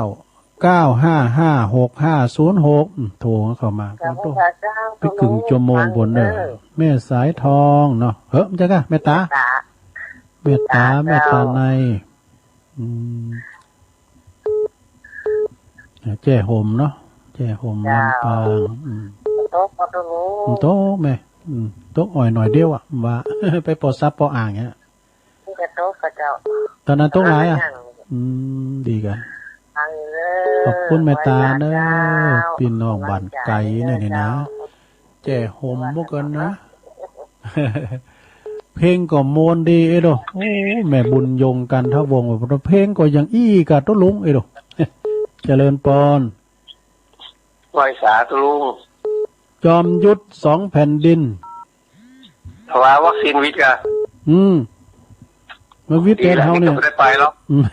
เก้าห้าห้า หกห้าศูนย์หก อืม โทรเข้ามา เจ้า ก็ต้อง เจ้า ไปครึ่งชั่วโมงพุ้นเนอะ เออ แม่สายทองเนาะ เฮ้ย มันจะกะ แม่ตา แม่ตา แม่ตา แม่ตา เจ้า ใน อืม แจ้ห่มเนาะ แจ้ห่ม เจ้า ลำปาง อืม ตกบ่ตุ๊ลุง มันตกแม่ อืม ตกอ่อยหน่อยเดียวอะ ว่า ไปปอซับปออ่างเนี้ย มันจะตกก็เจ้า ตอนนั้นตกหลายอะ ตอนนั้นยัง อืม ดีกะ ฟังอยู่เด้อ ขอบคุณแม่ตาเนอะ ไหว้สาเจ้า พี่น้องบ้านไกลเนี่ยนี่นะ เจ้า แจ้ห่มหมู่กันนะ เพลงก็ม่วนดีเอ้ยโด โอ้ แม่บุญยงกันทวงศ์ เพลงก็ยังอี้กะตุ๊ลุงเอ้ยโด เจริญปอน ไหว้สาตุ๊ลุง จอมยุทธสองแผ่นดิน ว่าวัคซีนวิทย์กะ อืม มาวิทย์แทนเฮาเนี่ย ดีแล้ว นี่ก็ไม่ได้ไปหรอก อืม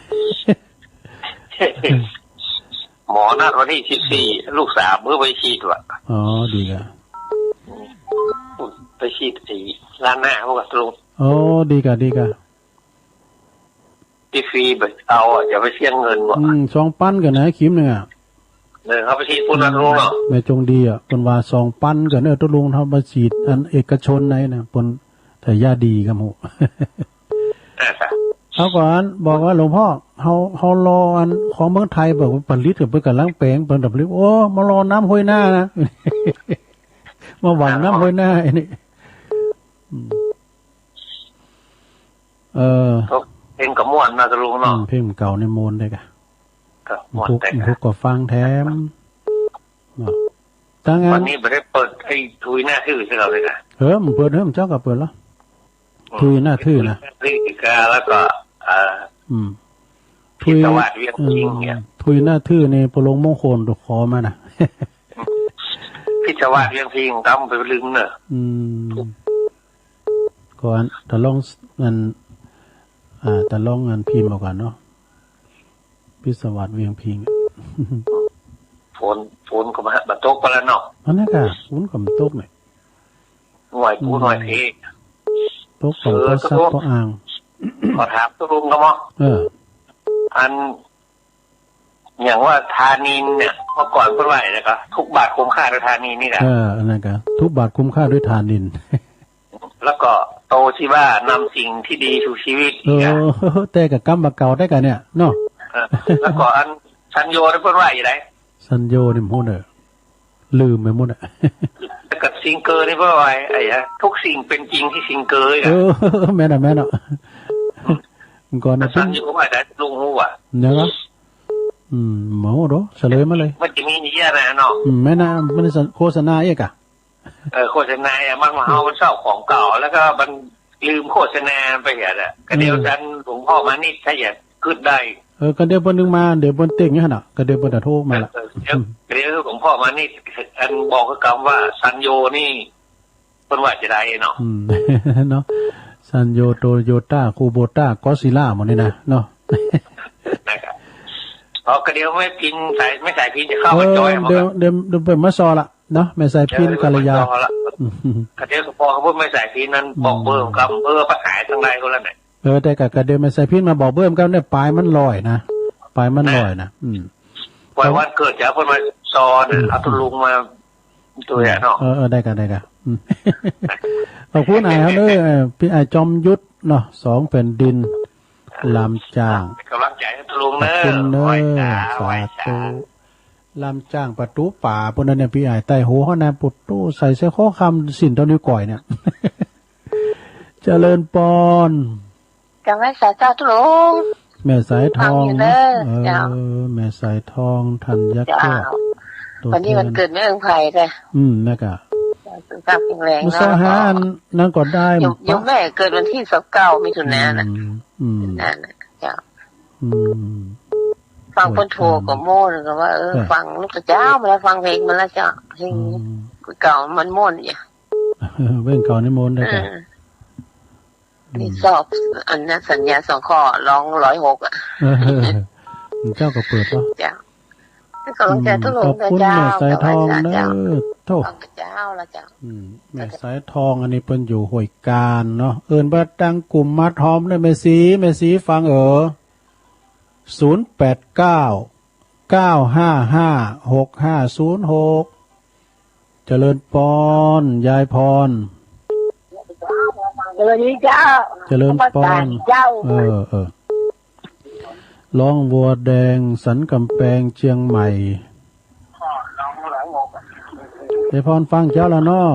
หมอนัดวันที่สิบสี่ ลูกสาวเพิ่งไปฉีดว่ะ อ๋อ ดีอะ อืม ไปฉีดไอ้ล้านนาพวกตะลุง โอ้ ดีกะ ดีกะ ที่ฟรีไปเอาอ่ะ อย่าไปเสียเงินว่ะ อืม สองปันก่อนนะ เข็มหนึ่งอ่ะ เออ เอาไปฉีดปุ๊นนะตะลุงเนาะ แม่จงดีอ่ะ เปิ้นว่าสองปันก่อน เออ ตะลุง เฮาไปฉีดอันเอกชนไหนนะ เปิ้น แต่ยาดีครับหมู่ อ่า ครับ เฮาก่อน บอกว่าหลวงพ่อ เฮา เฮารออันของเมืองไทย บอกว่าผลิตกับเปิ้นกำลังแปลง เปิ้นผลิต โอ้ มารอน้ำห้วยหน้านะ มาหวังน้ำห้วยหน้า อันนี้ อืม เออ เพลงก็ม่วนนะตะลุงเนาะ อืม เพลงเก่านี่ม่วนเด้อกะ ครับ ม่วน ทุก แต่ ทุกข์ก็ฟังแถม เนาะ ตั้งอัน วันนี้บ่ได้เปิดไอ้ทุยหน้าทื่อใช่เราเลยนะ เออ มันเปิด เออ มันเจ้าก็เปิดแล้ว อืม ทุยหน้าทื่อนะ ทุยหน้าทื่อก็ แล้วก็ เอ่อ อืม พิศวาสเวียงพิงค์เนี่ย อืม ทุยหน้าทื่อนี่ ปลงมงคลถูกขอมานะ พิศวาสเวียงพิงค์ ตำไปลืมเนอะ อืม ก่อน ตะลองอัน อ่า ตะลองอันพิมพ์เอาก่อนเนาะ พิศวาสเวียงพิงค์ ฝน ฝนก็มา มาตกไปแล้วเนาะ อันนั้นกะ ฝนก็มาตกเนี่ย หน่วยปู อืม หน่วยเพ ตกของ เออ ก็ซัก ตก ก็อ่าง ขอถามตะลุงครับหมอ เออ อัน อย่างว่าธานินเนี่ย เมื่อก่อนเพิ่นว่าอย่างไรก็ ทุกบาทคุ้มค่าด้วยธานินนี่แหละ เออ อันนั้นกะ ทุกบาทคุ้มค่าด้วยธานิน แล้วก็โตชิบะนำสิ่งที่ดีสู่ชีวิต เออ อีกอะ แต่กะกำบ่าเก่าได้กะเนี่ยเนาะ เออ แล้วก็อันซันโยนี่เพิ่นว่าอย่างไร ซันโยนี่หมู่เน่อ ลืมไปหมดอะ แล้วก็ซิงเกอร์นี่เพิ่นว่าไอ้อะ ทุกสิ่งเป็นจริงที่ซิงเกอร์อะ เออ แม่นอะ แม่นอะ ก่อนนะ ซันโยว่าได้ลุงฮู้อะ เนี่ยเหรอ อืม หมอโด เฉลยมาเลย มันจะมีเยอะนะเนาะ อืม แม่นอะ มันโฆษณาเอกอะ เออ โฆษณาอะ มันมาเอามันเศร้าของเก่า แล้วก็มันลืมโฆษณาไปเหียอะ ก็เดี๋ยว อืม ท่านหลวงพ่อมานิดถ้าอยากกึดได้ เออ ก็เดี๋ยวเปิ้นนึงมา เดี๋ยวเปิ้นเต็งอยู่หั่นน่ะ ก็เดี๋ยวเปิ้นจะโทรมาละ เออ เดี๋ยว เดี๋ยวหลวงพ่อมานิด อันบอกกับคำว่าซันโยนี่ เปิ้นว่าจะได้เนาะ อืม เนาะ ซันโย โตโยต้า คูโบต้า ก็อดซิลล่า หมดนี่นะ เนาะ นะครับ อ๋อ ก็เดี๋ยวแม่พินสาย แม่สายพินจะเข้ามาจอย เออ เดี๋ยว เดี๋ยว เดี๋ยวเปิ้นมาซอละ เนาะ แม่สายพิน เดี๋ยว กัลยา เดี๋ยวเปิ้นมาซอละ อืม ก็เดี๋ยวก็พอเขาพูดแม่สายพินนั้น อืม บอกเบอร์ผมครับ เบอร์ประสานทางใดก็แล้วเนี่ย เออ แต่ก็ ก็เดี๋ยวแม่สายพินมาบอกเบอร์ผมครับเนี่ย ปลายมันลอยนะ ปลายมันลอยนะ อืม ปล่อยวันเกิดจะเอาเปิ้นมาซอนะ อืม เอาตะลุงมา ตัวอย่างเนาะ เออ เออ ได้กะ ได้กะ อืม ขอบคุณอ้ายเฮาเด้อ เออ พี่อ้ายจอมยุทธเนาะ สองแผ่นดิน ลามจ้าง เป็นกำลังใจให้ตะลุงเนอะ ขอบคุณเนอะ ไหว้สา สาธุ ไหว้สา ลามจ้างประตู๋ป่า พวกนั้นเนี่ย พี่อ้ายใต้หูเขานะ ประตู๋ใส่เสื้อข้อคำสิ้นเต้านิ้วก้อยเนี่ย เจริญปอน กราบไหว้สาเจ้าตะลุง แม่สายทอง ฟังอยู่เด้อ เออ เจ้า แม่สายทอง ธัญญะแก้ว เจ้า ตัวแทน วันนี้วันเกิดแม่อึ่งไผ่เด้อ อืม นะกะ สุขภาพแข็งแรงเนาะ มื้อซอหาอันนั้นก็ได้ โยม โยมแม่เกิดวันที่ซาวเก้ามิถุนายนน่ะ อืม อืม นั่นน่ะ เจ้า อืม ฟังเปิ้นโทรก็ม่วน ก็ว่า เออ เออ ฟังลูกเจ้ามาแล้ว ฟังเพลงมาแล้วเจ้า เพลง อืม เก่ามันม่วนอยู่ เพลงเก่านี่ม่วนเด้อ เออ เจ้า อืม นี่สอบอันนั้นสัญญาสองข้อ ร้องร้อยหกอะ เออ เจ้าก็เปิดเนาะ เจ้า ให้กำลังใจตะลุง อืม ขอบคุณ เจ้า แม่สายทองเด้อ เจ้า โธ่ ขอบคุณเจ้าละเจ้า อืม แม่สายทอง อันนี้เปิ้นอยู่ห้วยกาญเนาะ เอิ้นว่าตั้งกลุ่มมาทอมเด้อ แม่ศรี แม่ศรีฟังเออ ศูนย์แปดเก้า เก้าห้าห้า หกห้าศูนย์หก เจริญปอน ยายพร สวัสดีเจ้า เจริญปอน เจ้า เออ เออ ร้องวัวแดงสันกำแพงเชียงใหม่ ยายพรฟังเจ้าแล้วเนาะ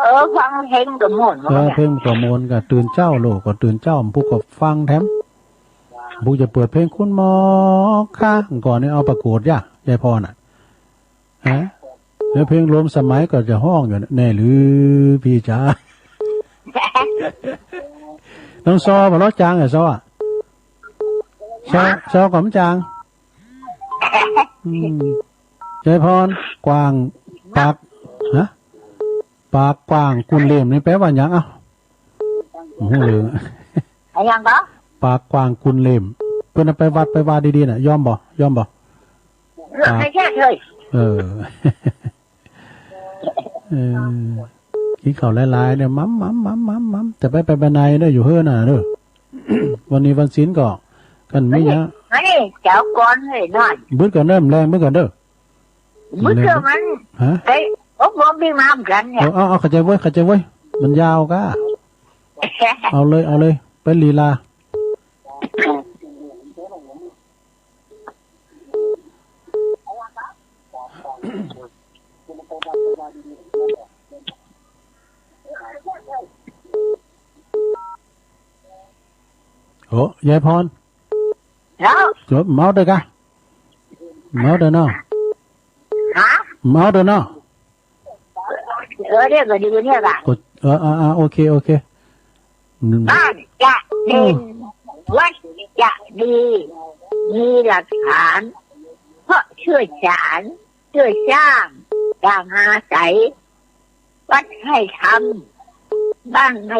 เออ ฟังเพลงก็ม่วน เออ เพลงก็ม่วน ก็ตื่นเช้าโลด ก็ตื่นเช้า ผู้ก็ฟังแถม ผู้จะเปิดเพลงคุณหมอคะ ก่อนนี่เอาประกวดย่ะ ยายพรน่ะ ฮะ แล้วเพลงรวมสมัยก็จะฮ้องอยู่ แน่หรือพี่จ๋า น้องซอ บ่ล้อจางอะซออะ ซอ ซอก็บ่จาง อืม ยายพร กว้าง ปาก ฮะ ปากกว้างกุนเหล่มนี่แปลว่าหยัง เอ้า โอ้โห เลย อะหยังบ่ ปากกว้างกุนเหล่ม เพิ่นเอาไปวัดไปวาดีๆ น่ะ ยอมบ่ ยอมบ่ เออ ปาก ให้แค่เฉย เออ เออ กินข้าวหลายๆ เนี่ย มัมมัมมัมมัมมัม จะไปไปไปไหนเนี่ย อยู่เฮือนน่ะเด้อ วันนี้วันศีลก็ กันไม่ยะ อันนี้เจ้าก่อนเลยหน่อย บึดก่อนเด้อ แรงบึดก่อนเด้อ บึดเด้อมัน ฮะ เอ้ย โอ้ ผมมีมาเหมือนกันเนี่ย เออ เอา เอา เข้าใจเว้ย เข้าใจเว้ย มันยาวก้า เอาเลย เอาเลย เป็นลีลา โอ้ ยายพร เนาะ จบ เมาเด้อกะ เมาเด้อเนาะ ฮะ เมาเด้อเนาะ เออ เดี๋ยวก็ดีเนี่ยค่ะ กด เออ อ่า อ่า โอเค โอเค อืม บ้านจะเด่น อืม วัดจะดี มีหลักฐาน เพราะเชื่อชาญ เชื่อช่าง อย่างอาศัย วัดให้ทำ บ้านไม่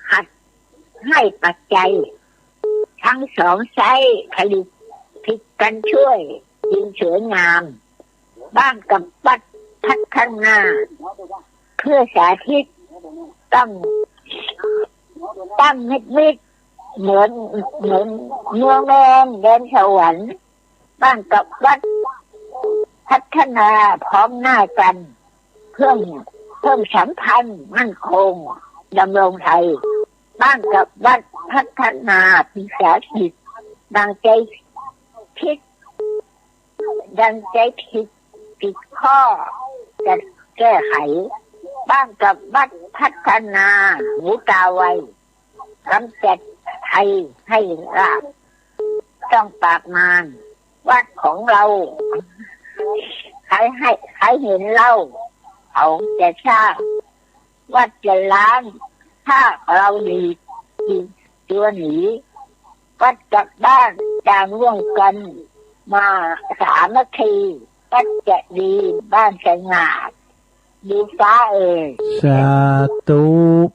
ขัด ให้ปัจจัย ทั้งสองใช้ผลิตผิดกันช่วย จึงสวยงาม บ้านกับวัดพัฒนา เพื่อสาธิต ตั้ง ตั้งมิดมิด เหมือน เหมือนเมืองแดนแดนสวรรค์ บ้านกับวัดพัฒนาพร้อมหน้ากัน เพิ่ม เพิ่มสัมพันธ์มั่นคง ดำรงไทย บ้านกับวัดพัฒนาปรึกษาจิต ดังใจคิด ดังใจผิดผิดข้อ จะแก้ไข บ้านกับวัดพัฒนา หูตาไว กำจัดภัยให้ราบ ต้องปราบมาร วัดของเรา ใครให้ ใครเห็นเล่า เขาจะทราบ วัดจะล้าง ถ้าเราหลีกตัวหนี วัดกับบ้านต่างร่วมกัน มาสามัคคี วัดจะดี บ้านสง่า ดูฟ้าเอ่ย สาธุ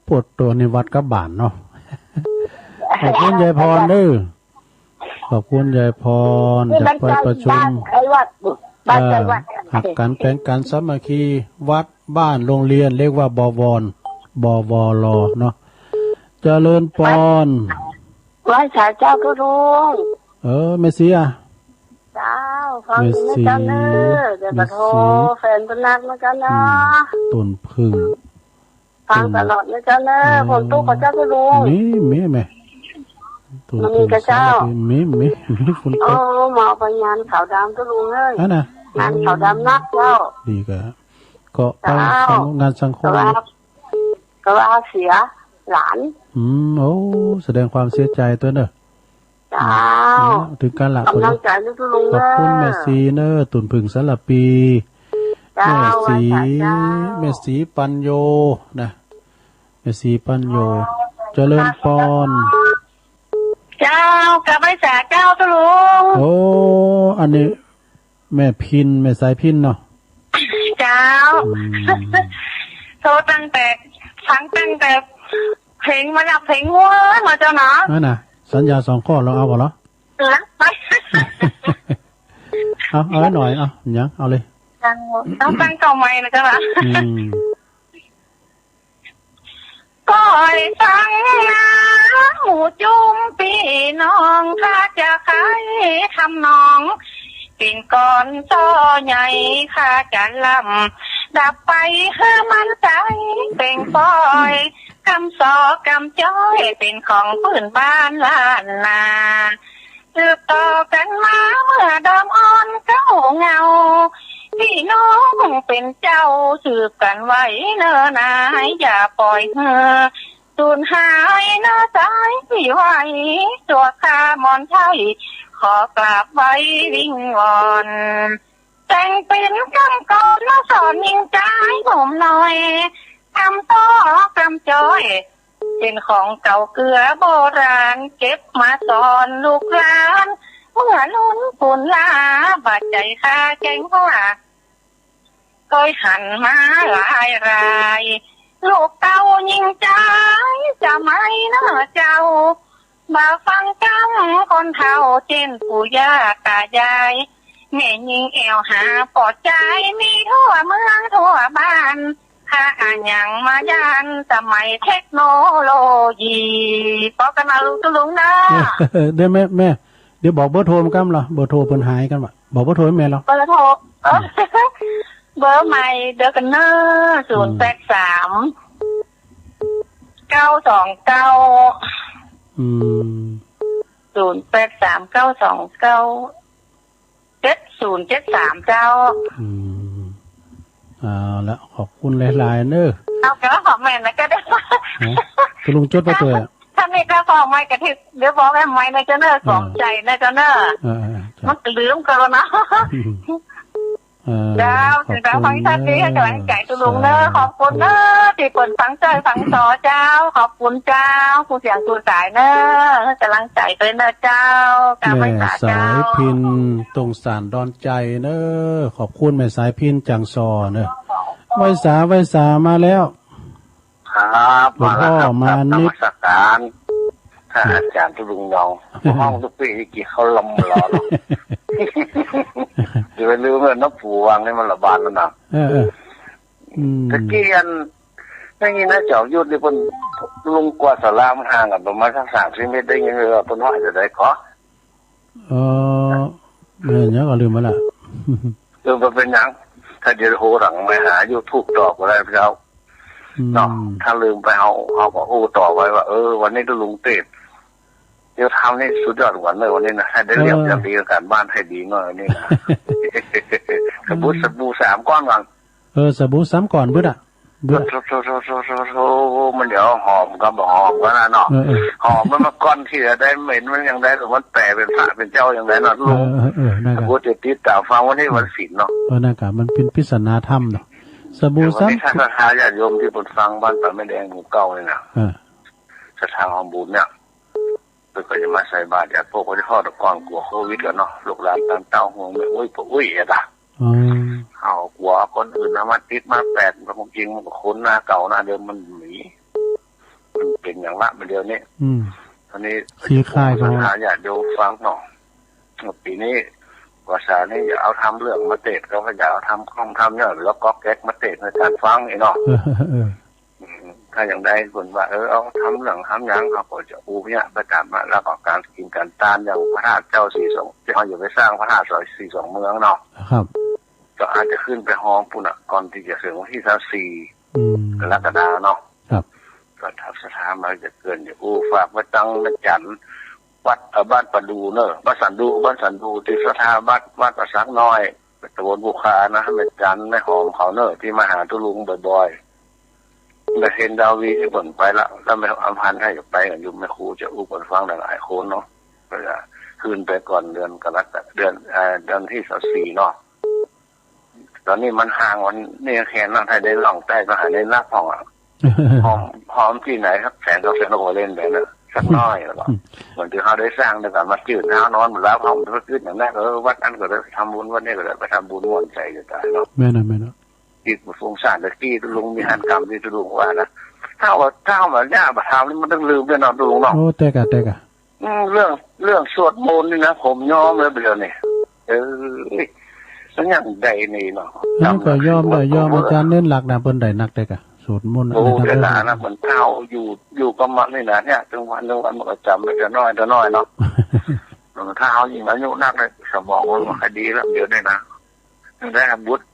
ปวดตัวในวัดกับบ้านเนาะ ขอบคุณยายพรเด้อ ขอบคุณยายพร นี่ จากไปประชุม บ้านใครวัด บ้านใครวัด เอ่อ หักกันแปลงกันสามัคคี วัดบ้านโรงเรียน เรียกว่า บวร บวร เนาะ เจริญพร ไหว้สาเจ้าทุลุง เออ แม่ศรีอะ เจ้า ฟังอยู่นะเจ้าเนอะ แม่ศรี เดี๋ยวขอโทร แม่ศรี แฟนเปิ้นนัดนะเจ้าเนอะ อืม ต้นผึ้ง ฟังตลอดนะเจ้าเนอะ เออ ฝนตกบ่เจ้าทุลุง มี มีแม่ ต้นผึ้ง มันมีกะเจ้า สาระพี มี มี มีฝนตก โอ้ มาเอาไปงานขาวดำทุลุงเอ้ย อันน่ะ งานขาวดำนักเจ้า ดีกะ ก็ไป เจ้า งานสังคม ก็ว่า ก็ว่าเสียหลาน อืม โอ้ แสดงความเสียใจตั๊วเนอะ เจ้า อืม ถึงกันละ กำลังใจลูกๆ ขอบคุณ เนอะ แม่ศรีเนอะ ตุ่นผึ่งสารปี เจ้า แม่ศรี ไหว้สาเจ้า แม่ศรีปัญโยนะ แม่ศรีปัญโย เจริญพร เจ้า กับไหว้สาเจ้าทุลุง โอ้ อันนี้ แม่พิน แม่สายพินเนาะ เจ้า อืม โทรตั้งแต่ ฟังตั้งแต่เพลงมานับเพลงวัวมาเจ้าเนาะ นั่นน่ะ สัญญาสองข้อเราเอาบ่เหรอ เออ เอา เอาให้หน่อย เอา ยัง เอาเลย เจ้า ต้องตั้งเก่าใหม่นะเจ้าเนาะ อืม ก้อยฟังนะ หมู่จุมปี้น้อง ข้าจะไขทำนอง เป๋นกลอนซ้อใหญ่ ข้าจะลำดับไป หื้อมั่นใจ๋ เป๋นปอย กำซ้อกำจ้อย เป๋นของพื้นบ้านล้านนา สืบต่อกันมาเมื่อดอมอ่อนเก้าเหง้า พี่น้องเป๋นเจ้าสืบกันไว้เน่อนา อย่าปล่อยหื้อสูญหายเน่อสายพี่ไหว ตัวข้าหมอนไทย ขอกราบไหว้วิงวอน แต่งเป๋นกำกลอนมาสอนยิ่งจายหนุ่มน้อย กำซ้อกำจ้อย เป๋นของเก่าเกื้อโบราณ เก็บมาสอนลูกหลาน เมื่อรุ่นปูนหล้า บ่าใจ๋ข้าแจ้งว่า ก้อยหันมาหลายราย ลูกเต้ายิ่งจาย สมัยเน่อเจ้า บ่าฟังกำคนเฒ่า เจ้นปู่ย่าต๋ายาย แม่ญิงแอ่วหาปอดจาย มีทั่วเมืองทั่วบ้าน ถ้าหากยังมาย่านสมัยเทคโนโลยี ปอกันนะลุงตุลุงนะ เดี๋ยวแม่ แม่ เดี๋ยวบอกเบอร์โทรมันกำละ เบอร์โทรเปิ้นหายกันวะ บอกเบอร์โทรให้แม่เรา เบอร์โทร เออ เบอร์ใหม่เดี๋ยวกันเนอะ อืม ศูนย์แปดสาม เก้าสองเก้า อืม ศูนย์แปดสาม เก้าสองเก้า เจ็ดศูนย์เจ็ดสาม เจ้า อืม เอาละ ขอบคุณหลายๆ เนอะ เอา ก็ขอแม่นะ ก็ได้ ฮะ ตุลุงจดไว้เถอะ ถ้ามีก็ขอไม่กระทิบ เดี๋ยวบอกแม่ไม่นะเจ้าเนอะ เออ สองใจนะเจ้าเนอะ เออ เออ เออ จ้ะ มันก็ลืมกันแล้วนะ อืม เออ เจ้า ขอบคุณ ถึงจะฟังท่านนี้ให้กำลังใจตุลุงเนอะ เจ้า ขอบคุณเนอะ ที่เปิดฟังใจฟังต่อเจ้า ขอบคุณเจ้า ผู้เสียงผู้สายเนอะ ให้กำลังใจด้วยเนอะเจ้า กราบไหว้สาเจ้า แม่สายพิณ ตรงสารดอนใจเนอะ ขอบคุณแม่สายพิณ จังซอเนอะ ไหว้สา ไหว้สามาแล้ว ครับ หลวงพ่อ มาแล้วครับ มานิด กราบนมัสการ ท่านอาจารย์ตุลุงน้อง ห้องทุกปีที่กี่เขาลำหล่อเนาะ อย่าไปลืมเลยนะ ปู่วังนี่มันระบาดแล้วนะ เออ เออ อืม ตะกี้อัน ได้ยินนะ เจ้ายุทธนี่เพิ่นลงกวาดศาลามันห่างกันประมาณสักสามสิบเมตร ได้ยินเลยว่าเพิ่นว่าจะได้ขอ เออ แม่นหยังก็ลืมไปละ เออ บ่เป็นหยัง ถ้าเดี๋ยวโหหลังไปหายูทูบต่อก็ได้เจ้า อืม เนาะ ถ้าลืมไปเอา เอาก็อู้ต่อไว้ว่า เออ วันนี้ก็ลุงเทศน์ เดี๋ยวทำนี่สุดยอดกว่าเนอะวันนี้นะ ให้ได้เรียบ เออ เรียงดีกับการบ้านให้ดีหน่อยนี่นะ สบู่ อืม สบู่สามก้อนก่อน เออ สบู่สามก้อนบึดอะ เบื่อ โธ่ โธ่ โธ่ โธ่ โธ่ โธ่ มันเดี๋ยวหอมก็บ่หอมก็นะเนาะ เออ เออ หอมมันมาก่อนที่จะได้เหม็นมันยังได้ หรือมันแปลเป็นพระเป็นเจ้ายังได้เนาะลุง เออ เออ เออ นั่นก็ กูจะติดตามฟังวันนี้วันศีลเนาะ เออ นั่นก็ มันเป็นปริศนาธรรมเนาะ สบู่ แต่วันนี้ สาม ถ้าศรัทธาญาติโยมที่เพิ่นฟังบ้านป่าแม่แดงหมู่เก้านี่นะ เออ ศรัทธาหอมบุญเนี่ย เพิ่นก็จะมาใส่บาตร ญาติโยมก็จะฮอดก่อนกลัวโควิดกันเนาะ ลูกหลานต่างเต้าห่วงแม่อุ้ยป้าอุ้ยอะนะ อ๋อ เอากลัวคนอื่นเอามาติดมาแปด ความจริงมันก็คนหน้าเก่าหน้าเดิมมันหนี มันเป็นอย่างละมันเดียวนี้ อืม อันนี้ สีคายก็ ศรัทธาญาติโยมฟังเนาะ ปีนี้ภาษานี่อย่าเอาทำเรื่องมาเทศน์ เขาก็อย่าเอาทำของทำเนี่ย แล้วก็แก๊กมาเทศน์ให้ท่านฟังนี่เนาะ เออ เออ อืม ถ้าอย่างใดคนว่า เออ เอาทำเรื่องทำหยัง เขาก็จะอู้เนี่ย ไปตามมา แล้วก็การกินการตาน อย่างพระธาตุเจ้าสีสอง ที่เขาอยู่ไปสร้างพระธาตุสอง สีสองเมืองเนาะ ครับ ก็อาจจะขึ้นไปฮอมปุ้นน่ะ ก่อนที่จะถึงวันที่ซาวสี่ อืม กรกฎาเนาะ ครับ ก็ถ้าศรัทธามาจะเกิน จะอู้ฝากไว้ตังแม่จัน วัด เอ่อ บ้านประดูเนอะ บ้านสันดู บ้านสันดู ที่ศรัทธาวัด วัดประสักน้อย ตำบลบุคคานะ แม่จัน แม่หอมเขาเนอะ ที่มาหาตุลุงบ่อยๆ แม่เพ็ญดาวีที่เปิ้นไปละ แล้วแม่อำพันธ์ให้ไปกันอยู่ แม่ครูจะอู้เปิ้นฟังหลายๆคนเนาะ ก็จะขึ้นไปก่อนเดือนกรกฎา เดือน เอ่อ เดือนที่ซาวสี่เนาะ ตอนนี้มันห่างวันนี้แค่นั้น ให้ได้ลองใต้ก็หาได้นับห้องอะ หอม หอมที่ไหนครับ แสนสองแสนก็เล่นไปนะ สักน้อยแล้วก็ อืม เหมือนที่เขาได้สร้างในการมาจืดเท้านอนหมดแล้ว ห้องมันก็จืดอย่างนั้น เออ วัดนั้นก็ได้ทำบุญ วัดนี้ก็ได้ไปทำบุญ ม่วนใจจะตายเนาะ แม่นนะ แม่นนะ จิตมันฟุ้งซ่าน แต่กี้ลุงมีหันกรรมที่ลุงว่านะ ถ้าว่า ถ้าว่าย่ามาทำนี่มันต้องลืมด้วยเนาะลุงเนาะ โอ้ แต่กะ แต่กะ อืม เรื่อง เรื่องสวดมนต์นี่นะ ผมยอมเลยเดี๋ยวนี้ เออ มันอย่างใดนี่เนาะ เออ ก็ยอมได้ ยอม อาจารย์เน้นหลักนะ เปิ้นได้นักได้กะ สวดมนต์ โอ้ อะไรนะ เดี๋ยวนะ นะ มันเท่าอยู่ อยู่กับมันนี่นะเนี่ย ถึงวัน ถึงวันมันก็จำไปแต่น้อยแต่น้อยเนาะ มันเท่ายิ่งอายุนักเลย สมองมันบ่ค่อยดีแล้ว เดี๋ยวนี้นะ ได้บุตร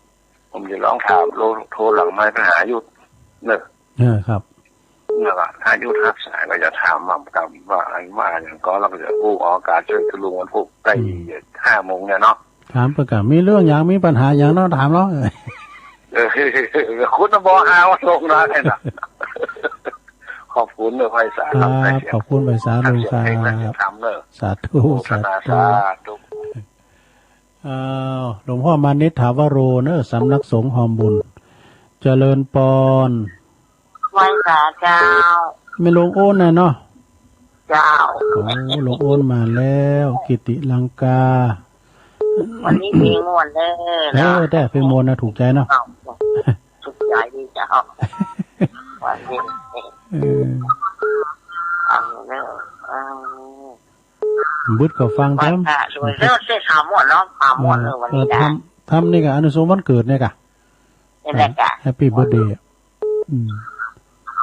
ผมจะลองถาม โทร โทรหลังไมค์ไปหายุทธเนอะ เออ ครับ แล้วก็ถ้ายุทธรับสายก็จะถามว่า กำว่าอันว่าอย่างก็ เราก็จะอู้ออกอากาศช่วยคุณลุงวันพุธได้ อืม ห้าโมงเนี่ยเนาะ ถามไปก่อน มีเรื่องอย่าง มีปัญหาอย่างเนาะ ถามเนาะ เออ คุณน่ะบอกหาว่าลงได้นะ ขอบคุณเนอะ ไพศาล ครับ ขอบคุณไพศาลลุงครับ เสียงเพลงและเสียงธรรมเนอะ สาธุ โมทนา สาธุ สาธุ อ้าว หลวงพ่อมานิช ถาวโร เนอะ สำนักสงฆ์หอมบุญ เจริญปอน ไหว้สาเจ้า แม่หลวงโอนน่ะเนาะ เจ้า โอ้ หลวงโอนมาแล้ว กิติลังกา วันนี้เพลงม่วนเด้อ เออ แต่เพลงม่วนนะ ถูกใจเนาะ ถูกใจดีเจ้า วันนี้ เออ เอาเด้อ เอา บึดก็ฟัง วัน ทำ พระสวยเด้อ เสียงขาวม่วนเนาะ ขาวม่วนเด้อ วันนี้ เออ นะ ทำ ทำนี่กะ อานิสงส์วันเกิดเนี่ยกะ นี่แหละกะ แฮปปี้เบิร์ธเดย์ อืม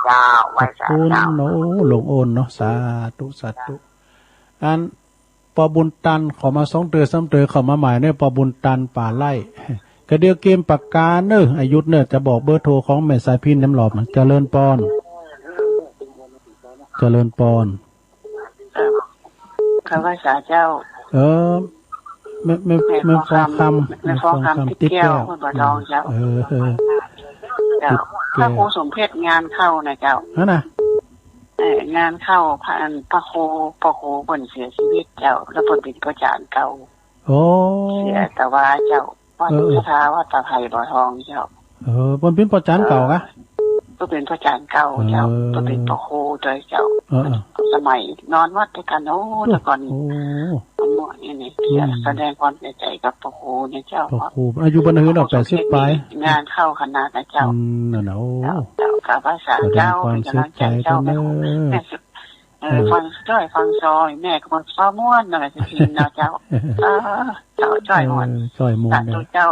เจ้า ขอบคุณ ไหว้สาเจ้า โอ้ หลวงโอนเนาะ สาธุ สาธุ อัน ปอบุญตัน เข้ามาสองเตื้อสามเตื้อ เข้ามาใหม่เนี่ย ปอบุญตัน ป่าไร่ กะเดียวเกมปากกาเนอะ อายุทธเนอะ จะบอกเบอร์โทรของแม่สายพิณแหนมหลอบนะ เจริญปอน เจริญปอน เออ ข้าพเจ้า เออ แม่ แม่ แม่ แม่ฟองคำ แม่ฟองคำ แม่ฟองคำ ติดแก้ว ติดแก้ว ห้วยบ่อทองเจ้า เออ เออ เจ้า ติดแก้ว พระครูสมเพชรงานเข้านะเจ้า นั่นน่ะ เออ งานเข้า พระ อัน พระครู พระครูเพิ่นเสียชีวิตเจ้า แล้วเพิ่นเป็นพระอาจารย์เก่า โอ้ เสียแต่ว่าเจ้า วัด เออ เออ ศรัทธาวัดตะไคร่บ่อทองเจ้า เออ เพิ่นเป็นพระอาจารย์เก่ากะ เออ เพิ่นเป็นพระอาจารย์เก่าเจ้า เออ เพิ่นเป็นพระครูด้วยเจ้า เออ เออ สมัยนอนวัดด้วยกัน โอ้ แต่ก่อน โอ้ ผมบอกนี่นี่ อืม แสดงความเสียใจกับพระครูนะเจ้า พระครู อายุปานใดเนาะ แปดสิบปลาย งานเข้าคณะนะเจ้า อืม นั่นน่ะ โอ้ เจ้า เจ้า ข้าพเจ้า แสดงความเสียใจ เจ้า เป็นกำลังใจเจ้า ด้วยเนอะ แม่สุ เออ เออ ฟังจ้อยฟังซอย แม่ก็บ่ซ้อม่วนนั่นแหละ สิทีเนาะเจ้า เออ เจ้าจ้อยม่วน เออ จ้อยม่วน สาธุ เด้อ เจ้า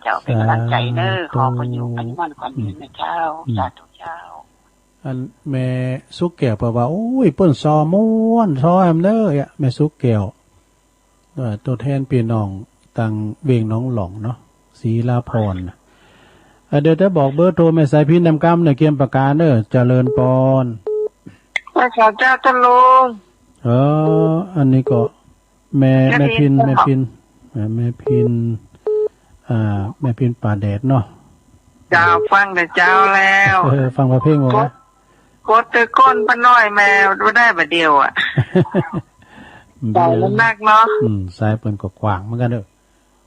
เจ้าเป็นกำลังใจเด้อ สาธุ ขอคนอยู่เป็นม่วนคนยืนนะเจ้า อืม สาธุเจ้า อันแม่สุกแก้วเปิ้นว่า โอ้ย เปิ้นซ้อม่วน ซ้อแอมเด้อ แม่สุกแก้ว เอ่อ ตัวแทนพี่น้องตังเวียงหนองหล่องเนาะ ศรีลาพรณ์น่ะ อ่ะ เดี๋ยวจะบอกเบอร์โทรแม่สายพิณนำกำเน่อ เกียมปากกาเน่อ เจริญปอน พระสาเจ้าตะลุง เออ อันนี้ก็แม่ แม่พิณ แม่พิณ แม่พิณ อ่า แม่พิณ อ่า แม่พิณป่าแดดเนาะ เจ้า ฟังแต่เช้าแล้ว เออ ฟังประเพลงบ่วะ กด กดแต่ก้นป้าน้อยแม่บ่ได้บาดเดียวอะ สายมันหนักเนาะ อืม สายเปิ้นก็กว้างเหมือนกันเด้อ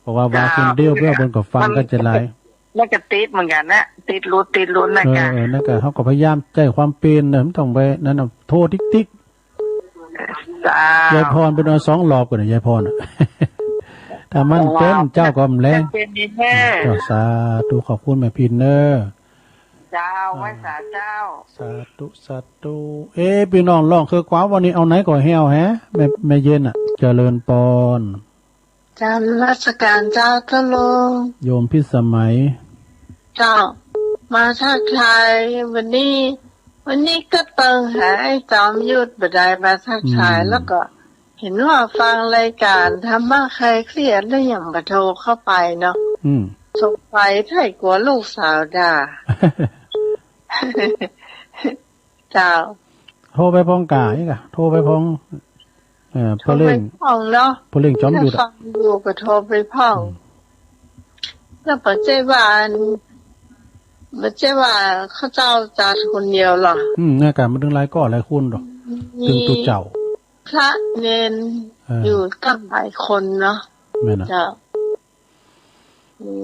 เพราะว่า ว่าคนเดียวเพื่อเปิ้นก็ฟังก็จะหลาย มันก็ติดเหมือนกันนะ ติดหลุด ติดหลุดนะ เออ กะ เออ นั่นก็เฮาก็พยายามใช้ความเป็นนะ มันต้องไปนั่นน่ะ โทรติ๊กๆ สาธุ ยายพรเปิ้นเอาสองรอบก่อนนะ ยายพรน่ะ ถ้ามันเป็น เจ้าก็แรง เป็นดีแท้ เจ้า สาธุ ขอบคุณแม่พิณเด้อ เจ้า อ่า ไหว้สาเจ้า สาธุ สาธุ เอ๊ะ พี่น้องร้องคือความวันนี้เอาไหนก่อนแฮวแฮะ แม่ แม่เย็นน่ะ เจริญปอน เจ้านมัสการเจ้าตะลุง โยมพิสมัย เจ้า มาทักทายวันนี้ วันนี้ก็เติงหาไอ้จอมยุทธบ่ได้มาทักทาย อืม แล้วก็เห็นว่าฟังรายการธรรมะคลายเครียดแล้วยังบ่โทรเข้าไปเนาะ อืม สงสัยไทยกลัวลูกสาวด่า เจ้า โทรไปพร้อมกะ นี่กะ โทรไปพร้อม เอ่อ โทรไปพร้อมเนาะ พ่อเลี้ยง พ่อเลี้ยงจอมยุทธอะ ถ้าฟังอยู่ก็โทรไปพร้อม อืม แล้วบ่ใจ้ว่าอัน บ่ใจ้ว่าเขาเจ้าจัดคนเดียวหรอก อืม ในกะมันตึงหลายก้อหลายคนดอก มี ตึงตุ๊เจ้า พระเณร เออ อยู่ตั้งหลายคนเนาะ แม่นน่ะ เจ้า มี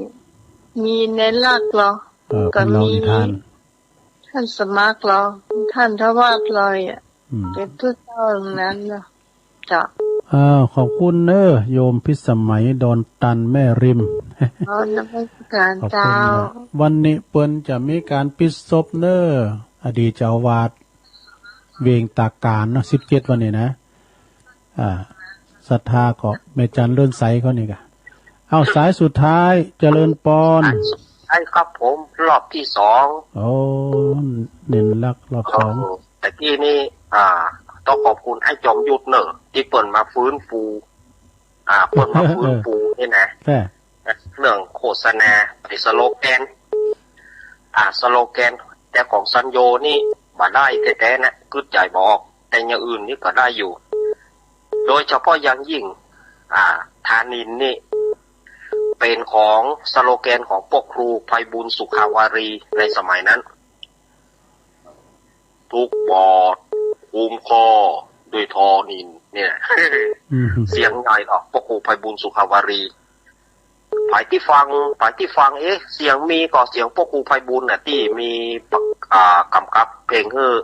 มีในลักษณ์เหรอ เออ ก็ เป็นเรา มี นิทาน ท่านสมัครเหรอ ท่านทวัตเลยอะ อืม เป็นตุ๊เจ้าทั้งนั้นเนาะ เจ้า อ้าว ขอบคุณเนอะ โยมพิสมัย ดอนตัน แม่ริม อ๋อ นมัสการ ขอบคุณนะ เจ้า วันนี้เปิ้นจะมีการปิดศพเนอะ อดีตเจ้าอาวาส เวียงตากานเนาะ สิบเจ็ดวันนี้นะ อ่า ศรัทธาก็แม่จันเลื่อนใสเขานี่กะ เอาสายสุดท้าย เจริญปอน สายสุดท้ายครับผม รอบที่สอง โอ้ เน้นหลักรอบสอง โอ้ ตะกี้นี่ อ่า ต้องขอบคุณไอ้จอมยุทธเนอะ ที่เปิ้นมาฟื้นฟู อ่า เปิ้นมาฟื้นฟูนี่นะ แท้ เรื่องโฆษณา ไอ้สโลแกน อ่า สโลแกน แต่ของซันโยนี่บ่ได้แท้ๆนะ กึ๊ดใจ๋บ่ออก แต่อย่างอื่นนี่ก็ได้อยู่ โดยเฉพาะอย่างยิ่ง อ่า ธานินนี่ เป็นของสโลแกนของพวกครูไพบูลย์สุขาวารีในสมัยนั้น ทุกข์บาด หุ้มข้อด้วยธานิน เนี่ย อืม เสียงใหญ่ออก พวกครูไพบูลย์สุขาวารี ฝ่ายตี้ฟัง ฝ่ายตี้ฟัง เอ๊ะ เสียงมีก็เสียงพวกครูไพบูลย์น่ะ ตี้มีปะ อ่า กำกับเพลงหื้อ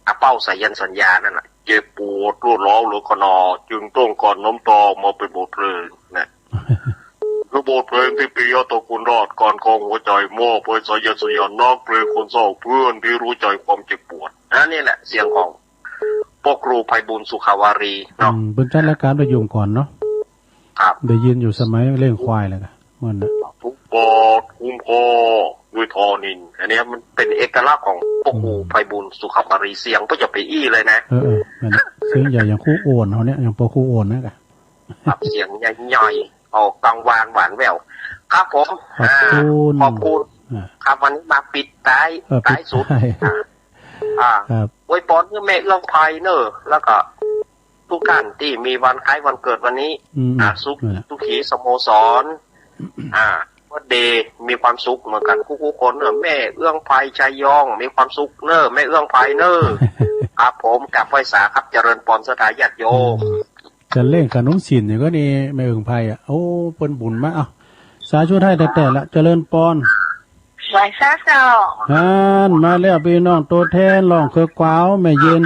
อาเป้าสายันสัญญานั่นน่ะ เจ็บปวดรวดร้าวเหลือขนาด จึงต้องกลั่นน้ำตามาเป็นบทเพลงนะ คือบทเพลงที่ปิยะตระกูลราช การคองหัวใจ มอบให้สายันสัญญา นักเพลงคนเศร้า เพื่อนที่รู้ใจความเจ็บปวด อันนี้แหละเสียงของพวกครูไพบูลย์สุขาวารีเนาะ อืม เปิ้นจัดรายการไปอยู่ก่อนเนาะ ครับ ได้ยินอยู่สมัยเลี้ยงควายแล้วกะ มันน่ะ ทุกข์บาด หุ้มข้อ ด้วยธรณิน อันเนี้ยมันเป็นเอกลักษณ์ของพ่อครู อืม ไพบูลย์ สุขมาลี เสียงก็จะไปอี้เลยนะ เออ เออ แม่น เสียงใหญ่อย่างครูโอนเขาเนี่ย อย่างพ่อครูโอนนะกะ ครับ เสียงใหญ่ๆ ออกกังวานหวานแหวว ครับผม ขอบคุณ อ่า ขอบคุณ อ่า ครับ วันนี้มาปิดท้าย เออ ท้ายสุด ปิดท้าย อ่า อ่า ครับ อวยพรให้แม่เอื้องไพเนอะ แล้วก็ ทุกท่านที่มีวันคล้ายวันเกิดวันนี้ อืม อ่า สุข นั่นแหละ สุขีสโมสร อ่า เบิร์ธเดย์ มีความสุขเหมือนกันทุกๆคนเนอะ แม่เอื้องไพชัยยอง มีความสุขเนอะ แม่เอื้องไพเนอะ ครับผม กราบไหว้สาครับ เจริญปอนศรัทธาญาติโยม อืม จะเล่งขนมศีลอยู่ก็นี่ แม่เอื้องไพอ่ะ โอ้ เปิ้นบุญมา เอ้า สาธุไทยแท้ๆ ละ เจริญปอน ไหว้สาเจ้า ฮั่น มาแล้วพี่น้อง ตัวแทนร้องเคิกกวาว แม่เย็น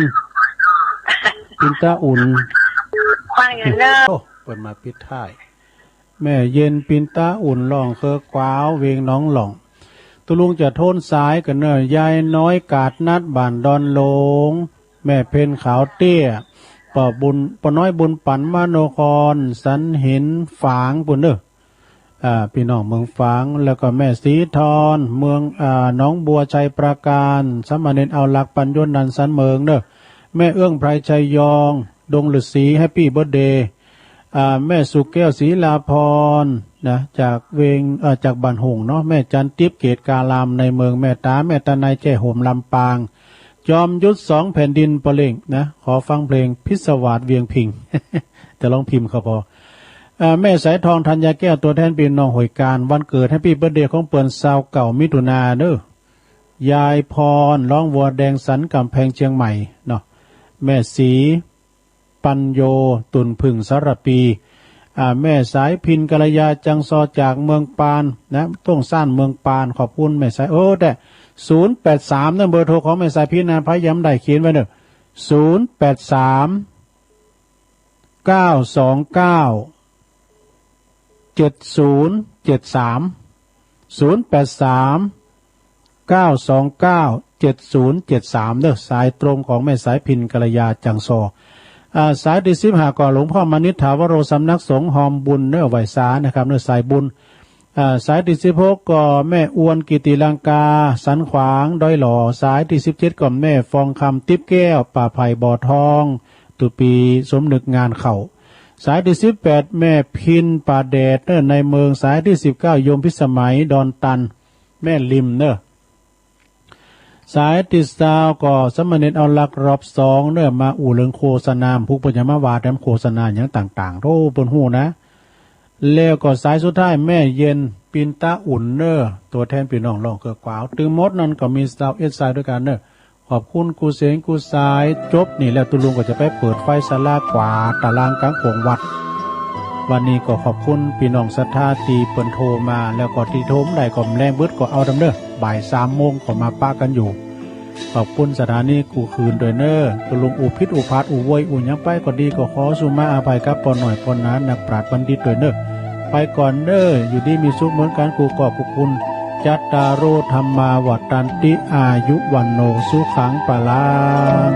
ปินตาอุ่น ว่าไงเนอะ โอ้ เปิ้นมาปิดท้าย แม่เย็น ปินตาอุ่น ร้องเคิกกวาว เวงหนองหล่อง ตุลุงจะโทนสายกันเนอะ ยายน้อยกาดนัด บ้านดอนหลง แม่เพ็ญขาวเตี้ย ป้อบุญ ป้อน้อยบุญปัน มโนคร สันหินฝาง ปู้นเนอะ อ่า พี่น้องเมืองฝาง แล้วก็แม่สีทร เมือง อ่า หนองบัว ชัยปราการ สามเณรเอาหลัก ปัญญนนันท์ สันเมืองเนอะ แม่เอื้องไพร ชัยยอง ดงฤๅษี แฮปปี้เบิร์ธเดย์ อ่า แม่สุแก้ว ศรีลาพร นะ จากเวง เอ่อ จากบ้านหงส์เนาะ แม่จันติ๊บ เกตการาม ในเมืองแม่ตา แม่ตาใน แจ้ห่ม ลำปาง จอมยุทธ สองแผ่นดิน ปะเล็งนะ ขอฟังเพลงพิศวาสเวียงพิง แต่ร้องพิมพ์เขาพอ เอ่อ แม่สายทอง ธัญญาแก้ว ตัวแทนพี่น้องห้วยกาญ วันเกิด แฮปปี้เบิร์ธเดย์ ของเปิ้น ซาวเก้า มิถุนาเนอะ ยายพร ร้องวัวแดง สันกำแพง เชียงใหม่เนาะ แม่ศรี ปัญโย ตุ่นผึ่ง สารปี อ่า แม่สายพิน กัลยา จังซอ จากเมืองปานนะ ต้งซ่าน เมืองปาน ขอบคุณแม่สาย โอ้ แต่ ศูนย์แปดสาม นั่นเบอร์โทรของแม่สายพินนะ พยายามได้เขียนไว้เนอะ ศูนย์แปดสาม เก้าสองเก้า เจ็ดศูนย์เจ็ดสาม ศูนย์แปดสาม เก้าสองเก้า เจ็ดศูนย์เจ็ดสาม เด้อ สายตรงของแม่สายพิน กัลยา จังซอ อ่า สายตี้สิบห้า ก็หลวงพ่อมานิษฐาวโร สำนักสงฆ์ฮอมบุญเนอะ ไหว้สานะครับเนอะ สายบุญ อ่า สายตี้สิบหก ก็แม่อวน กิติลังกา สันขวาง ดอยหล่อ สายตี้สิบเจ็ด ก็แม่ฟองคำ ติ๊บแก้ว ป่าไผ่บ่อทอง ตุปีสมนึกงานเข้า สายตี้สิบแปด แม่พิน ป่าแดดเนอะ ในเมือง สายตี้สิบเก้า โยมพิสมัย ดอนตัน แม่ริมเนอะ สายตี้ซาว ก็สามเณรเอาหลัก รอบสองเนอะ มาอู้เรื่องโฆษณา ผู้เปิ้นจะมาว่าแถมโฆษณาอย่างต่างๆ โธ่ เปิ้นฮู้นะ แล้วก็สายสุดท้าย แม่เย็น ปินตาอุ่นเนอะ ตัวแทนพี่น้องร้องเคิกกวาว ตึงหมดนั้นก็มีซาวเอ็ดสายด้วยกันเนอะ ขอบคุณกู้เสงกู้สาย จบนี่แล้วตุลุงก็จะไปเปิดไฟสาราขวาตารางกลางโขงวัด วันนี้ก็ขอบคุณพี่น้องศรัทธาตี้เปิ้นโทรมา แล้วก็ตี้โทรบ่ได้ก็แมลงเบิดก็เอาตามเด้อ บ่ายสามโมงก็มาปะกันอยู่ ขอบคุณสถานีกู้คืนด้วยเนอะ ตุลุงอู้ผิดอู้พลาดอู้โวยอู้หยังไปก็ดี ก็ขอสุมาอภัยกับป้อน้อยป้อหนานักปราชญ์บัณฑิตด้วยเนอะ ไปก่อนเนอะ อยู่ดีมีสุขเหมือนกันกู้ครอบกู้ครัว จัตตาโร ธัมมา วัฑฒันติ อายุ วัณโณ สุขัง พลัง